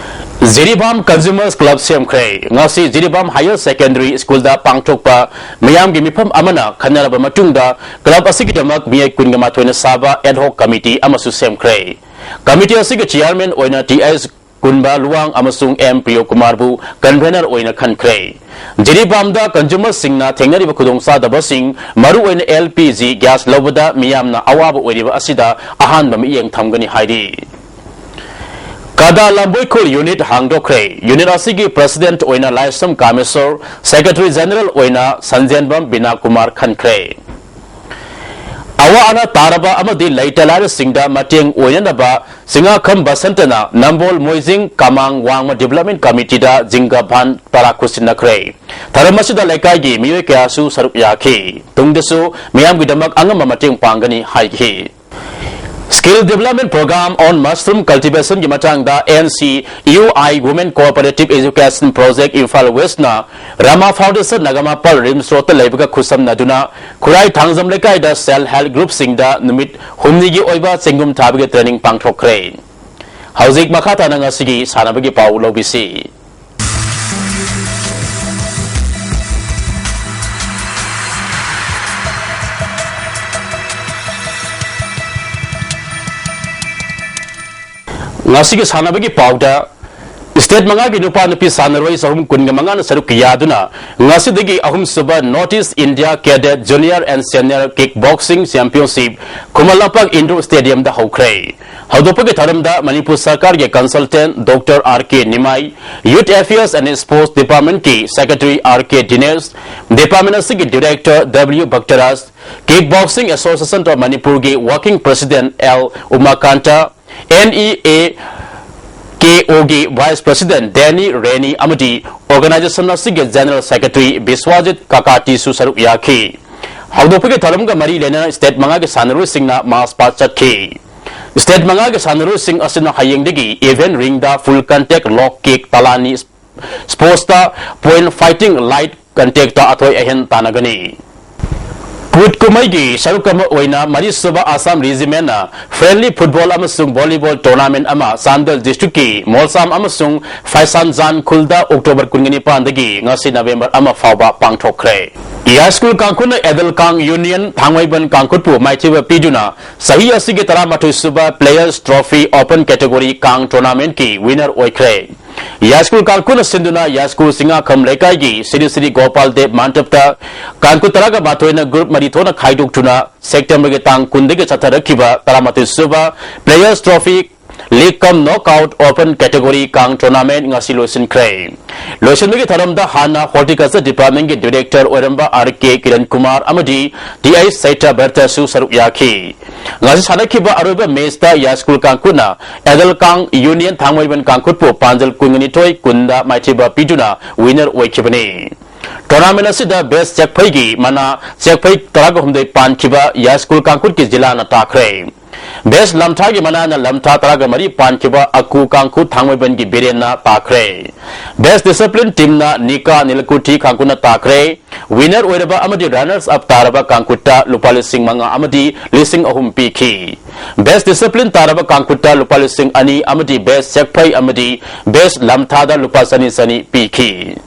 ꯖꯤꯔꯤꯕꯥꯝ ꯀꯟꯖꯨꯃꯔꯁ ꯀ꯭ꯂꯕ ꯁꯦꯝꯈ꯭ꯔꯦ꯫ ꯉꯁꯤ ꯖꯤꯔꯤꯕꯥꯝ ꯍꯥꯌꯔ ꯁꯦꯀꯦꯟꯗꯔꯤ ꯁ꯭ꯀꯨꯜꯗ ꯄꯥꯡꯊꯣꯛꯄ ꯃꯤꯌꯥꯝꯒꯤ ꯃꯤꯐꯝ ꯑꯃꯅ ꯈꯟꯅꯔꯕ ꯃꯇꯨꯡꯗ ꯀ꯭ꯂꯕ ꯑꯁꯤꯒꯤꯗꯃꯛ ꯃꯤꯑꯣꯏ ꯀꯨꯟꯒ ꯃꯥꯊꯣꯏꯅ ꯁꯥꯕ ꯑꯦꯗ ꯍꯣꯛ ꯀꯃꯤꯇꯤ ꯑꯃꯁꯨ ꯁꯦꯝꯈ꯭ꯔꯦ꯫ ꯀꯃꯤꯇꯤ ꯑꯁꯤꯒꯤ ꯆꯤꯌꯥꯔꯃꯦꯟ ꯑꯣꯏꯅ ꯇꯤ ꯑꯩꯆ ꯀꯨꯟꯕ ꯂꯨꯋꯥꯡ ꯑꯃꯁꯨꯡ ꯑꯦꯝ ꯄ꯭ꯔꯤꯌꯣꯀꯨꯃꯥꯔꯕꯨ ꯀꯟꯚꯦꯅꯔ ꯑꯣꯏꯅ ꯈꯟꯈ꯭ꯔꯦ꯫ ꯖꯤꯔꯤꯕꯥꯝꯗ ꯀꯟꯖꯨꯃꯔꯁꯤꯡꯅ ꯊꯦꯡꯅꯔꯤꯕ ꯈꯨꯗꯣꯡꯆꯥꯗꯕꯁꯤꯡ, ꯃꯔꯨꯑꯣꯏꯅ ꯑꯦꯜ ꯄꯤ ꯖꯤ ꯒ꯭ꯌꯥꯁ ꯂꯧꯕꯗ ꯃꯤꯌꯥꯝꯅ ꯑꯋꯥꯕ ꯑꯣꯏꯔꯤꯕ ꯑꯁꯤꯗ ꯑꯍꯥꯟꯕ ꯃꯤꯠꯌꯦꯡ ꯊꯝꯒꯅꯤ ꯍꯥꯏꯔꯤ꯫ ꯀꯗꯥ ꯂꯝꯕꯣꯏꯈꯨꯜ ꯌꯨꯅꯤꯠ ꯍꯥꯡꯗꯣꯛꯈ꯭ꯔꯦ꯫ ꯌꯨꯅꯤꯠ ꯑꯁꯤꯒꯤ ꯄ꯭ꯔꯁꯤꯗꯦꯟꯠ ꯑꯣꯏꯅ ꯂꯥꯏꯁ꯭ꯔꯝ ꯀꯥꯃꯦꯁꯣꯔ, ꯁꯦꯀ꯭ꯔꯦꯇꯔꯤ ꯖꯦꯅꯔꯦꯜ ꯑꯣꯏꯅ ꯁꯟꯖꯦꯟꯕꯝ ꯕꯤꯅꯥ ꯀꯨꯃꯥꯔ ꯈꯟꯈ꯭ꯔꯦ꯫ ꯑꯋꯥ ꯑꯅꯥ ꯇꯥꯔꯕ ꯑꯃꯗꯤ ꯂꯩꯇ ꯂꯥꯏꯔꯁꯤꯡꯗ ꯃꯇꯦꯡ ꯑꯣꯏꯅꯅꯕ ꯆꯤꯡꯉꯥꯈꯝ ꯕꯁꯟꯇꯅ ꯅꯝꯕꯣꯜ ꯃꯣꯏꯖꯤꯡ ꯀꯃꯥꯡ ꯋꯥꯡꯃ ꯗꯤꯕꯦꯂꯞꯃꯦꯟꯠ ꯀꯃꯤꯇꯤꯗ ꯖꯤꯡꯒ ꯚꯥꯟ ꯇꯔꯥ ꯈꯨꯠꯁꯤꯟꯅꯈ꯭ꯔꯦ꯫ ꯊꯧꯔꯝ ꯑꯁꯤꯗ ꯂꯩꯀꯥꯏꯒꯤ ꯃꯤꯑꯣꯏ ꯀꯌꯥꯁꯨ ꯁꯔꯨꯛ ꯌꯥꯈꯤ꯫ ꯇꯨꯡꯗꯁꯨ ꯃꯤꯌꯥꯝꯒꯤꯗꯃꯛ ꯑꯉꯝꯕ ꯃꯇꯦꯡ ꯄꯥꯡꯒꯅꯤ ꯍꯥꯏꯈꯤ꯫ Skill Development Program on Mushroom Cultivation ꯒꯤ ꯃꯇꯥꯡꯗ N C U I Women Cooperative Education Project Imphal ꯋꯦꯁ꯭ꯠꯅ ꯔꯃꯥ ꯐꯥꯎꯟꯗꯦꯁꯟ ꯅꯒꯥꯃꯄꯥꯜ ꯔꯤꯝꯁ ꯔꯣꯗꯇ ꯂꯩꯕꯒ ꯈꯨꯠꯁꯝꯅꯗꯨꯅ ꯈꯨꯔꯥꯏ ꯊꯥꯡꯖꯝ ꯂꯩꯀꯥꯏꯗ ꯁꯦꯜꯐ ꯍꯦꯜꯞ ꯒ꯭ꯔꯨꯞꯁꯤꯡꯗ ꯅꯨꯃꯤꯠ ꯍꯨꯝꯅꯤꯒꯤ ꯑꯣꯏꯕ ꯆꯦꯡꯒꯨꯝ ꯊꯥꯕꯒꯤ ꯇ꯭ꯔꯦꯅꯤꯡ ꯄꯥꯡꯊꯣꯛꯈ꯭ꯔꯦ꯫ ꯍꯧꯖꯤꯛ ꯃꯈꯥ ꯇꯥꯅ ꯉꯁꯤꯒꯤ ꯁꯥꯟꯅꯕꯒꯤ ꯄꯥꯎ ꯂꯧꯕꯤꯁꯤ꯫ ꯉꯁꯤꯒꯤ ꯁꯥꯟꯅꯕꯒꯤ ꯄꯥꯎꯗ, state ꯃꯉꯥꯒꯤ ꯅꯨꯄꯥ ꯅꯨꯄꯤ ꯁꯥꯟꯅꯔꯣꯏ ꯆꯍꯨꯝ ꯀꯨꯟꯒ ꯃꯉꯥꯅ ꯁꯔꯨꯛ ꯌꯥꯗꯨꯅ ꯉꯁꯤꯗꯒꯤ ꯑꯍꯨꯝꯁꯨꯕ North East India Cadet Junior and Senior Kickboxing Championship Khuman Lampak Indoor Stadiumꯗ ꯍꯧꯈ꯭ꯔꯦ꯫ ꯍꯧꯗꯣꯛꯄꯒꯤ ꯊꯧꯔꯝꯗ ꯃꯅꯤꯄꯨꯔ ꯁꯔꯀꯥꯔꯒꯤ consultant Doctor R K Nimai, Youth Affairs and Sports Departmentꯀꯤ Secretary R K Dinesh, department ꯑꯁꯤꯒꯤ Director W Bhaktaraj, Kickboxing Association of ꯃꯅꯤꯄꯨꯔꯒꯤ Working President L ꯎꯃꯥꯀꯥꯟꯇ, NEAKOꯒꯤ Vice President ꯗꯦꯅꯤ ꯔꯦꯅꯤ ꯑꯃꯗꯤ organization ꯑꯁꯤꯒꯤ General Secretary ꯕꯤꯁ꯭ꯋꯥꯖꯤꯠ ꯀꯥꯀꯥꯇꯤꯁꯨ ꯁꯔꯨꯛ ꯌꯥꯈꯤ꯫ ꯍꯧꯗꯣꯛꯄꯒꯤ ꯊꯧꯔꯝꯒ ꯃꯔꯤ ꯂꯩꯅꯅ state ꯃꯉꯥꯒꯤ ꯁꯥꯟꯅꯔꯣꯏꯁꯤꯡꯅ march past ꯆꯠꯈꯤ꯫ State ꯃꯉꯥꯒꯤ ꯁꯥꯟꯅꯔꯣꯏꯁꯤꯡ ꯑꯁꯤꯅ ꯍꯌꯦꯡꯗꯒꯤ event ringꯗ full contact, low kick, ꯇꯂꯥꯅꯤ, sportsꯇ point fighting, light contactꯇ ꯑꯊꯣꯏ ꯑꯍꯦꯟ ꯇꯥꯟꯅꯒꯅꯤ꯫ ꯀꯨꯠ ꯀꯨꯝꯍꯩꯒꯤ ꯁꯔꯨꯛ ꯑꯃ ꯑꯣꯏꯅ ꯃꯔꯤꯁꯨꯕ Assam Regimentꯅ friendly football ꯑꯃꯁꯨꯡ volleyball tournament ꯑꯃ ꯆꯥꯟꯗꯦꯜ districtꯀꯤ ꯃꯣꯜꯁꯥꯝ ꯑꯃꯁꯨꯡ ꯐꯩꯁꯥꯟꯖꯥꯟ ꯈꯨꯜꯗ October ꯀꯨꯟꯒ ꯅꯤꯄꯥꯟꯗꯒꯤ ꯉꯁꯤ November ꯑꯃ ꯐꯥꯎꯕ ꯄꯥꯡꯊꯣꯛꯈ꯭ꯔꯦ꯫ ꯌꯥꯏꯁ꯭ꯀꯨꯜ ꯀꯥꯡꯈꯨꯠꯅ ꯑꯦꯗꯜ ꯀꯥꯡ Union ꯊꯥꯡꯃꯩꯕꯟ ꯀꯥꯡꯈꯨꯠꯄꯨ ꯃꯥꯏꯊꯤꯕ ꯄꯤꯗꯨꯅ ꯆꯍꯤ ꯑꯁꯤꯒꯤ ꯇꯔꯥꯃꯥꯊꯣꯏ ꯁꯨꯕ Players Trophy Open Category ꯀꯥꯡ tournamentꯀꯤ winner ꯑꯣꯏꯈ꯭ꯔꯦ꯫ ꯌꯥꯏꯁ꯭ꯀꯨꯜ ꯀꯥꯡꯈꯨꯠꯅ ꯁꯤꯟꯗꯨꯅ ꯌꯥꯏꯁ꯭ꯀꯨꯜ ꯆꯤꯡꯉꯥꯈꯝ ꯂꯩꯀꯥꯏꯒꯤ ꯁ꯭ꯔꯤ ꯁ꯭ꯔꯤ ꯒꯣꯄꯥꯜ ꯗꯦꯕ ꯃꯥꯟꯇꯞꯇ ꯀꯥꯡꯈꯨꯠ ꯇꯔꯥꯒ ꯃꯥꯊꯣꯏꯅ group ꯃꯔꯤ ꯊꯣꯛꯅ ꯈꯥꯏꯗꯣꯛꯇꯨꯅ Septemberꯒꯤ ꯇꯥꯡ ꯀꯨꯟꯗꯒꯤ ꯆꯠꯊꯔꯛꯈꯤꯕ ꯇꯔꯥꯃꯥꯊꯣꯏ ꯁꯨꯕ Players Trophy League cum Knockout Open Category ꯀꯥꯡ tournament ꯉꯁꯤ ꯂꯣꯏꯁꯤꯟꯈ꯭ꯔꯦ꯫ ꯂꯣꯏꯁꯤꯟꯕꯒꯤ ꯊꯧꯔꯝꯗ ꯍꯥꯟꯅ Horticulture Departmentꯀꯤ Director ꯑꯣꯏꯔꯝꯕ R K ꯀꯤꯔꯟ ꯀꯨꯃꯥꯔ ꯑꯃꯗꯤ T I ꯁꯩꯇ꯭ꯔ ꯚꯔꯇꯁꯨ ꯁꯔꯨꯛ ꯌꯥꯈꯤ꯫ ꯉꯁꯤ ꯁꯥꯟꯅꯈꯤꯕ ꯑꯔꯣꯏꯕ matchꯇ ꯌꯥꯏꯁ꯭ꯀꯨꯜ ꯀꯥꯡꯈꯨꯠꯅ ꯑꯦꯗꯜ ꯀꯥꯡ Union ꯊꯥꯡꯃꯩꯕꯟ ꯀꯥꯡꯈꯨꯠꯄꯨ ꯄꯥꯟꯖꯜ ꯀꯨꯟꯅꯤꯊꯣꯏ ꯀꯨꯟꯗ ꯃꯥꯏꯊꯤꯕ ꯄꯤꯗꯨꯅ winner ꯑꯣꯏꯈꯤꯕꯅꯤ꯫ Tournament ꯑꯁꯤꯗ best ꯆꯦꯛꯐꯩꯒꯤ ꯃꯅꯥ ꯆꯦꯛꯐꯩ ꯇꯔꯥꯒ ꯍꯨꯝꯗꯣꯏ ꯄꯥꯟꯈꯤꯕ ꯌꯥꯏꯁ꯭ꯀꯨꯜ ꯀꯥꯡꯈꯨꯠꯀꯤ ꯖꯤꯂꯥꯅ ꯇꯥꯈ꯭ꯔꯦ꯫ Best ꯂꯝꯊꯥꯒꯤ ꯃꯅꯥꯅ ꯂꯝꯊꯥ ꯇꯔꯥꯒ ꯃꯔꯤ ꯄꯥꯟꯈꯤꯕ ꯑꯀꯨ ꯀꯥꯡꯈꯨꯠ ꯊꯥꯡꯃꯩꯕꯟꯒꯤ ꯕꯤꯔꯦꯟꯅ ꯇꯥꯈ꯭ꯔꯦ꯫ Best Discipline teamꯅ ꯅꯤꯀꯥ ꯅꯤꯂꯀꯨꯊꯤ ꯀꯥꯡꯈꯨꯠꯅ ꯇꯥꯈ꯭ꯔꯦ꯫ Winner ꯑꯣꯏꯔꯕ ꯑꯃꯗꯤ runners up ꯇꯥꯔꯕ ꯀꯥꯡꯈꯨꯠꯇ ꯂꯨꯄꯥ ꯂꯤꯁꯤꯡ ꯃꯉꯥ ꯑꯃꯗꯤ ꯂꯤꯁꯤꯡ ꯑꯍꯨꯝ ꯄꯤꯈꯤ꯫ Best Discipline ꯇꯥꯔꯕ ꯀꯥꯡꯈꯨꯠꯇ ꯂꯨꯄꯥ ꯂꯤꯁꯤꯡ ꯑꯅꯤ ꯑꯃꯗꯤ best ꯆꯦꯛꯐꯩ ꯑꯃꯗꯤ best ꯂꯝꯊꯥꯗ ꯂꯨꯄꯥ ꯆꯅꯤ ꯆꯅꯤ ꯄꯤꯈꯤ꯫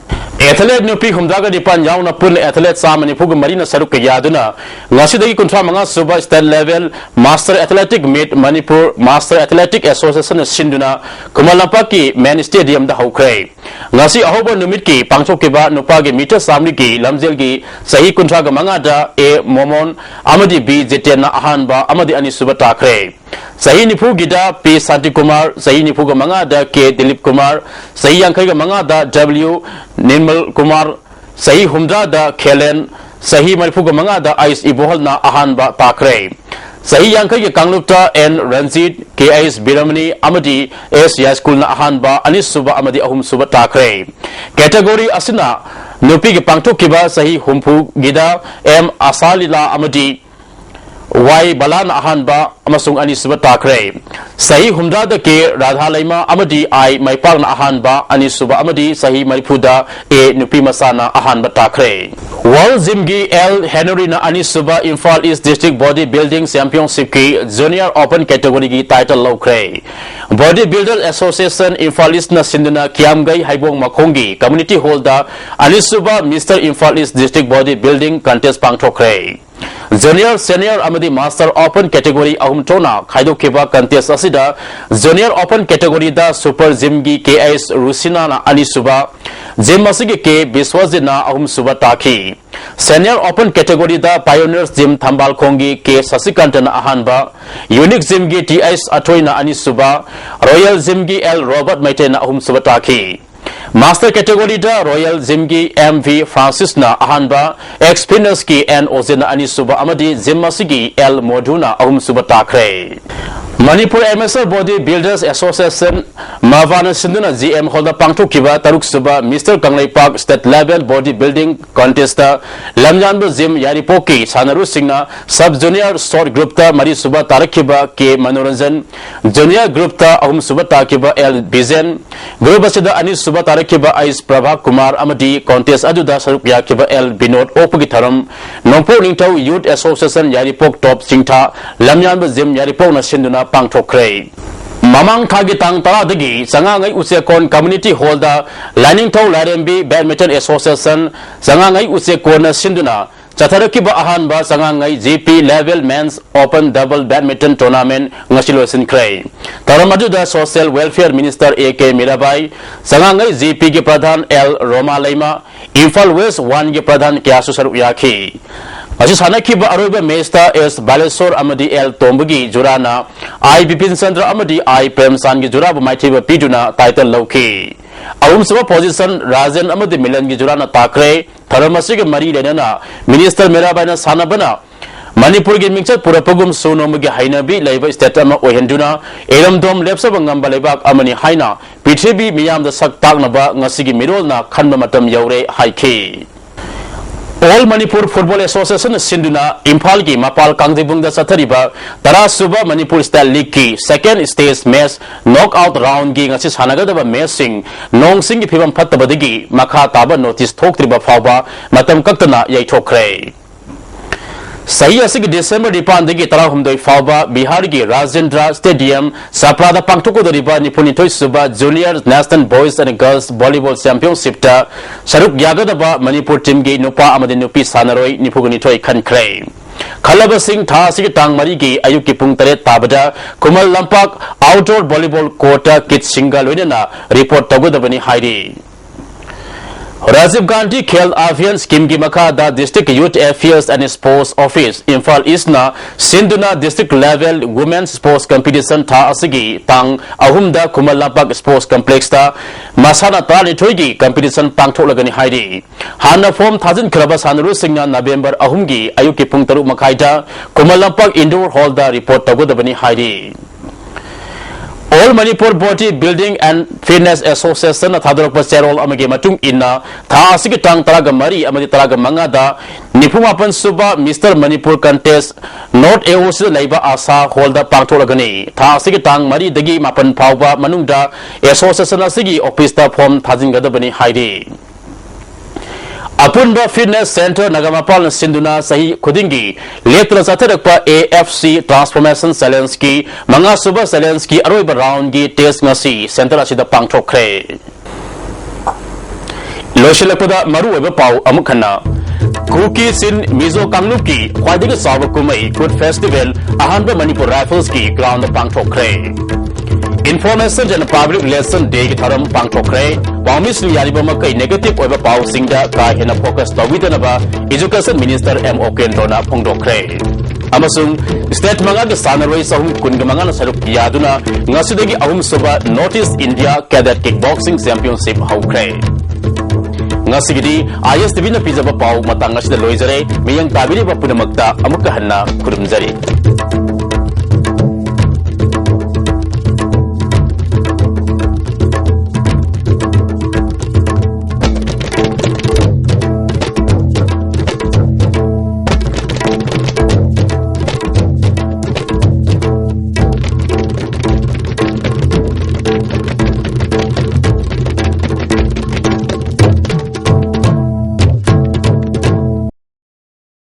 ꯑꯦꯊꯂꯦꯠ ꯅꯨꯄꯤ ꯍꯨꯝꯗ꯭ꯔꯥꯒ ꯅꯤꯄꯥꯟ ꯌꯥꯎꯅ ꯄꯨꯟꯅ ꯑꯦꯊꯂꯦꯠ ꯆꯥꯝꯃ ꯅꯤꯐꯨꯒ ꯃꯔꯤꯅ ꯁꯔꯨꯛ ꯌꯥꯗꯨꯅ ꯉꯁꯤꯗꯒꯤ ꯀꯨꯟꯊ꯭ꯔꯥ ꯃꯉꯥ ꯁꯨꯕ State Level Master Athletic Meet Manipur Master Athletic Association ꯅ ꯁꯤꯟꯗꯨꯅ ꯈꯨꯃꯟ ꯂꯝꯄꯥꯛꯀꯤ ꯃꯦꯟ ꯁ꯭ꯇꯦꯗꯤꯌꯝꯗ ꯍꯧꯈ꯭ꯔꯦ꯫ ꯉꯁꯤ ꯑꯍꯧꯕ ꯅꯨꯃꯤꯠꯀꯤ ꯄꯥꯡꯊꯣꯛꯈꯤꯕ ꯅꯨꯄꯥꯒꯤ ꯃꯤꯇꯔ ꯆꯥꯝꯃꯔꯤꯒꯤ ꯂꯝꯖꯦꯜꯒꯤ ꯆꯍꯤ ꯀꯨꯟꯊ꯭ꯔꯥꯒ ꯃꯉꯥꯗ ꯑꯦ ꯃꯣꯃꯣꯟ ꯑꯃꯗꯤ ꯕꯤ ꯖꯤꯇꯦꯟꯅ ꯑꯍꯥꯟꯕ ꯑꯃꯗꯤ ꯑꯅꯤꯁꯨꯕ ꯇꯥꯈ꯭ꯔꯦ꯫ ꯆꯍꯤ ꯅꯤꯐꯨꯒꯤꯗ ꯄꯤ ꯁꯥꯟꯇꯤꯀꯨꯃꯥꯔ, ꯆꯍꯤ ꯅꯤꯐꯨꯒ ꯃꯉꯥꯗ ꯀꯦ ꯗꯤꯂꯤꯞ ꯀꯨꯃꯥꯔ, ꯆꯍꯤ ꯌꯥꯡꯈꯩꯒ ꯃꯉꯥꯗ ꯗꯕ꯭ꯂꯤꯎ ꯅꯤꯔꯃꯜ ꯀꯨꯃꯥꯔ, ꯆꯍꯤ ꯍꯨꯝꯗ꯭ꯔꯥꯗ ꯈꯦꯂꯦꯟ, ꯆꯍꯤ ꯃꯔꯤꯐꯨꯒ ꯃꯉꯥꯗ ꯑꯩꯁ ꯏꯕꯣꯍꯜꯅ ꯑꯍꯥꯟꯕ ꯇꯥꯈ꯭ꯔꯦ꯫ ꯆꯍꯤ ꯌꯥꯡꯈꯩꯒꯤ ꯀꯥꯡꯂꯨꯞꯇ ꯑꯦꯟ ꯔꯟꯖꯤꯠ, ꯀꯦ ꯑꯩꯁ ꯕꯤꯔꯃꯅꯤ ꯑꯃꯗꯤ ꯑꯦꯁ ꯌꯥꯏꯁ꯭ꯀꯨꯜꯅ ꯑꯍꯥꯟꯕ, ꯑꯅꯤꯁꯨꯕ ꯑꯃꯗꯤ ꯑꯍꯨꯝꯁꯨꯕ ꯇꯥꯈ꯭ꯔꯦ꯫ ꯀꯦꯇꯦꯒꯣꯔꯤ ꯑꯁꯤꯅ ꯅꯨꯄꯤꯒꯤ ꯄꯥꯡꯊꯣꯛꯈꯤꯕ ꯆꯍꯤ ꯍꯨꯝꯐꯨꯒꯤꯗ ꯑꯦꯝ ꯑꯁꯥꯂꯤꯂꯥ ꯑꯃꯗꯤ ꯋꯥꯏ ꯕꯂꯥꯅ ꯑꯍꯥꯟꯕ ꯑꯃꯁꯨꯡ ꯑꯅꯤꯁꯨꯕ ꯇꯥꯈ꯭ꯔꯦ꯫ ꯆꯍꯤ ꯍꯨꯝꯗ꯭ꯔꯥꯗ ꯀꯦ ꯔꯥꯙꯥ ꯂꯩꯃ ꯑꯃꯗꯤ ꯑꯥꯏ ꯃꯥꯏꯄꯥꯛꯅ ꯑꯍꯥꯟꯕ, ꯑꯅꯤꯁꯨꯕ ꯑꯃꯗꯤ ꯆꯍꯤ ꯃꯔꯤꯐꯨꯗ ꯑꯦ ꯅꯨꯄꯤ ꯃꯆꯥꯅ ꯑꯍꯥꯟꯕ ꯇꯥꯈ꯭ꯔꯦ꯫ ꯋꯥꯔꯜ ꯖꯤꯝꯒꯤ ꯑꯦꯜ ꯍꯦꯅꯔꯤꯅ ꯑꯅꯤꯁꯨꯕ Imphal east district bodybuilding ꯆꯦꯝꯄꯤꯌꯟꯁꯤꯞꯀꯤ ꯖꯨꯅꯤꯌꯔ ꯑꯣꯄꯟ ꯀꯦꯇꯦꯒꯣꯔꯤꯒꯤ ꯇꯥꯏꯇꯜ ꯂꯧꯈ꯭ꯔꯦ꯫ ꯕꯣꯗꯤ ꯕꯤꯜꯗꯔ ꯑꯦꯁꯣꯁꯤꯌꯦꯁꯟ ꯏꯝꯐꯥꯜ ꯏꯁꯅ ꯁꯤꯟꯗꯨꯅ ꯀꯤꯌꯥꯝꯒꯩ ꯍꯩꯕꯣꯡ ꯃꯈꯣꯡꯒꯤ ꯀꯝꯃ꯭ꯌꯨꯅꯤꯇꯤ ꯍꯣꯜꯗ ꯑꯅꯤꯁꯨꯕ mister Imphal east district bodybuilding contest ꯄꯥꯡꯊꯣꯛꯈ꯭ꯔꯦ꯫ ꯖꯨꯅꯤꯌꯔ, ꯁꯦꯅꯤꯌꯔ ꯑꯃꯗꯤ ꯃꯥꯁꯇꯔ ꯑꯣꯄꯟ ꯀꯦꯇꯦꯒꯣꯔꯤ ꯑꯍꯨꯝ ꯊꯣꯛꯅ ꯈꯥꯏꯗꯣꯛꯈꯤꯕ ꯀꯟꯇꯦꯁ ꯑꯁꯤꯗ ꯖꯨꯅꯤꯌꯔ ꯑꯣꯄꯟ ꯀꯦꯇꯦꯒꯣꯔꯤꯗ ꯁꯨꯄꯔ ꯖꯤꯝꯒꯤ ꯀꯦ ꯑꯩꯁ ꯔꯨꯁꯤꯅꯥꯅ ꯑꯅꯤꯁꯨꯕ, ꯖꯤꯝ ꯑꯁꯤꯒꯤ ꯀꯦ ꯕꯤꯁ꯭ꯋꯖꯤꯠꯅ ꯑꯍꯨꯝꯁꯨꯕ ꯇꯥꯈꯤ꯫ ꯁꯦꯅꯤꯌꯔ ꯑꯣꯄꯟ ꯀꯦꯇꯦꯒꯣꯔꯤꯗ ꯄꯥꯏꯑꯣꯅꯤꯌꯔꯁ ꯖꯤꯝ ꯊꯝꯕꯥꯜꯈꯣꯡꯒꯤ ꯀꯦ ꯁꯁꯤꯀꯥꯟꯇꯅ ꯑꯍꯥꯟꯕ, ꯌꯨꯅꯤꯛ ꯖꯤꯝꯒꯤ ꯇꯤ ꯑꯩꯁ ꯑꯊꯣꯏꯅ ꯑꯅꯤꯁꯨꯕ, ꯔꯣꯌꯦꯜ ꯖꯤꯝꯒꯤ ꯑꯦꯜ ꯔꯣꯕꯔꯠ ꯃꯩꯇꯩꯅ ꯑꯍꯨꯝꯁꯨꯕ ꯇꯥꯈꯤ꯫ ꯃꯥꯁꯇꯔ ꯀꯦꯇꯦꯒꯣꯔꯤꯗ ꯔꯣꯌꯦꯜ ꯖꯤꯝꯒꯤ ꯑꯦꯝ ꯚꯤ ꯐ꯭ꯔꯥꯟꯁꯤꯁꯅ ꯑꯍꯥꯟꯕ, ꯑꯦꯛꯁ ꯐꯤꯠꯅꯦꯁꯀꯤ ꯑꯦꯟ ꯑꯣꯖꯦꯟꯅ ꯑꯅꯤꯁꯨꯕ ꯑꯃꯗꯤ ꯖꯤꯝ ꯑꯁꯤꯒꯤ ꯑꯦꯜ ꯃꯣꯙꯨꯅ ꯑꯍꯨꯝꯁꯨꯕ ꯇꯥꯈ꯭ꯔꯦ꯫ Manipur amateur bodybuilders association, ꯃꯥꯚꯥꯅ ꯁꯤꯟꯗꯨꯅ ꯖꯤ ꯑꯦꯝ ꯍꯣꯜꯗ ꯄꯥꯡꯊꯣꯛꯈꯤꯕ ꯇꯔꯨꯛꯁꯨꯕ mister Kangleipak state level bodybuilding contest ꯂꯝꯌꯥꯟꯕ ꯖꯤꯝ ꯌꯥꯏꯔꯤꯄꯣꯛꯀꯤ ꯁꯥꯟꯅꯔꯨꯁꯤꯡꯅ ꯁꯕ ꯖꯨꯅꯤꯌꯔ ꯁꯣꯔꯠ ꯒ꯭ꯔꯨꯞꯇ ꯃꯔꯤꯁꯨꯕ ꯇꯥꯔꯛꯈꯤꯕ ꯀꯦ ꯃꯅꯣꯔꯟꯖꯟ, ꯖꯨꯅꯤꯌꯔ ꯒ꯭ꯔꯨꯞꯇ ꯑꯍꯨꯝꯁꯨꯕ ꯇꯥꯈꯤꯕ ꯑꯦꯜ ꯕꯤꯖꯦꯟ, ꯒ꯭ꯔꯨꯞ ꯑꯁꯤꯗ ꯑꯅꯤꯁꯨꯕ ꯇꯥꯔꯛꯈꯤꯕ ꯑꯩꯁ ꯄ꯭ꯔꯚꯥ ꯀꯨꯃꯥꯔ ꯑꯃꯗꯤ ꯀꯣꯟꯇꯦꯁ ꯑꯗꯨꯗ ꯁꯔꯨꯛ ꯌꯥꯈꯤꯕ ꯑꯦꯜ ꯕꯤꯅꯣꯗ ꯑꯣꯛꯄꯒꯤ ꯊꯧꯔꯝ ꯅꯣꯡꯄꯣꯛ ꯅꯤꯡꯊꯧ ꯌꯨꯊ ꯑꯦꯁꯣꯁꯤꯌꯦꯁꯟ ꯌꯥꯏꯔꯤꯄꯣꯛ ꯇꯣꯞ ꯆꯤꯡꯊꯥ ꯂꯝꯌꯥꯟꯕ ꯖꯤꯝ ꯌꯥꯏꯔꯤꯄꯣꯛꯅ ꯁꯤꯟꯗꯨꯅ ꯄꯥꯡꯊꯣꯛꯈ꯭ꯔꯦ꯫ ꯃꯃꯥꯡ ꯊꯥꯒꯤ ꯇꯥꯡ ꯇꯔꯥꯗꯒꯤ ꯆꯉꯥꯉꯩ ꯎꯆꯦꯛꯀꯣꯟ Community Hallꯗ ꯂꯥꯏꯅꯤꯡꯊꯧ ꯂꯥꯏꯔꯦꯝꯕꯤ Badminton Association ꯆꯉꯥꯉꯩ ꯎꯆꯦꯛꯀꯣꯟꯅ ꯁꯤꯟꯗꯨꯅ ꯆꯠꯊꯔꯛꯈꯤꯕ ꯑꯍꯥꯟꯕ ꯆꯉꯥꯉꯩ G P Level Men's Open Double Badminton Tournament ꯉꯁꯤ ꯂꯣꯏꯁꯤꯟꯈ꯭ꯔꯦ꯫ ꯊꯧꯔꯝ ꯑꯗꯨꯗ Social Welfare Minister A K Mirabai, ꯆꯉꯥꯉꯩ G Pꯒꯤ Pradhan L ꯔꯣꯃꯥ Leima, Imphal West Oneꯒꯤ ꯄ꯭ꯔꯙꯥꯟ ꯀꯌꯥꯁꯨ ꯁꯔꯨꯛ ꯌꯥꯈꯤ꯫ ꯉꯁꯤ ꯁꯥꯟꯅꯈꯤꯕ ꯑꯔꯣꯏꯕ matchꯇ S ꯕꯥꯂꯦꯁꯣꯔ ꯑꯃꯗꯤ L ꯇꯣꯝꯕꯒꯤ ꯖꯨꯔꯥꯅ I ꯕꯤꯄꯤꯟ ꯆꯟꯗ꯭ꯔ ꯑꯃꯗꯤ I ꯄ꯭ꯔꯦꯝꯆꯥꯟꯒꯤ ꯖꯨꯔꯥꯕꯨ ꯃꯥꯏꯊꯤꯕ ꯄꯤꯗꯨꯅ title ꯂꯧꯈꯤ꯫ ꯑꯍꯨꯝꯁꯨꯕ position ꯔꯥꯖꯦꯟ ꯑꯃꯗꯤ ꯃꯤꯂꯟꯒꯤ ꯖꯨꯔꯥꯅ ꯇꯥꯈ꯭ꯔꯦ꯫ ꯊꯧꯔꯝ ꯑꯁꯤꯒꯤ ꯃꯔꯤ ꯂꯩꯅꯅ Minister ꯃꯤꯔꯥꯕꯥꯏꯅ ꯁꯥꯟꯅꯕꯅ ꯃꯅꯤꯄꯨꯔꯒꯤ ꯃꯤꯡꯆꯠ ꯄꯨꯔꯛꯄꯒꯨꯝ ꯁꯨ ꯅꯣꯝꯕꯒꯤ ꯍꯩꯅꯕꯤ ꯂꯩꯕ state ꯑꯃ ꯑꯣꯏꯍꯟꯗꯨꯅ ꯏꯔꯝꯗꯣꯝ ꯂꯦꯞꯆꯕ ꯉꯝꯕ ꯂꯩꯕꯥꯛ ꯑꯃꯅꯤ ꯍꯥꯏꯅ ꯄ꯭ꯔꯤꯊꯤꯕꯤ ꯃꯤꯌꯥꯝꯗ ꯁꯛ ꯇꯥꯛꯅꯕ ꯉꯁꯤꯒꯤ ꯃꯤꯔꯣꯜꯅ ꯈꯟꯕ ꯃꯇꯝ ꯌꯧꯔꯦ ꯍꯥꯏꯈꯤ꯫ All Manipur Football Association ꯁꯤꯟꯗꯨꯅ ꯏꯝꯐꯥꯜꯒꯤ ꯃꯄꯥꯜ ꯀꯥꯡꯖꯩꯕꯨꯡꯗ ꯆꯠꯊꯔꯤꯕ ꯇꯔꯥ ꯁꯨꯕ Manipur Style Leagueꯀꯤ second stage match knockout roundꯒꯤ ꯉꯁꯤ ꯁꯥꯟꯅꯒꯗꯕ matchꯁꯤꯡ ꯅꯣꯡ ꯁꯤꯡꯒꯤ ꯐꯤꯕꯝ ꯐꯠꯇꯕꯗꯒꯤ ꯃꯈꯥ ꯇꯥꯕ notice ꯊꯣꯛꯇ꯭ꯔꯤꯕ ꯐꯥꯎꯕ ꯃꯇꯝ ꯀꯛꯇꯅ ꯌꯩꯊꯣꯛꯈ꯭ꯔꯦ꯫ ꯆꯍꯤ ꯑꯁꯤꯒꯤ December ꯅꯤꯄꯥꯟꯗꯒꯤ ꯇꯔꯥꯍꯨꯝꯗꯣꯏ ꯐꯥꯎꯕ ꯕꯤꯍꯥꯔꯒꯤ ꯔꯥꯖꯦꯟꯗ꯭ꯔ Stadium ꯆꯥꯄ꯭ꯔꯥꯗ ꯄꯥꯡꯊꯣꯛꯀꯗꯧꯔꯤꯕ ꯅꯤꯐꯨꯅꯤꯊꯣꯏ ꯁꯨꯕ Junior National Boys and Girls Volleyball Championshipꯇ ꯁꯔꯨꯛ ꯌꯥꯒꯗꯕ ꯃꯅꯤꯄꯨꯔ teamꯒꯤ ꯅꯨꯄꯥ ꯑꯃꯗꯤ ꯅꯨꯄꯤ ꯁꯥꯟꯅꯔꯣꯏ ꯅꯤꯐꯨꯒ ꯅꯤꯊꯣꯏ ꯈꯟꯈ꯭ꯔꯦ꯫ ꯈꯜꯂꯕꯁꯤꯡ ꯊꯥ ꯑꯁꯤꯒꯤ ꯇꯥꯡ ꯃꯔꯤꯒꯤ ꯑꯌꯨꯛꯀꯤ ꯄꯨꯡ ꯇꯔꯦꯠ ꯇꯥꯕꯗ ꯈꯨꯃꯟ ꯂꯝꯄꯥꯛ outdoor volleyball courtꯇ kitꯁꯤꯡꯒ ꯂꯣꯏꯅꯅ report ꯇꯧꯒꯗꯕꯅꯤ ꯍꯥꯏꯔꯤ꯫ Rajiv Gandhi Khel Abhiyan Schemeꯒꯤ ꯃꯈꯥꯗ District Youth Affairs and Sports Office, Imphal Eastꯅ ꯁꯤꯟꯗꯨꯅ district level Women's Sports Competition ꯊꯥ ꯑꯁꯤꯒꯤ ꯇꯥꯡ ꯑꯍꯨꯝꯗ ꯈꯨꯃꯟ ꯂꯝꯄꯥꯛ Sports Complexꯇ ꯃꯁꯥꯟꯅ ꯇꯔꯥꯅꯤꯊꯣꯏꯒꯤ competition ꯄꯥꯡꯊꯣꯛꯂꯒꯅꯤ ꯍꯥꯏꯔꯤ꯫ ꯍꯥꯟꯅ form ꯊꯥꯖꯤꯟꯈ꯭ꯔꯕ ꯁꯥꯟꯅꯔꯣꯏꯁꯤꯡꯅ November ꯑꯍꯨꯝꯒꯤ ꯑꯌꯨꯛꯀꯤ ꯄꯨꯡ ꯇꯔꯨꯛ ꯃꯈꯥꯏꯗ ꯈꯨꯃꯟ ꯂꯝꯄꯥꯛ Indoor Hallꯗ report ꯇꯧꯒꯗꯕꯅꯤ ꯍꯥꯏꯔꯤ꯫ All Manipur Body Building and Fitness Associationꯅ ꯊꯥꯗꯣꯔꯛꯄ ꯆꯦꯔꯣꯜ ꯑꯃꯒꯤ ꯃꯇꯨꯡ ꯏꯟꯅ, ꯊꯥ ꯑꯁꯤꯒꯤ ꯇꯥꯡ ꯇꯔꯥꯒ ꯃꯔꯤ ꯑꯃꯗꯤ ꯇꯔꯥꯒ ꯃꯉꯥꯗ ꯅꯤꯐꯨ ꯃꯥꯄꯟ ꯁꯨꯕ Mister Manipur Contest North AOCꯗ ꯂꯩꯕ ꯑꯥꯁꯥ ꯍꯣꯜꯗ ꯄꯥꯡꯊꯣꯛꯂꯒꯅꯤ꯫ ꯊꯥ ꯑꯁꯤꯒꯤ ꯇꯥꯡ ꯃꯔꯤꯗꯒꯤ ꯃꯥꯄꯟ ꯐꯥꯎꯕ ꯃꯅꯨꯡꯗ association ꯑꯁꯤꯒꯤ officeꯇ form ꯊꯥꯖꯤꯟꯒꯗꯕꯅꯤ ꯍꯥꯏꯔꯤ꯫ ꯑꯄꯨꯟꯕ Fitness Centre ꯅꯥꯒꯥꯃꯄꯥꯜꯅ ꯁꯤꯟꯗꯨꯅ ꯆꯍꯤ ꯈꯨꯗꯤꯡꯒꯤ ꯂꯦꯞꯇꯅ ꯆꯠꯊꯔꯛꯄ A F C Transformation Challengeꯀꯤ ꯃꯉꯥꯁꯨꯕ challengeꯀꯤ ꯑꯔꯣꯏꯕ roundꯀꯤ test ꯉꯁꯤ centre ꯑꯁꯤꯗ ꯄꯥꯡꯊꯣꯛꯈ꯭ꯔꯦ꯫ ꯂꯣꯏꯁꯤꯜꯂꯛꯄꯗ ꯃꯔꯨꯑꯣꯏꯕ ꯄꯥꯎ ꯑꯃꯨꯛ ꯍꯟꯅ꯫ ꯀꯨꯀꯤ ꯆꯤꯟ ꯃꯤꯖꯣ ꯀꯥꯡꯂꯨꯞꯀꯤ ꯈ꯭ꯋꯥꯏꯗꯒꯤ ꯆꯥꯎꯕ ꯀꯨꯝꯍꯩ Kut Festival ꯑꯍꯥꯟꯕ Manipur Riflesꯀꯤ groundꯗ ꯄꯥꯡꯊꯣꯛꯈ꯭ꯔꯦ꯫ Information and Public Relation Dayꯒꯤ ꯊꯧꯔꯝ ꯄꯥꯡꯊꯣꯛꯈ꯭ꯔꯦ꯫ ꯄꯥꯎꯃꯤꯁꯤꯡ ꯌꯥꯔꯤꯕ ꯃꯈꯩ negative ꯑꯣꯏꯕ ꯄꯥꯎꯁꯤꯡꯗ ꯀꯥ ꯍꯦꯟꯅ focus ꯇꯧꯕꯤꯗꯅꯕ Education Minister M Okendroꯅ ꯐꯣꯡꯗꯣꯛꯈ꯭ꯔꯦ꯫ ꯑꯃꯁꯨꯡ state ꯃꯉꯥꯒꯤ ꯁꯥꯟꯅꯔꯣꯏ ꯆꯍꯨꯝ ꯀꯨꯟꯒ ꯃꯉꯥꯅ ꯁꯔꯨꯛ ꯌꯥꯗꯨꯅ ꯉꯁꯤꯗꯒꯤ ꯑꯍꯨꯝꯁꯨꯕ North East India Cadet Kickboxing Championship ꯍꯧꯈ꯭ꯔꯦ꯫ ꯉꯁꯤꯒꯤꯗꯤ ISTVꯅ ꯄꯤꯖꯕ ꯄꯥꯎ ꯃꯇꯥꯡ ꯑꯁꯤꯗ ꯂꯣꯏꯖꯔꯦ꯫ ꯃꯤꯠꯌꯦꯡ ꯇꯥꯕꯤꯔꯤꯕ ꯄꯨꯝꯅꯃꯛꯇ ꯑꯃꯨꯛꯀ ꯍꯟꯅ ꯈꯨꯔꯨꯝꯖꯔꯤ꯫